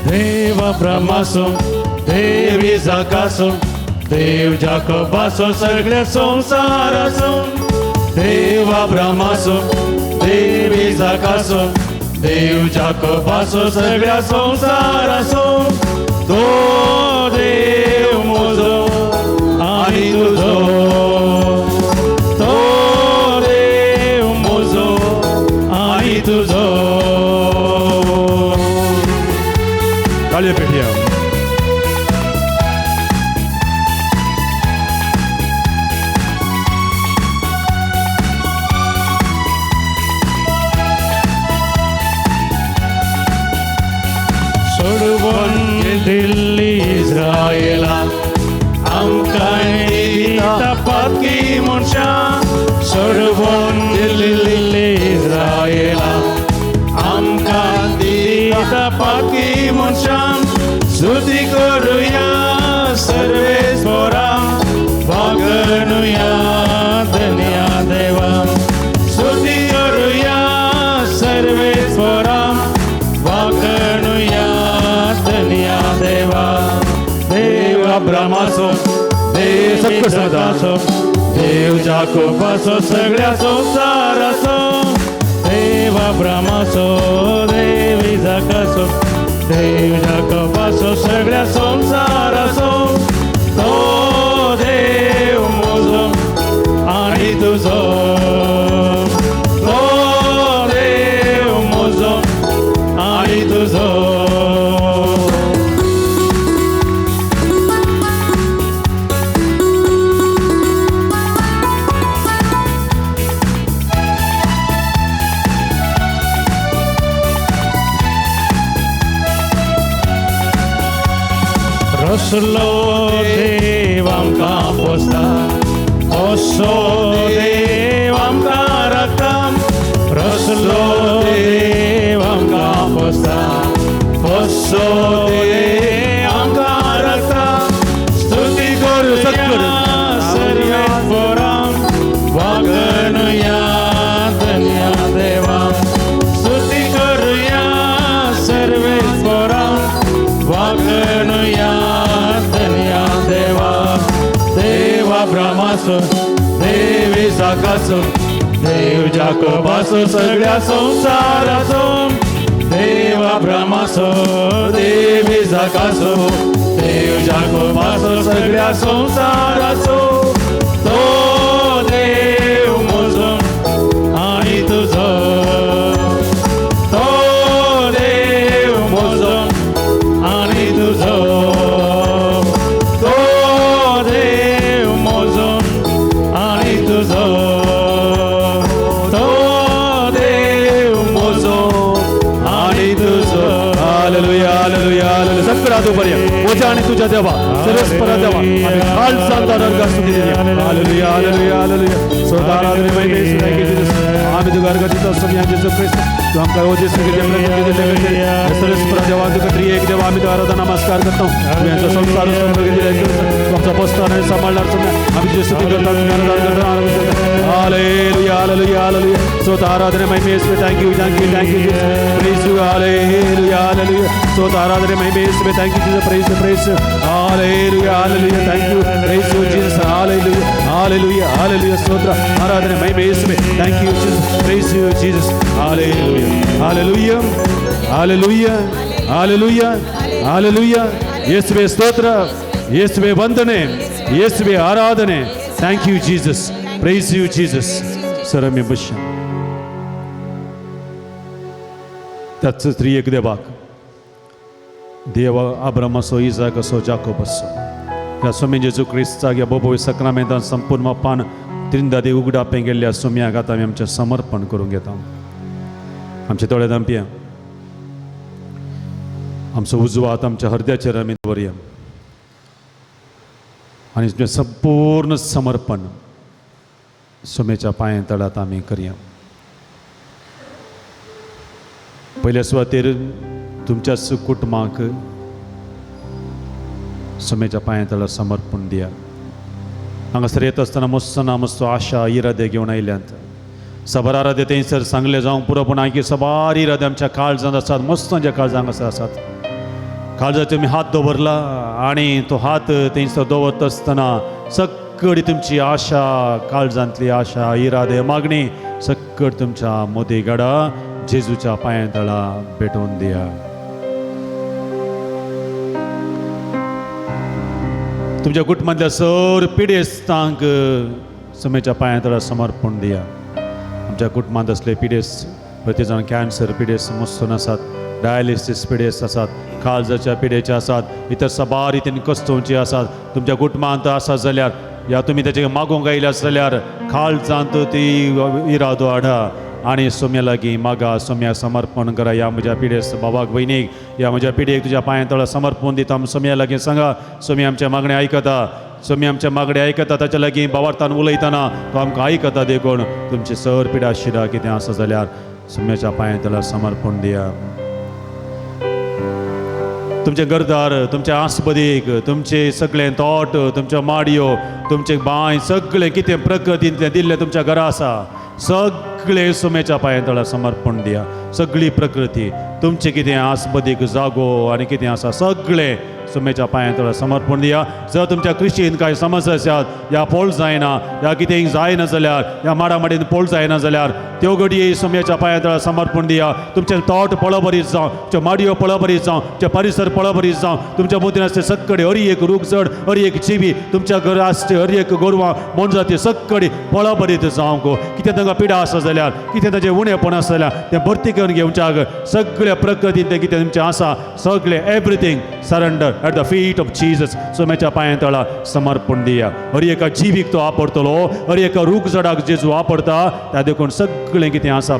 देव अब्रामाचो, देव इसाकाचो, देव जाकोबाचो, सगळ्या संवसाराचो. देव अब्रामाचो, देव इसाकाचो, देव जाकोबाचो, सगळ्या संवसाराचो. तो देव म्हजो आनी तुजो, तो देव म्हजो आनी तुजो. ताळयो पेटया. सोडवून दिल्ली इस्रायला आमकां दिता पातकी मनशां. सोडवून दिल्ली इस्रायला आमकां दिता पातकी मनशां. स्तुती करुया सर्वेस्परा, वागणुया धन्या देवा. स्तुती करुया सर्वेस्परा, वागणुया धन्या देवा. देव अब्रामाचो, देव इसाकाचो, देव जाकोबाचो, सगळ्या संवसाराचो. देव अब्रामाचो, देव इसाकाचो, देव जाकोबाचो, सगळ्या संवसाराचो. तो देव म्हजो आनी तुजो, तो देव म्हजो आनी तुजो. कसलो देव आमकां पोसता, कसो देव आमकां राखता, कसलो देव आमकां पोसता, कसो देव आमकां राखता. स्तुती करुया सर्वेस्परां, वागणुया धन्या देवा. स्तुती करुया सर्वेस्परां, वागणुया धन्या देवा. देव अब्रामाचो, देव इसाकाचो, देव जाकोबाचो, सगळ्या संवसाराचो. देव अब्रामाचो, देव इसाकाचो, देव जाकोबाचो, सगळ्या संवसाराचो. तो देव म्हजो आनी तुजो, तो देव म्हजो आनी तुजो, तो देव म्हजो आनी तुजो, तो देव म्हजो आनी तुजो. Hallelujah, hallelujah, hallelujah. सगळा तू बऱ्या म्हज्या आनी तुज्या देवा, सर्वेस्परा देवा, आमी काळजांत अर्घ स्तुती दिया. Hallelujah, hallelujah, hallelujah. स्वतः महिमे thank you Jesus. आमी तुका अर्घ दिता सोम्या जेजू क्रिस्त, तूं आमकां ओ जेजू सर्वेस्परा देवा, तुका त्रिएक देवा, आमी तुका आराधना नमस्कार करता. तुवें आमचो संवसार तूं आमचो पोसता आनी सांबाळणार सोम्या, आमी तुजी स्तुती करता, तुमी आराधना करता. Hallelujah, hallelujah, hallelujah. स्वतः आराधना महिमे thank you, thank you, thank you Jesus. Praise you. Hallelujah, hallelujah. स्वतः आराधना महिमे thank you Jesus. Praise, praise. Hallelujah, hallelujah. Thank you, praise you Jesus. Hallelujah, hallelujah, hallelujah. स्तोत्र आराधना महिमे thank you Jesus. Praise you Jesus. Hallelujah, hallelujah, hallelujah, hallelujah, hallelujah. ಯೇಸುವೆ ಸ್ತೋತ್ರ, ಯೇಸುವೆ ವಂದನೆ, ಯೇಸುವೆ ಆರಾಧನೆ. Thank you Jesus. Praise you Jesus. सरम्य ಬಶ್ಯ त्याच त्रिएक देवाक, देव अब्रामाचो, इजाकाचो, जाकोबाचो, ह्या स्वामी जेजू क्रिस्ताक ह्या बोबोय सक्रामेंतान संपूर्ण पान त्रिंदादी उगडापें गेल्ल्या सोम्याक आतां आमी आमचें समर्पण करूंक घेता. आमचे दोळे धांपया, आमचो उजवो हात आमच्या हृदयाचेर आमी दवरया आनी तुजें संपूर्ण समर्पण सोम्याच्या पांया तळात आमी करया. पयल्या सुवातेर तुमच्याच कुटुंबाक सोम्याच्या पांया तळा समर्पण दिया. हांगासर येता आसतना मस्तो ना मस्तो आशा इरादे घेवन आयल्यात. साबार आराधे थंयसर सांगले जावंक पुरो, पूण आणखी साबार इरादे आमच्या काळजांत आसात, मस्त काळजां हांगासर आसात. काळजाचेर तुमी हात दवरला आनी तो हात थंयसर दवरता आसतना सगळी तुमची आशा, काळजांतली आशा, इरादे, मागणी सगळी तुमच्या मोदी गडा जेजूच्या पांया तळा भेटोवन दिया. तुमच्या कुटुंबांतल्या सर पिडेस्तांक सोम्याच्या पांया तळा समर्पण दिया. आमच्या कुटुंबांत असले पिडेस्त, प्रत्येक जाण कॅन्सर पिडेस्त मस्तून आसात, डायलिसीस पिडेस्त आसात, काळजाच्या पिडेचे आसात, इतर साबार रितीन कस्तोवचे आसात. तुमच्या कुटुंबांत आसा जाल्यार या तुमी तेचे मागोवंक आयले आसा जाल्यार काळजांत ती इरादो हाडा आनी सोम्या लागीं मागा, सोम्या समर्पण करा. ह्या म्हज्या पिडेस्त बाबाक, भयणीक, ह्या म्हज्या पिडेक तुज्या पांया तळा समर्पण दिता. सोम्या लागीं सांगा, सोमी आमच्या मागणें आयकता, सोमी आमच्या मागणें आयकता. ताच्या लागीं बावार्थान उलयतना तो आमकां आयकता. देखून तुमची सर पिडा शिरा कितें आसा जाल्यार सोम्याच्या पांया तळा समर्पण दिया. तुमचें घरदार, तुमचें आसबदीक, तुमचें सगळें तोट, तुमच्यो माडयो, तुमचें बांय, सगळें कितें प्रकृतींतलें दिल्लें तुमच्या घरा आसा सगळें सोम्याच्या पांया तळा समर्पण दिया. सगळी प्रकृती, तुमचें कितें आसबदीक जागो आनी कितें आसा सगळें सोम्याच्या पांया तळा समर्पण दिया. जर तुमच्या कृशीन कांय समस्या आसात, या पोळ जायना, या कितें जायना जाल्यार, या माडामाडीन पोळ जायना जाल्यार त्यो घडये सोम्याच्या पांया तळा समर्पण दिया. तुमचें तोट पळोबरीत जावं, तुमच्यो माडयो पळोबरीत जावं, तुमचें परिसर पळोबरीत जावं, तुमच्या मुदीन आसचे सगळे हरी एक रूख झड, हरी एक जिवी, तुमच्या घरा आसचे हरी एक गोरवां मोनजाती सगळी पळोबरीत जावंक. कितें तांकां पिडा आसा जाल्यार, कितें तांचें उणेपण आसा जाल्यार तें भरती करून घेवच्याक सगळ्या प्रकृतीन तें कितें तुमचें आसा सगळें everything surrender at the feet of Jesus. सोम्याच्या पांया तळा समर्पण दिया. हर एका जिवीक तो वापरतलो, हर एका रूख झडाक जेजू वापरता, त्या देखून सगळें कितें आसा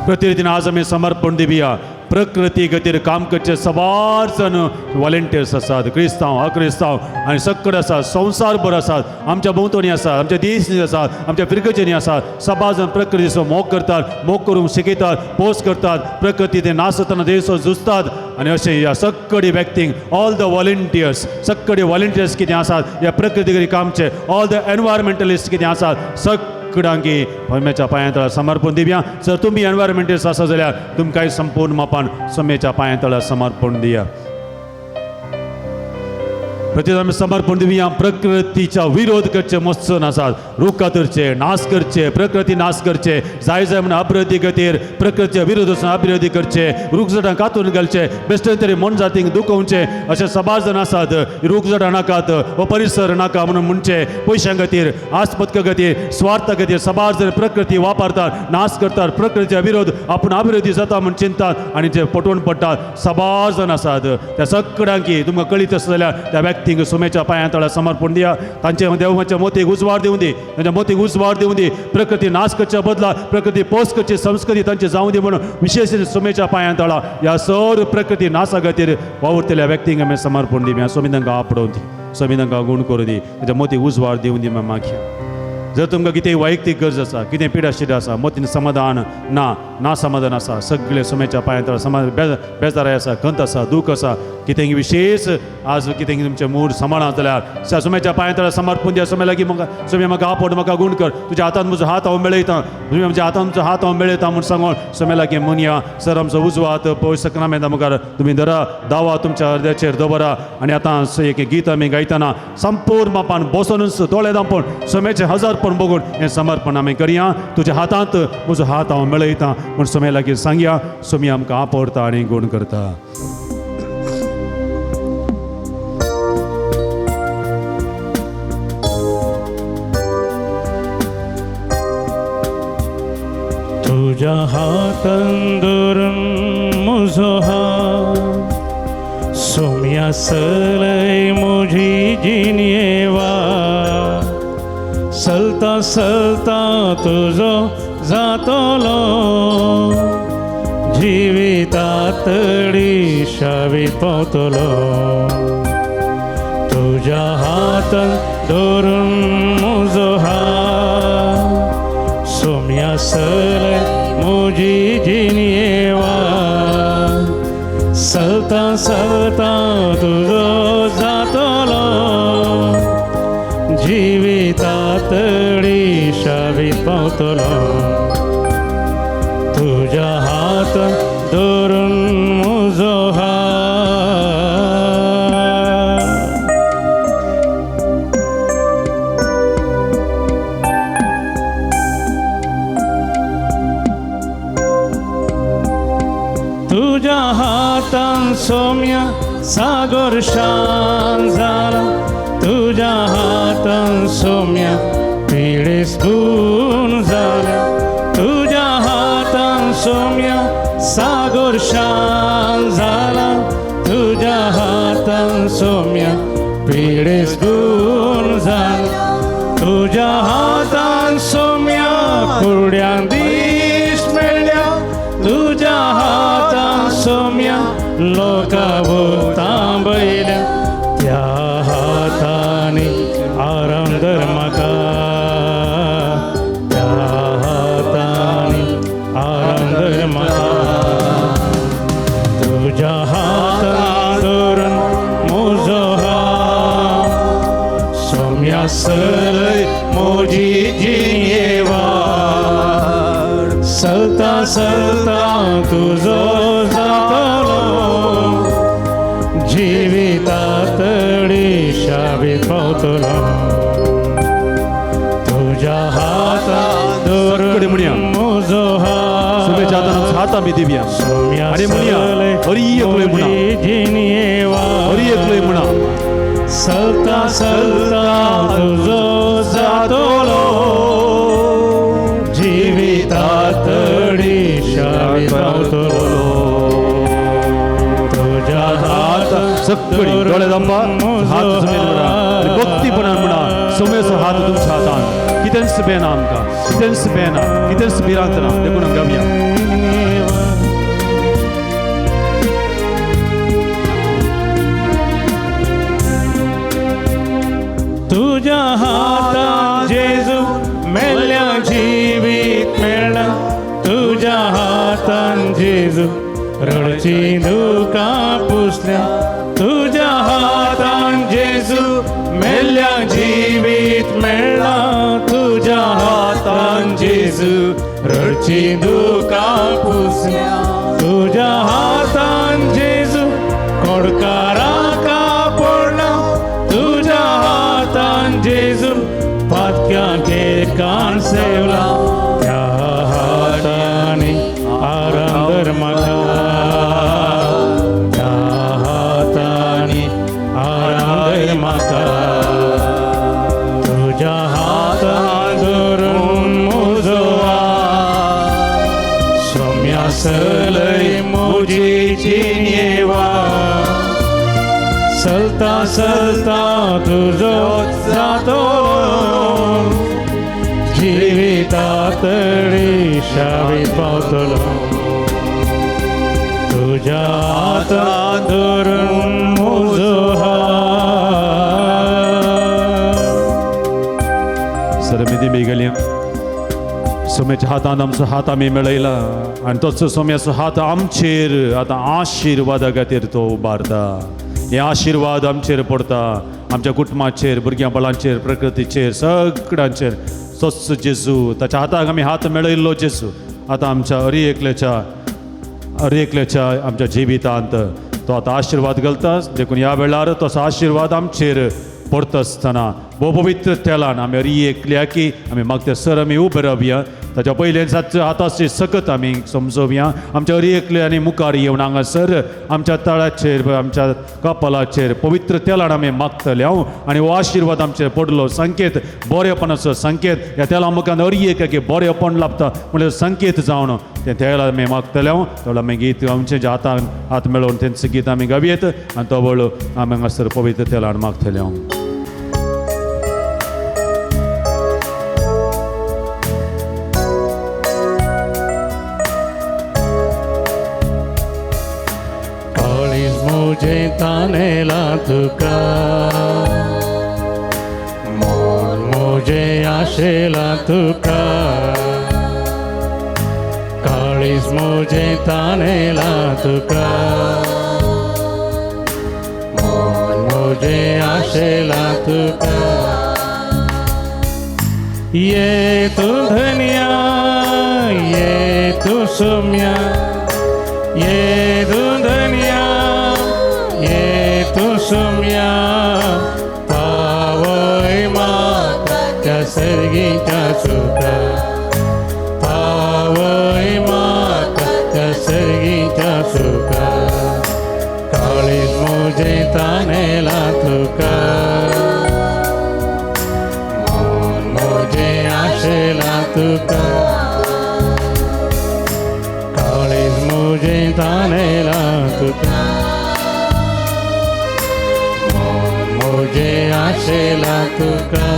प्रतिदिन आज आमी समर्पण दिवया. प्रकृती खातीर काम करचे सबार जण वॉलेंटियर्स आसात, क्रिस्तांव अक्रिस्तांव आनी सक्कड आसात, संवसारभर आसात, आमच्या भोंवतणी आसात, आमच्या देशांनी आसात, आमच्या फिरगजेनी आसात. सबार जण प्रकृतीचो मोग करतात, मोग करूंक शिकयतात, पोस करतात, प्रकृती ते नासतना देशो झुजतात. आनी अशें ह्या सक्कडी व्यक्तींक ऑल the volunteers, सक्कडी volunteers कितें आसात ह्या प्रकृती खातीर कामचे, ऑल the एनवायरमेंटलिस्ट कितें आसात, सगळ्यांकी सोम्याच्या पांयां तळा समर्पण दिवया. जर तुमी एनवायरमेंटलिस्ट आसा जाल्यार तुमकांय संपूर्ण मापान सोम्याच्या पांयां तळा समर्पण दिया. प्रति आमी समर्पण दिवया. प्रकृतीच्या विरोध करचे मत्सन आसात, रूख कातरचे, नाश करचे, प्रकृती नाश करचे, जाय जाय म्हणून अभिवृद्धी खातीर प्रकृतीच्या विरोध वचून अभिवृद्धी करचे, रूख झाडां कातून घालचे, बेश्टे तरी मोनजातींक दुखोवचे अशे सबार जण आसात. रूख झाडां नाकात, हो परिसर नाका म्हणून म्हणचे, पयशां खातीर, आस्पतका खातीर, स्वार्था खातीर सबार जण प्रकृती वापरतात, नाश करतात, प्रकृतीच्या विरोध आपूण अभिवृद्धी जाता म्हूण चिंतात आनी जे पटोवन पडटात सबार जण आसात. त्या सगळ्यांकी तुमकां कळीत आसा जाल्यार त्या व्यक्तींक सोम्याच्या पांयां तळा समर्पण दिया. तांचे देवाच्या मोतीक उजवाड दिवं दी, तांच्या मोतीक उजवाड दिवं दी. प्रकृती नाश करच्या बदला प्रकृती पोस करची संस्कृती तांची जावं दी म्हणून विशेष सोम्याच्या पांयां तळा ह्या सर्व प्रकृती नासा खातीर वावुरतल्या व्यक्तींक आमी समर्पण दिवया. स्वामी तांकां आपडोवन दी, स्वामी तांकां गूण करूं दी, तांच्या मोतीक उजवाड दिवं दी. मागया जर तुमकां कितें वैयक्तीक गरज आसा, कितें पिडा शिडा आसा, मतीन समाधान ना, ना समाधान आसा, सगळे सोम्याच्या पांयां तळा समा बेजाराय आसा, खंत आसा, दूख आसा, कितें विशेष आज कितें तुमचें मूड सांबाळना जाल्यार सोम्याच्या पांयां तळा समर्पण दिया. सोम्या लागीं म्हाका, सोम्या म्हाका आपोड, म्हाका गूण कर, तुज्या हातान म्हजो हात हांव मेळयता, तुमी म्हज्या हातान तुमचो हात हांव मेळयता म्हूण सांगून सोम्या लागीं म्हणया. सर आमचो उजवो हात पवित्र सक्रामेंता मुखार तुमी धरा, दावा तुमच्या हृदयाचेर दवरा. आनी आतां एक गीत आमी गायतना संपूर्ण मापान बसोनूच दोळे दांपून सोम्याचे हजार पण बघून हें समर्पण आमी करया. तुज्या हातांत म्हजो हात हांव मेळयता म्हूण सोम्या लागीं सांगया. सोमी आमकां आपडता आनी गूण करता. तुझ्या हातान धरून म्हजो हात सोम्या सलय म्हजी जिणये वाट, चलता चलता तुजो जातलो जिविता तडी शावीत पावतलो. तुझ्या हातान धरून म्हजो हात सोम्या सलय म्हजी जिणये वाट, चलता चलता तुजो जातलो जिविता तडी शावीत पावतलो. तुझ्या हातान धरून म्हजो हात. तुझ्या हातान सोम्या सागर शांत जाला, तुझ्या हातान सोम्या पिडेस गुण जाला, तुझ्या हातान सोम्या सागर शांत जाला, तुझ्या हातान सोम्या पिडेस गुण जाला, तुझ्या हातान सोम्या कुड्यां दीस मेळ्ळ्या, तुझ्या हातान सोम्या लोकां तांबयल्या, त्या हातांनी आराम धर म्हाका, त्या हातांनी आराम धर म्हाका. तुझ्या हातान धरून म्हजो हात सोम्या सलय म्हजी जिणये वाट, चलता चलता तुजो जातलो जिविता तडी शावीत पावतलो. तुझ्या हातान सगळे म्हणया. धरून म्हजो हात सोम्याच्या हातान आमचो हात आमी दिवया सोम्या आनी म्हणया, सलय हरी एकलोय म्हणा, म्हजी जिणये वाट, हरी एकलोय म्हणा. चलता चलता तुजो जातलो जिविता तडी शावीत पावतलो. तुझ्या हातान सगळी दोळे दांपा, हात जमनीर म्हणा आनी भक्तीपणान म्हणा, सोम्याचो हात तुमच्या हातान, कितेंच बेना आमकां, कितेंच बेना, कितेंच भिरांत ना, देखून आमी गावया. रडची दुकां पुसल्या तुज्या हातान जेजू मेल्ल्या जिवीत मेळ्ळां तुज्या हातान जेजू रडची दुकां पुसल्या तुज्या हातान जेजू कोडकाराक पडला तुज्या हातान जेजू पातक्यांक कान सेवला त्या हातांनी आराम धर म्हाका त्या हातांनी आराम धर म्हाका तुज्या हातान धरून म्हजो हात सोम्या सलय म्हजी जिणेवा चलता चलता तुजो जातो जिविता तडी शावीत पावतलो तुज्या हातान धरून म्हजो हात. सरमिती मेगली सोम्याच्या हातान आमचो हात आमी मेळयला आनी तोच सोम्याचो हात आमचेर आतां आशिर्वादा खातीर तो उबारता. हे आशिर्वाद आमचेर पडता, आमच्या कुटुंबाचेर, भुरग्यां बाळांचेर, प्रकृतीचेर, सगळ्यांचेर. तोच जेजू ताच्या हाताक आमी हात मेळयल्लो जेजू आतां आमच्या अरी एकल्याच्या आमच्या जिवितांत तो आतां आशिर्वाद घालता. देखून ह्या वेळार तसो आशिर्वाद आमचेर पडता आसतना भोव पवित्र तेलान आमी अरी एकल्याकी आमी मागता सर आमी उबे रावया. ताच्या पयल्यान हाताची सकत आमी समजोवया. आमच्या अरी एकले आनी मुखार येवन हांगासर आमच्या तळाचेर आमच्या कपालाचेर पवित्र तेलान आमी मागतले हांव आनी हो आशिर्वाद आमचेर पडलो संकेत बरेपणाचो संकेत. ह्या तेला मुखार अरी एकाकी बरेपण लाभता म्हणल्यार संकेत जावन तें तेल आमी मागतले हांव. तेवळ आमी गीत आमचें जे हातान हात मेळोवन तेंचें गीत आमी गावयेत आनी तो वळ आमी हांगासर पवित्र तेलान मागतले हांव. म्हजें तानेलां तुका मन म्हजें आशेलां तुका काळीज म्हजें तानेलां तुका मन म्हजें आशेलां तुका. ये तूं धन्या ये तूं सोम्या ये तूं धन्या ये तूं सोम्या पावय म्हाका त्या सर्गीच्या सुखा पावय म्हाका त्या सर्गीच्या सुखा काळीज म्हजें तानेलां तुका मन म्हजें आशेलां तुका काळीज म्हजें तानेलां तुका म्हजें आशेलां तुका.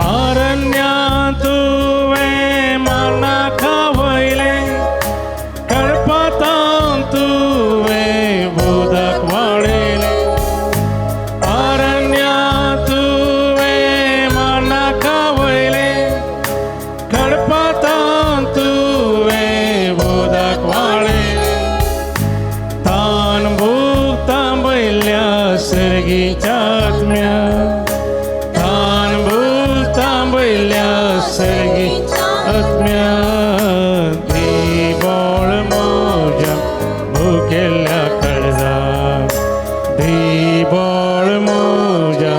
अरण्यांत तुवें मना खावयलें कळपातांत तुवें उदक वाडयलें अरण्यांत तुवें मना खावयलें कळपातांत तुवें उदक वाडयलें तान भूक तांबयल्या सर्गीच्या आत्म्या तान भूक तांबयल्या सर्गीच्या आत्म्या दी बोळ म्हज्या भुकेल्ल्या काळजाक दी बोळ म्हज्या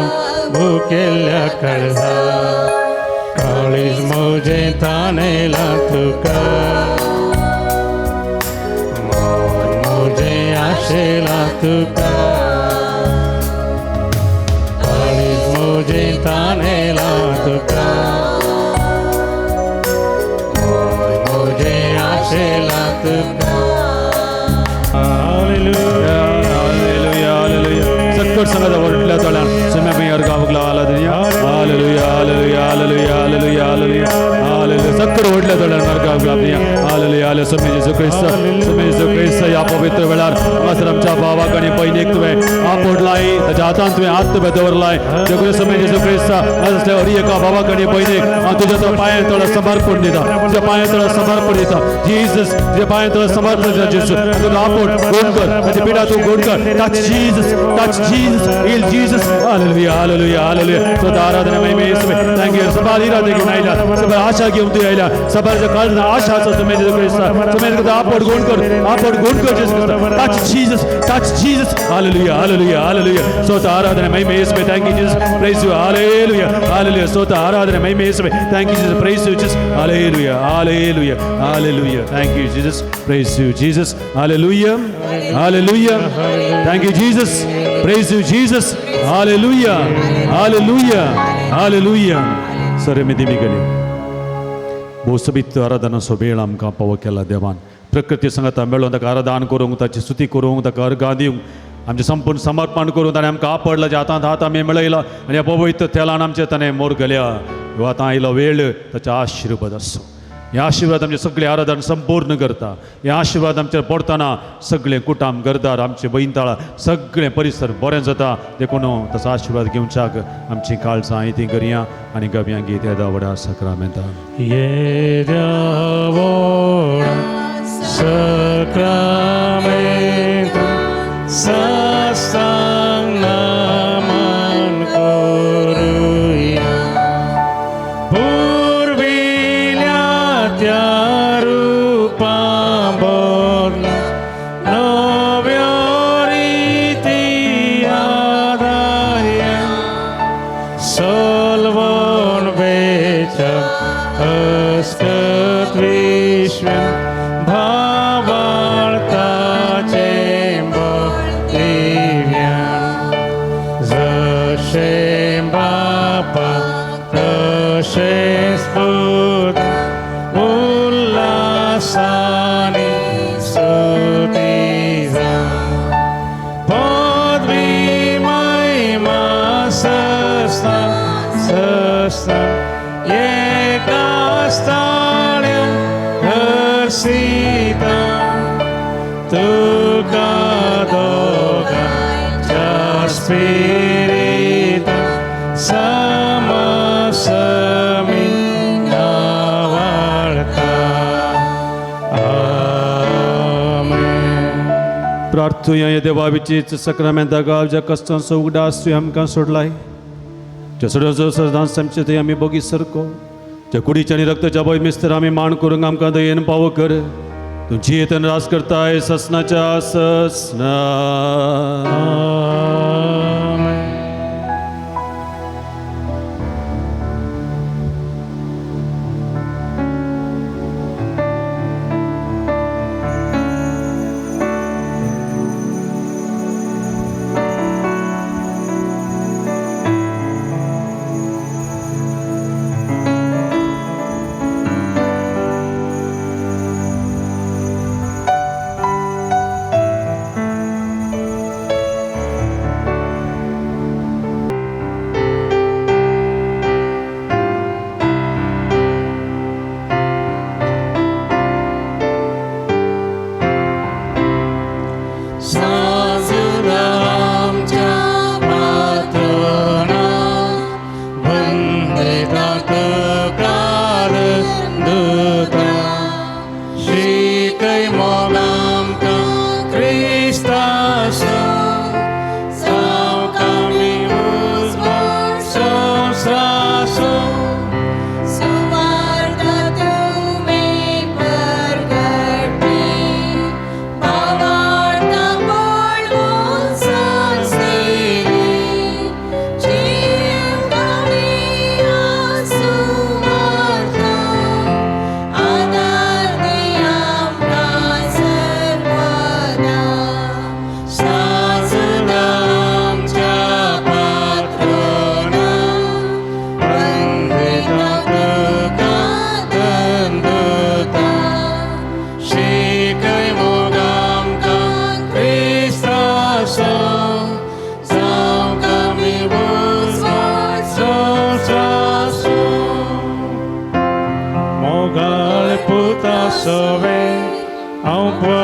भुकेल्ल्या काळजाक काळीज म्हजें तानेलां तुका मन म्हजें आशेलां तुका काळीज म्हजें तानेलां तुका मन म्हजें आशेलां तुका. Hallelujah. Hallelujah, hallelujah. सक्कट संगत वरटल्या तळ्यान सोम्या पै अर्घ आवगला आला hallelujah, hallelujah, hallelujah, hallelujah, hallelujah, hallelujah. सक्कट वरटल्या तळ्यान अर्घ आवगला. हालेलुया, हालेलुया स्वामी जेजू क्रिस्त स्वामी जेजू क्रिस्त ह्या पवित्र वेळार हांगासर आमच्या भावाक आनी भयणीक तुवें आपोडलाय ताच्या हातान तुवें हात तुवें दवरलाय देखून स्वामी जेजू क्रिस्त हांगासर हर एका भावाक आनी भयणीक हांव तुज्या तो पांया तळा समर्पण दिता तुज्या पांया तळा समर्पण दिता जीसस तुज्या पांया तळा समर्पण दिता जेजू तुजो आपोड गोड कर ताची पिडा तूं गोड कर touch Jesus touch Jesus heal Jesus hallelujah hallelujah hallelujah स्वतः आराधना महिमे येसुवे thank you सबार इरादे घेऊन आयला सबार आशा घेऊन तू आयला सबारच्या काळजात आशा आसा स्वामी जेजू क्रिस्त स्वामी तुझा आपोड गोड कर आपोड गोड कर जेजू क्रिस्त touch Jesus touch Jesus hallelujah hallelujah hallelujah स्वतः आराधना महिमे येसुवे thank you Jesus praise you hallelujah hallelujah स्वतः आराधना महिमे येसुवे thank you Jesus praise you Jesus hallelujah hallelujah hallelujah thank you Jesus praise you Jesus hallelujah hallelujah thank you Jesus praise you Jesus hallelujah hallelujah hallelujah sir मी दिमी गेली भोवसबीत आराधनाचो वेळ आमकां पावो केला देवान प्रकृती सांगाता मेळोन ताका आराधन करूंक ताची स्तुती करूंक ताका अर्गां दिवंक आमचें संपूर्ण समर्पण करूंक ताणें आमकां आपडला ज्या हातांत हात आमी मेळयला आनी ह्या पवित्र तेलान आमचें ताणें मोर घाल्या ह्यो आतां आयलो वेळ ताचो आशिर्वाद आसूं हे आशिर्वाद आमचे सगळे आराधन संपूर्ण करता हे आशिर्वाद आमचेर पडटना सगळें कुटाम घरदार आमचे बैनताळा सगळें परिसर बरें जाता देखून ताचो आशिर्वाद घेवच्याक आमची काळजां ती करया आनी गव्यां गीत येदा व्हडा सक्रामेंता येद्या व्हडा सक्रामेंत साष्टांग नमन करुया पुर्विल्या त्या रुपा बदला नव्यो रिती आदार्या सलवण वेच्या अस्कत विश्व भावार्थाचे दिव्यान जशें बापा तशेंच पूत उल्हासानी स्तुती जावं पदवी महिमा सस्ता सस्ता एका स्थाण्या हर्षिता तुका दोगांच्या स्पिरिता समसमी नावाळता आमेन. प्रार्थुया या देवा विचीच सक्रामेंता गांवच्या कश्टांचो उगडास तुवें आमकां सोडलाय ज्या सडो सदांच आमचे थंय आमी बोगी सरको ज्या कुडीच्या आनी रक्ताच्या भंय मिस्तर आमी माण करूंक आमकां दयेन पावो कर तूं जियेतन राज करताय ससनाच्या ससना. आमेन.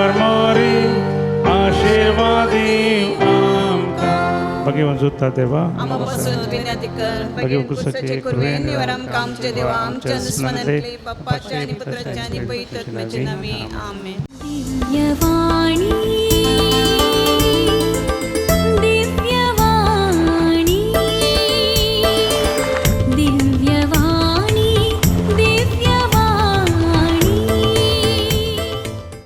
आरमारी आशीर्वादी आमकां भगवान जुत्ता देवा आम्हा पासून विनंती कर. भगवान कुसाचे कुर्वे निवर आमकां आमच्या देवा आमच्या दुस्मनांतले बाप्पाच्या आणि पुत्राच्या आणि पवित्र आत्म्याच्या नावे आमेन. दिव्यवाणी.